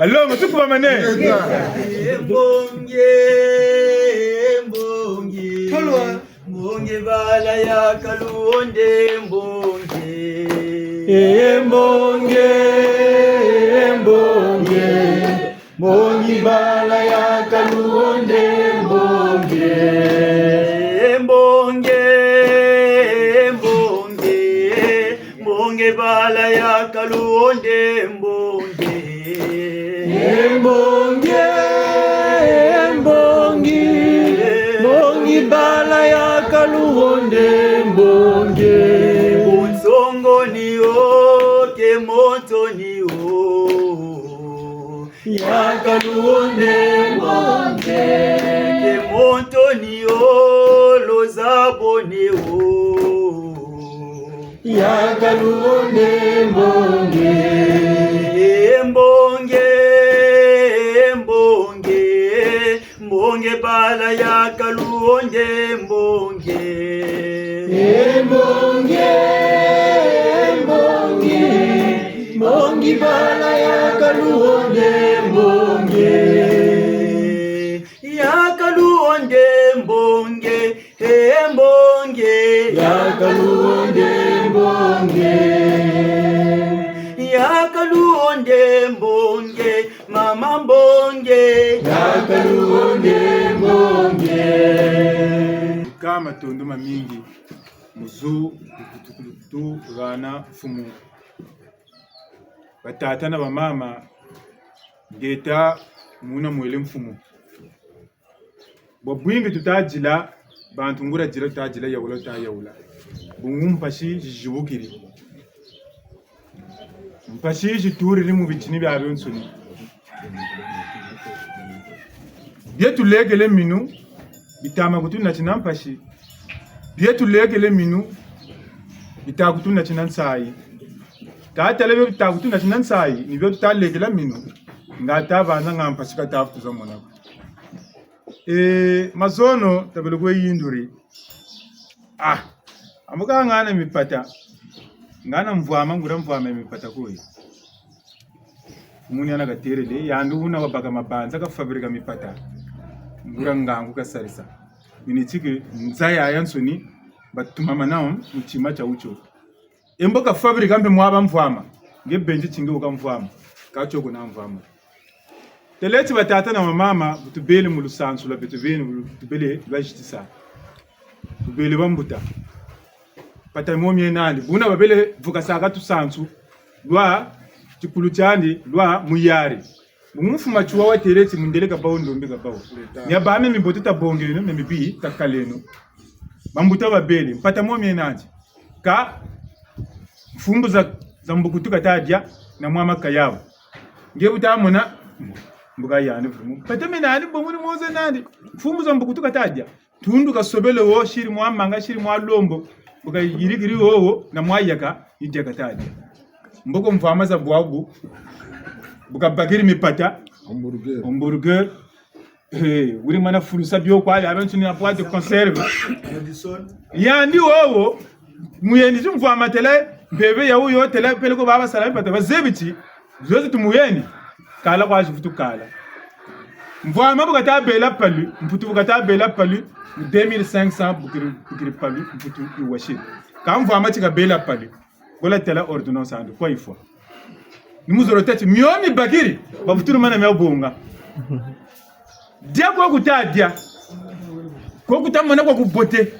Balongo, tukubamane. E mbongi, e mbongi. Tolwa. Mbongi bala ya kaluonde mbongi. E mbongi, e mbongi. Mbongi bala ya kaluonde mbongi. E mbongi, e mbongi. Mbongi bala ya kaluonde mbongi. E mbongi, e mbongi. Mbongi bala ya kaluonde mbongi. Bunsongo ni o, ke moto ni o. Ya kaluonde mbongi. Ke moto ni o, lozabo ni o. Ya kaluonde mbongi. E mbongi, e mbongi. Mbongi bala ya kaluonde mbongi. E mbongi, e mbongi. Mbongi bala ya kaluonde mbongi. Ya kaluonde mbongi. E mbongi. Ya kaluonde mbongi. Ya kaluonde mbongi. Mama mbongi. Ya kaluonde mbongi. Ka matondo mamingi, mu zu lukutukulu hana mfumu. Batata na bamama, ngeta muna mwele mfumu. Bwabwingi tuta dila, bantu nguria dila tuta dila, yawula tuta yawula. Bungu mpasi zizibukiri. Mpasi zituliri mu bitini biabiansoni. Bie tulekele minu, bita ma kutunatina mpasi. Bie tulekele minu, bita kutunatina nsayi. Ka tala bio bita kutunatina nsayi, ni bio tuta lekela minu, nga ta banza nga mpasi ka ta vutu za mona ko. E, mazono, tabele kwe yinduri. Ah, amuka ngana mipata. Ngana mvwama, nguria mvwama ya mipata koi. Muni ana katerele, yandi wuna wabaka mabanza, ka fabriquer mipata. Nguria ngangu kasarisa. Mini tiki nza yayansoni, batumamana mu tima tia wutio. E mbo ka fabriquer mpe mwa bamvwama. Nge benzi ti nge wuka mvwama. Ka tio kuna mvwama. Tala ti batata na bamama, bu tubele mu lusansu lwa beto beni, bu tubele lwa zitisa. Tubele bambuta. Mpata mo mie nandi. Buna babele vukasaka tusansu. Lwa tikulu tiandi, lwa muyari. Bungu mfumu Matsoua watele ti mundele ka bawu, ndombe ka bawu. Mia ba mia mimbote tabongeno, mia mibi takaleno. Bambuta babele, mpata mo mie nandi. Ka mfumbu za, za mbukutu kata dia, na mwa makayabu. Nge bu ta mona, mbuka yandi mfumu. Mpata mie nandi, bongo ni moze nandi. Mfumbu za mbukutu kata dia. Tundu kasobele wo, siri mwa manga, siri mwa lombo. Bu kayirikiri wo, wo, na mwa yaka, ni dia kata dia. Mboko mvwama za bwabu, bu kabakiri mipata, hamburger. Hamburger. Eh, wuri mana fulusa bio kwa, ya bentu ni na boîte de conserve. Yandi wo, wo, muyendi ti mvwama tele, mpeve ya wuyo tele, peleko baba sala mipata, bazebi ti, zozi tumuheni, kala kwa zivutu kala. Mvwama bu kata bela palu, mputu bu kata bela palu, mu deux mille cinq cents bukiri, bukiri palu, mputu iwasiri. Ka mvwama ti kabela palu, gola tala ordonnance andi, kwa yifwa. Ni muzolo tâ ti, mio mibakiri, bavutulu mana mia bonga. Dia kwa kuta dia. Kwa kuta mona kwa kubote.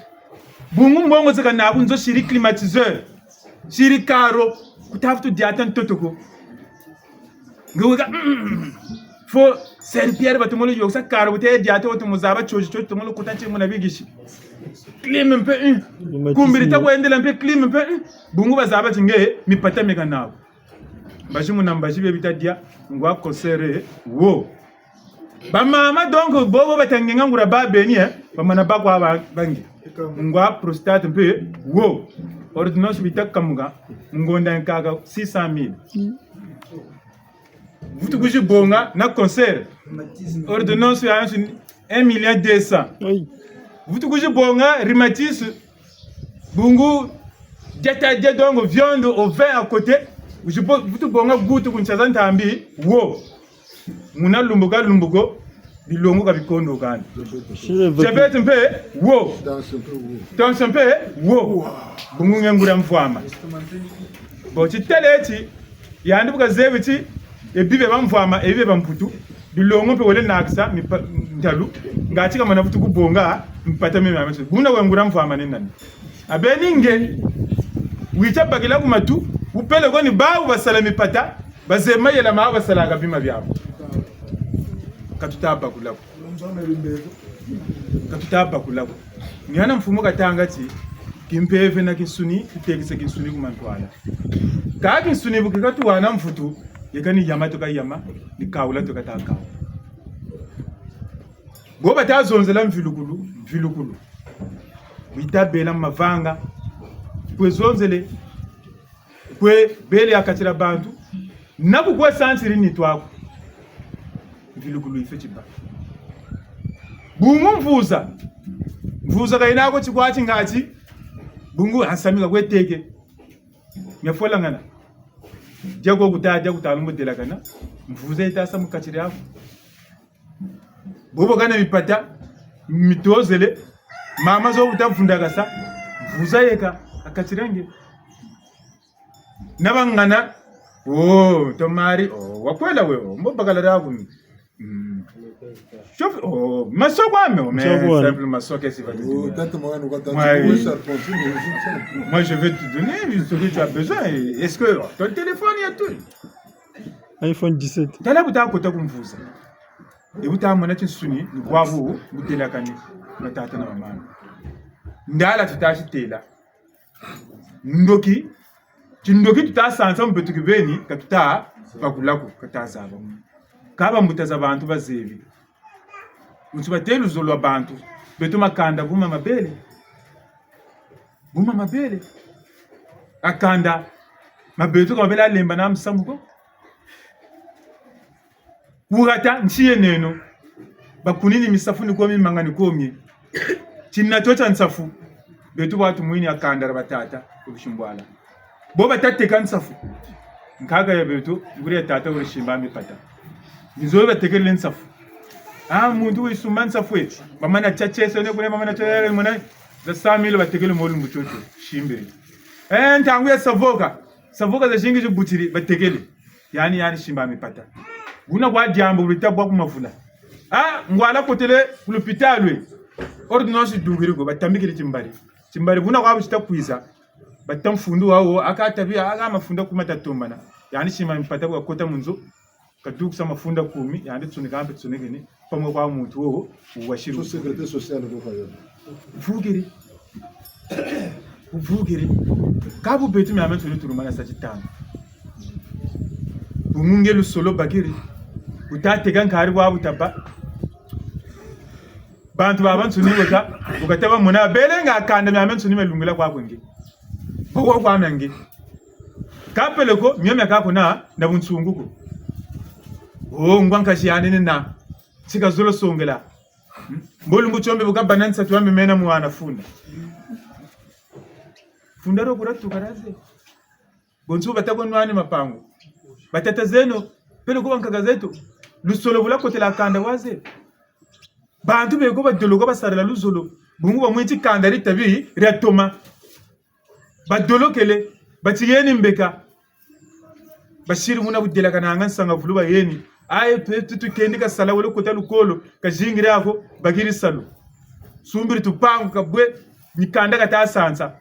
Bungu mbongo zeka nabu nzo siri climatiseur. Siri carreau. Kuta vutu diata ntoto ko. Nge weka, mm, faut serpillère batomolo yôkesa carreau, bu te diata wo tomo zaba tiozi, tiozi tomolo kuta ti muna bigisi. Clim mpe, mm. Kumbiri ta kwendela mpe clim mpe, mm. Bungu bazaba ti nge, mipata meka nabu. Mbazi muna mbazi bie bita dia, ngwa concert wo. Bamama, donc, bobo bata ngenga nguria ba beni, eh, bamana ba kwa ba, bangi. Ngwa prostate mpe wo. Ordonnance bita kamuka, ngonda nkaka six cent mille. Vutu kuzi bonga na concert. Ordonnance ya un million deux cents. Oui. Vutu kuzi bonga rhumatisme. Bungu, diata dia donc viande au vin à côté. Kuzi bo-, vutu bonga goutte ku ntia za ntambi, wo. Muna lumbu ka lumbu ko, bilongo ka bikondo kani. Diabète mpe wo. Tension mpe wo. Bungu nge nguria mvwama. Bo titele ti, yandi bu kazebi ti, ebi bia bamvwama, ebi bia bamputu, bilongo mpe wele nakisa, mipa-, ntalu, ngati kamana vutu kubonga, mpata mia mia mia. Buna we nguria mvwama ni nani? A beni nge, wita bakila ku matu, wupele ko ni bawu basala mipata, bazebi mayela mawu basalaka bima biawu. Ka tuta bakula ko. Ka tuta bakula ko. Ni hana mfumu katanga ti, kimpeve na kinsuni, tutekisa kinsuni ku mantwala. Kâ kinsuni bu kika tuwana mvutu, yeka ni yama tuka yama, ni kawula tuka ta kawula. Bo bata zonzela mvilukulu, mvilukulu. Wita bela mavanga, kwe zonzele, kwe bele ha kati dia bantu, na ku kwe sansiri nitu aku. Mvilukulu yifweti bâ. Bungu mvuza. Mvuza ka yena ko ti kwa ti ngati. Bungu ha nsami ka kwe teke. Mia folangana. Dia ko kuta, dia kuta lumbu delakana. Mvuza yita sa mu kati diaku. Bobo kana mipata, mitozele, mama zo wuta vundakasa, mvuza yeka, ha kati dia nge. Na bangana, oh, tomari, oh, wakwela we, oh, mbo bakala dia kumi. Hmm. Chauffe, oh, masoko ame, oh, mais simple masoko, qu'est-ce qu'il va te donner ? Moi, je vais te donner ce que tu as besoin. Est-ce que ton téléphone, il y a tout ? iPhone dix-sept. Tala bu ta kota ku mvuza. E bu ta mona tinsuni, ni bwabu, bu delakani, batata na bamama. Ndala tuta titela. Ndoki, tindoki tuta sansa mu beto kibeni, ka tuta bakula ko, ka tuta zaba ko. Kâ bambuta za bantu bazebi. Bunsu batêle luzolo lwa bantu, beto makanda buma mabele. Buma mabele. A kanda, ma beto ka mabele alemba na musamu ko. Ku hata, nsi yeneno. Bakunini misafu ni komi, manga ni komi. Tinatio tia nsafu. Beto bwa tumwini a kanda dia batata, ku bisimbwala. Bo bata teka nsafu. Nkaka ya beto, nguri ya tata wuri simba mipata. Ni zo batekele nsafu. Ah, muntu wisumba nsafu e. Bamana tia tiese ne kule, bamana tia yale mona. Za cent mille batekele mo lumbu tiotio. Simbiri. Eh, ntangu ya savoka. Savoka zazingi zibutiri, batekele. Yandi, yandi simba mipata. Buna kwa diambu bu dita bwa ku mavula. Ah, ngwala kotele ku lupitalu e. Ordonnance dukiri ko, batambikiri timbari. Timbari buna kwa bu tita kwiza. Bata mfundu wawo, aka tabi, aka mafunda kumi ta tombana. Yandi simba mipata bu kakota mu nzo, kadukisa mafunda kumi, yandi tsonika mpe tsonikini, pamwe kwa muntu wo, wasiri. So sécurité sociale ko kwa yo. Vukiri. Vukiri. Kâ bu beto miamiansoni tulumana sa titanga. Bungu nge lusolo bakiri. Wuta teka nkari bwa bu tabâ. Bantu babansoni weka, wuka taba mona, bele nga kanda miamiansoni malungila kwa kwe nge. Boko kwa mia nge. Kâ peleko, mio miakaka kuna, na bunsungu ko. Oh, ngwa nkazi yandi ni na. Tika zolo songela. Hmm? Mbo lumbu tiombe bu kabâ na nsatu wa mimena mwana funda. Funda ro kura tukaraze. Bonso bata ko nwani mapangu. Batata zeno, peleko bankaka zeto. Lusolo bu lwakotela kanda waze. Bantu beko badoloka basarila luzolo. Bungu bamwini ti kanda ditabi, diatoma. Badolokele, bati yeni mbeka. Basiri muna bu delakananga nsanga vulu bayeni. Aye pe tutu kendi kasala wele kota lukolo, kazingiri ako, bakiri salu. Sumbiri tupangu kabwe, ni kanda kata sansa.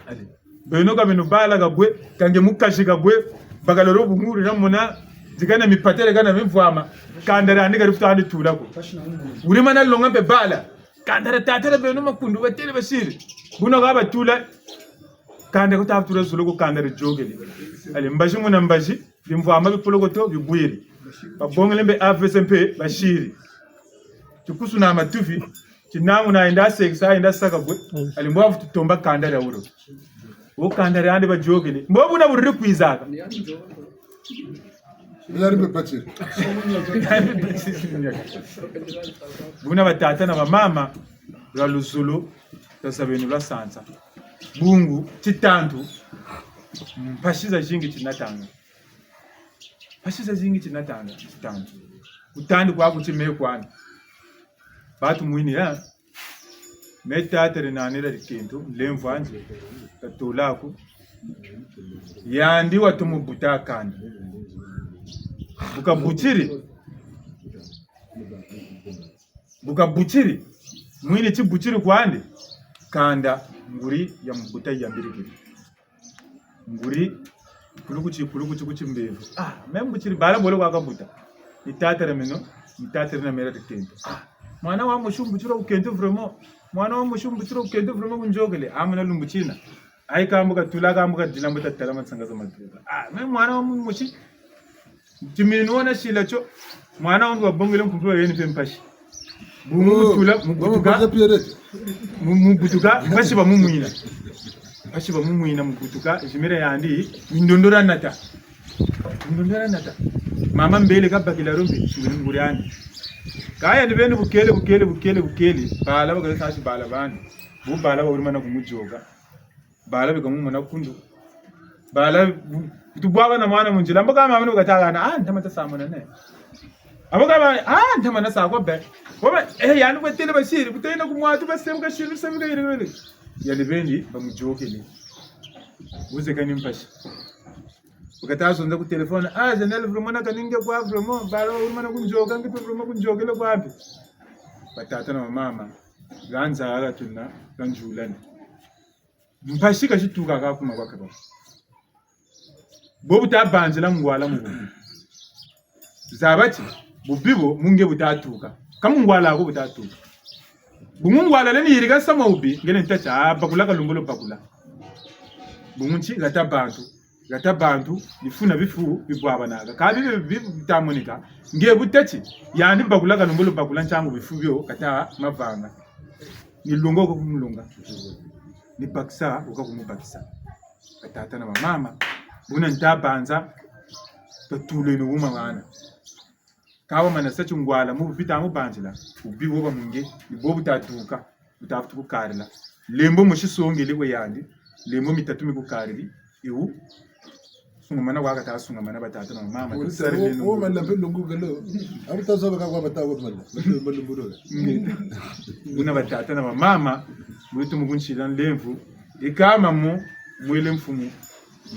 Allez. Beno ka beno bala kabwe, kâ nge mukazi kabwe, bakala ro bunguri na mona, dikana mipatele kana mimvwama, kanda diandi kadi futa andi tula ko. Wuri mana longa mpe bala. Kanda dia tata dia beno makundu batele basiri. Buna ka batula. Kanda ko ta tula zulu ko kanda dia yôkele. Allez, mbazi muna mbazi, bimvwama bipolokoto, bibwiri. Babongele mbe A V C mpe, basiri. Tikusu na matuvi, tinangu na yenda sekisa, yenda saka bwe. Allez, mbo avutu tomba kanda dia wuro. Wo kanda diandi bayôkele. Mbo buna buriri kwizaka. Buna batata na bamama, lwa luzolo, tazabeno lwa sansa. Bungu, titantu, mpasi zazingi tinatanga. Mpasi zazingi ti natanga, titantu. Kutandi kwaku ti me kwani. Bantu mwini ya. Me tata ri nani ra dikento, nlemvo andi, katula ko. Yandi watomo buta kanda. Bu kabutiri. Bu kabutiri. Mwini ti butiri kwandi. Kanda nguri ya mbuta yambirikiri. Nguri, kulukuti, kulukuti, kuti mbevo. Ah, me mbutiri, bala bole kwa kabuta. Ni tata ra meno, ni tata ri na me ra dikento. Ah, mwana wa mosi mbutiri ku kento vraiment. Mwana wa mosi mbutiri ku kento vraiment ku nzokele. Ah, mwana lumbu tina. Ayi kambuka tula, kambuka dila mbuta tala matsanga za matuka. Ah, me mwana wa mosi. Timinu wana sila tio. Mwana wandi wabongele nkumbu wa yeni mpe mpasi. Bu mu tula, mu butuka. Mu, mu butuka, mpasi bamumwina. Mpasi bamumwina mu butuka, zimira yandi, mindondora nata. Mindondora nata. Mama mbele kabakila rombe, nguri yandi. Kaya ni beni bukele, bukele, bukele, bukele. Bala bakale sasi bala bandi. Bu bala bawuri mana kumudioka. Bala bika mumona kundu. Bala, bu-, tubwabana mwana mu nzila. Mbo ka mama ni bu katâka na, ah, ntama tasamuna ne. Abo ka mama, ah, ntama nasa ko be. Ko be, eh, yandi bwetele basiri, butayina ku mwatu basemuka siri, basemuka yiri yiri. Yandi beni, bamudiokele. Wuze kani mpasi. Bu kata zonza ku téléphone, ah, Janelle, vraiment, na kaninge kwa, vraiment, bala, vraiment, na kunzioka, nge vraiment, kunziokele kwa mpe. Batata na bamama, ganza aga tuna, ganzulani. Mpasi ka zituka ka kuma kwa kaba. Bo buta banzila ngwala mu bubi. Zaba ti, bubi bo, mu nge buta tuka. Ka mu ngwala ko buta tuka. Bungu ngwala leni yirika nsamu wa bubi, nge ni ntâ ti, ah, bakula kalumbolo bakula. Bungu nti, hata bantu. Hata bantu, bifu na bifu, bibwabanaga. Ka bibi, bibi bitamonika. Nge bu tâ ti, yandi bakula kalumbolo bakula ntiangu bifu bio, kata mavanga. Ni lunga wuka kumulunga. Ni bakisa wuka kumubakisa. Batata na bamama. Buna nta banza, tatuleno wuma wana. Ka wamana sa ti ngwala, mu bubi ta mu banzila. Bubi bo ba mu nge, ni bo buta tuka. Buta vutu kukarila. Lembo mosi songele kwe yandi. Lembo mitatu mikukariri. Ewu. Sungamana kwa kata sungamana batata na bamama. Tusari leno. O, o, mala mpe lungu kalo. Abu tazo baka kwa bata kwa mala. Mala lungu lo. Nge. Buna batata na bamama. Bwetu mu kunsila nlemvo. Ikama mu, mwele mfumu.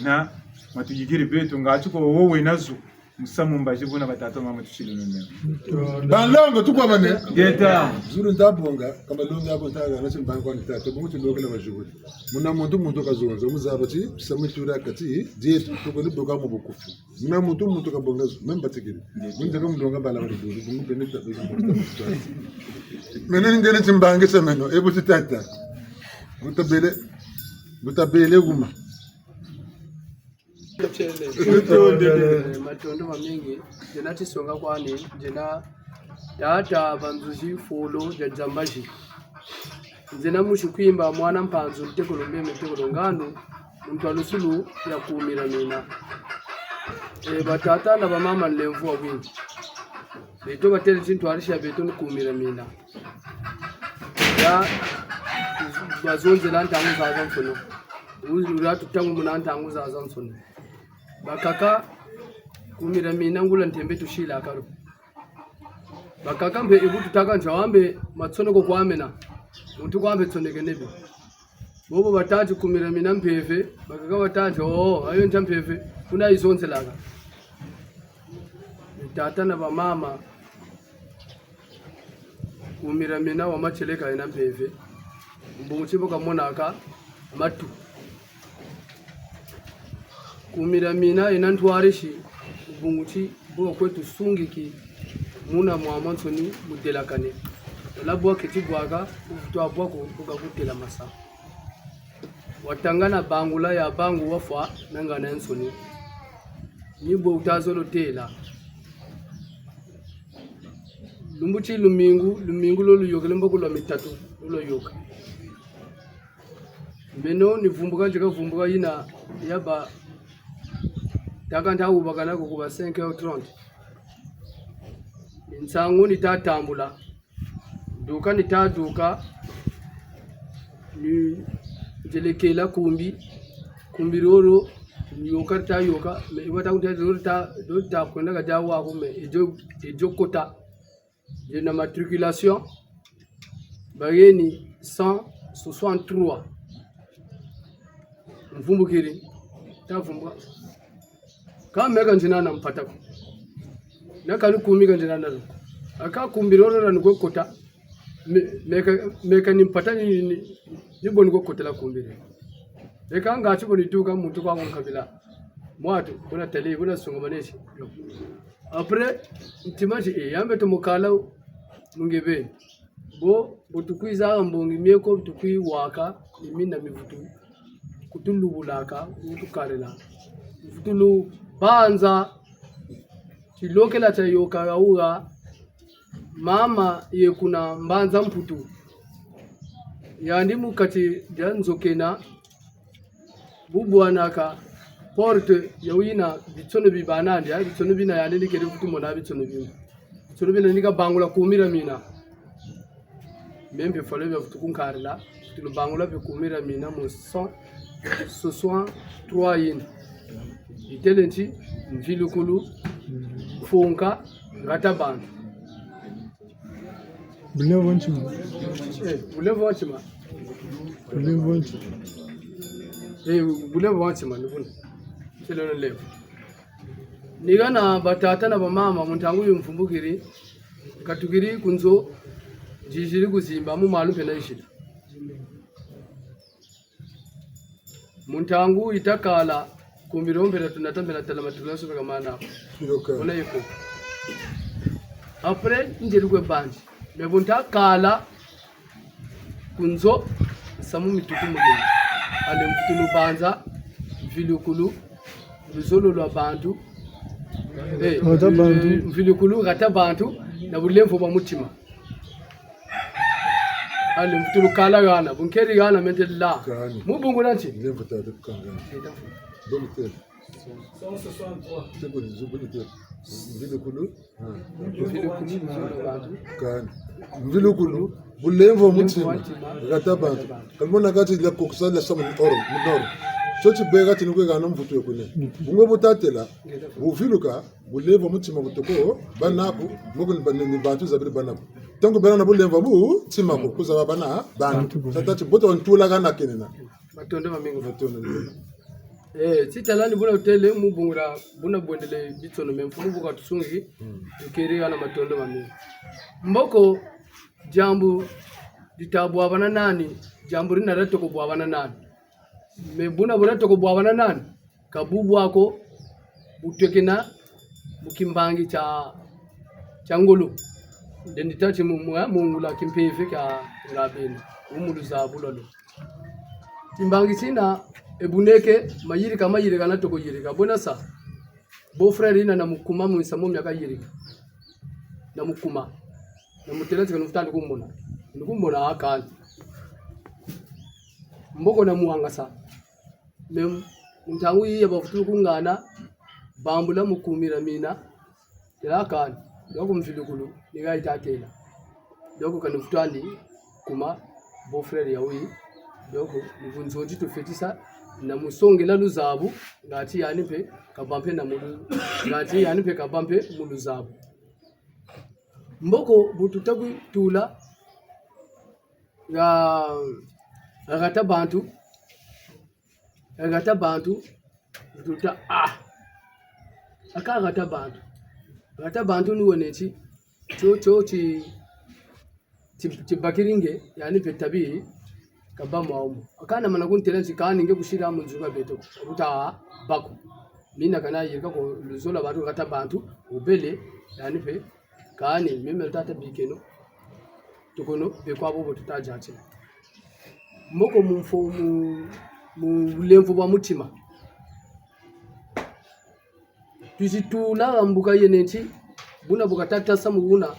Na, matuyikiri beto, ngatu ko wo wena zo. Musamu mbazi buna batata mama tusilunune. Banlongo tukwamane. Ngeta. Zulu nta bonga, ka malongi ako nta hana timbangi kwani tata, bungu tilokela bazibuli. Muna muntu muntu kazonza, muzaba ti, samu tura kati, dietu, tukoni boka mu bukufi. Muna muntu muntu kabonga zo, me mbatikiri. Ngeta. Munze ka mulonga bala bali buli, bungu bene tabe, bungu tabe. Mene ngene timbangi sa meno, e buti tata. Butabele, butabele guma. Matondo mamingi, nzena tisonga kwani, nzena tata Banzuzi Fulu dia Nzambazi. Nzena musi Kwimba mwana Mpanzu, ntekolo Mbembe, ntekolo Nganu, muntu wa lusulu ya Kumira Mina. E, batata na bamama nlemvo wa bwingi. Beto batele ti ntwarisi ya beto ni Kumira Mina. Ya, bazonzela ntangu zazansoni. Uri, uri atu ntangu muna ntangu zazansoni. Bakaka, Kumira Mina ngula ntembe tusilaka ro. Bakaka mpe e bu tutâka nza wambe matsoneko kwa mena. Muntu kwa mpe tsonekene be. Bobo batâ ti Kumira Mina mpeve, bakaka batâ ti, oh, ayo nza mpeve, kuna yizonzelaka. Ni tata na bamama, Kumira Mina wa matieleka yena mpeve, mbungu ti bo kamonaka matu. Kumira Mina yena ntwarisi, mbungu ti bo kakwe tusungiki, muna mwamwansoni mudelakane. Wala bwa keti bwaka, uvutu wa bwako, bu kakutela masa. Watangana bangula ya bangu wafwa na ngana nsoni. Ni bo utazolo têla. Lumbu ti lumingu, lumingu lo luyôkele mboko lwa mitatu, lo luyôka. Meno ni vumbuka, nzeka vumbuka yina ya ba, tâka nta wubakana ko ku ba cinq heures trente. Nsangu ni ta tambula. Duka ni ta duka, ni nzelekela kumbi, kumbi roro, Yôka ta yôka, mais i wata kuta do ta, do ta kwenda ka dia wa ko, mais i dio, i dio kota. Dio na matriculation, baheni cent soixante-trois. Mvumbukiri, ta vumbuka. Ka meka nzina na mpata ko. Na kani kumi ka nzina na lo. Aka kumbi ro ra ni kwe kota. Me-, meka, meka ni mpata ni, ni, ni bo ni kwe kotela kumbi ri. Eka ngati bo ni tuka muntu kwa nkabila. Mwatu, buna tali, buna sunga manesi. Après, ntima ti, eh, yambe to mukala mu nge beni. Bo, bo tukwiza ha mbongi mieko, tukwi waka, ni mina mivutu. Kutulubulaka, kutukarila. Mvutulu banza, tilokela tia yôka ya wuha, mama ye kuna Mbanza Mputu. Yandi mu kati dia nzo kena, bu bwanaka porte ya wuyina bitsono bi banandi, ya bitsono bina yandi ni keri vutu mona bitsono bina. Bitsono bina ni ka bangula kumi dia mina. Meno mpe fwale bia vutu kunkarila, tulu bangula mpe kumi dia mina mu cent soixante-trois yina. Itele nti, mvilukulu, mfunka, ngata bantu. Bulemvo ntima. Eh, bulemvo ntima. Bulemvo ntima. Eh, bulemvo ntima, ni buna. Tele no lemvo. Ni hana batata na bamama, mu ntangu yi mvumbukiri, katukiri ku nzo, ziziri kuzimba, mu malu mpe na yizila. Mu ntangu yi ta kala, kumbi ro mpe na tunata mpe na tala matriculation mpe ka mana. Yoka. Ona yeko. Après, nzeri kwe banzi. Mais bu nta kala, ku nzo, samu mituku mu nzo. Allez mvutulu banza, mvilukulu, luzolo lwa bantu. Eh, ngata bantu. Mvilukulu, ngata bantu, na bulemvo bwa mutima. Allez mvutulu kala hana, bu nkeri hana meno ntela. Kani. Mu bungu dia nti? Lemvo tata kukanga. Bo mutele. Teko ni zubu ni tele. Mvilukulu. Kani. Mvilukulu, bulemvo mutima, ngata bantu. Ka lumona kati dia kokusa dia samu ni oro, mu noro. Tio ti beka ti ni kwe hana mvutu ye kune. Bu ngwe bu tatela, bu viluka, bulemvo mutima bu toko bâ nabu, mboko ni ba-, ni bantu zabiri bâ nabu. Ntangu bena na bulemvo mutima ko, kuzaba bâ na bantu. Bantu. Tata ti bo ta ntula hana kenena. Matondo mamingi. Matondo mamingi. Eh, ti tala ni buna tutele mu bungu dia, buna bwendele bitsono me mfumu bu katusungiki, tukeri hana matondo mamingi. Mboko, diambu dita bwabana nani, diambu dina dia toko bwabana nani. Mais buna bu dia toko bwabana nani, ka bu bwa ko, bu twekena mu kimbangi tia, tia ngolo. Ndendi tâ ti mu, mu, mu ngula kimpeve kia ngabeni, mu luzabu lwalo. Timbangi tina, e bu neke, mayirika, mayirika na toko yirika. Bwena sa, beau-frère yina na mu kuma mu nsamu mia kayirika. Na mu kuma. Na mu têla ti ka nufweti kumona. Nukumona ha kani. Mboko na mwangasa. Même, mu ntangu yi ya bavutulu kungana, bambula mu kumi dia mina, têla kani, donc mvilukulu, ni ha yita têla. Donc ka nufweti kuma, beau-frère ya wuyi, donc ni bunzonzi tufweti sa, na mu songela luzabu, ngati yandi mpe, kabâ mpe na mu lu-, ngati yandi mpe kabâ mpe mu luzabu. Mboko bu tuta kutula, ha, ha ngata bantu, ha ngata bantu, tuta, ah. Aka ha ngata bantu. Ha ngata bantu ni wena ti, tio, tio ti, ti, tibakiri nge, yandi mpe tabi, kabâ mwa wumu. Aka na mana kuntêla ti kani nge kusila mu nzuka beto, kuta bako. Mina kana yirika ko luzolo lwa bantu, ha ngata bantu, wubele, yandi mpe, kani, meme tata bikeno. Tukono, be kwa bobo tuta diatila. Mboko mu mfo-, mu, mu bulemvo bwa mutima. Twizi tula ha mbuka yena ti, buna bu kata tasa mu wuna,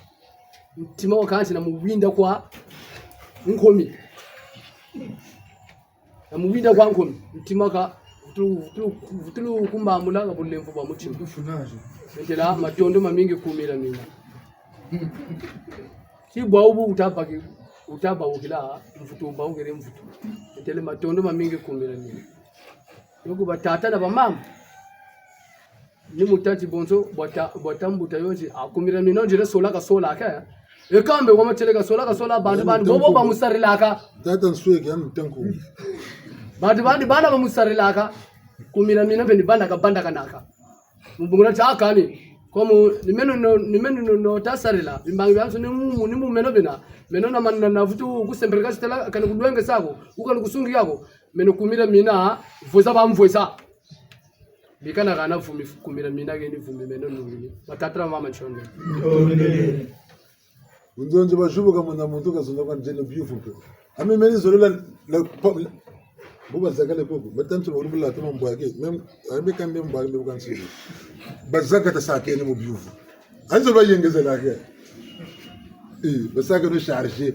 mutima wa kansi na mu winda kwa nkomi. Na mu winda kwa nkomi, mutima ka, vutulu, vutulu, vutulu kumbamula ha bulemvo bwa mutima. Ntêla matondo mamingi kumi dia mina. Ti bwawu bu wuta baki, wuta bawukila, mvutu bawukiri mvutu. Ntêle matondo mamingi kumi dia mina. Yo ku batata na bamama. Ni mu tâ ti bonso, bwa ta, bwa ta mbuta yo ti, a kumira mina nzele sola kasolaka. E kambe kwa matele kasola, kasola bantu bandi, bobo bamusarilaka. Tata nsweki, anu tenku. Bantu bandi bana bamusarilaka. Kumira mina mpe ni bana kabandakanaka. Mu bungu na ti a kani. Komu, ni meno no, ni meno no, no ta sarila. Bimbangi biansoni mu, ni mu meno bina. Meno na mana na vutu ku sempeleka sitela, kani ku lwengesa ko, ku kani ku sungika ko. Meno kumira mina, vweza bamvweza. Bika na kana vumi kumira mina keni vumi meno nungini. Batata na bamama ntionde. Bunzonzi bajubuka muna muntu kazonza kwa nzele biyuvu mpe. A mi meni zolo la, la, pa, la, bu bazakale koko. Batantu ba lubula tuma mbwake. Mem, a mi kambe mbwake mbe bukansiri. Bazaka ta sakeni mu biyuvu. A nzo bayengezela ke. Eh, basaka no chargé.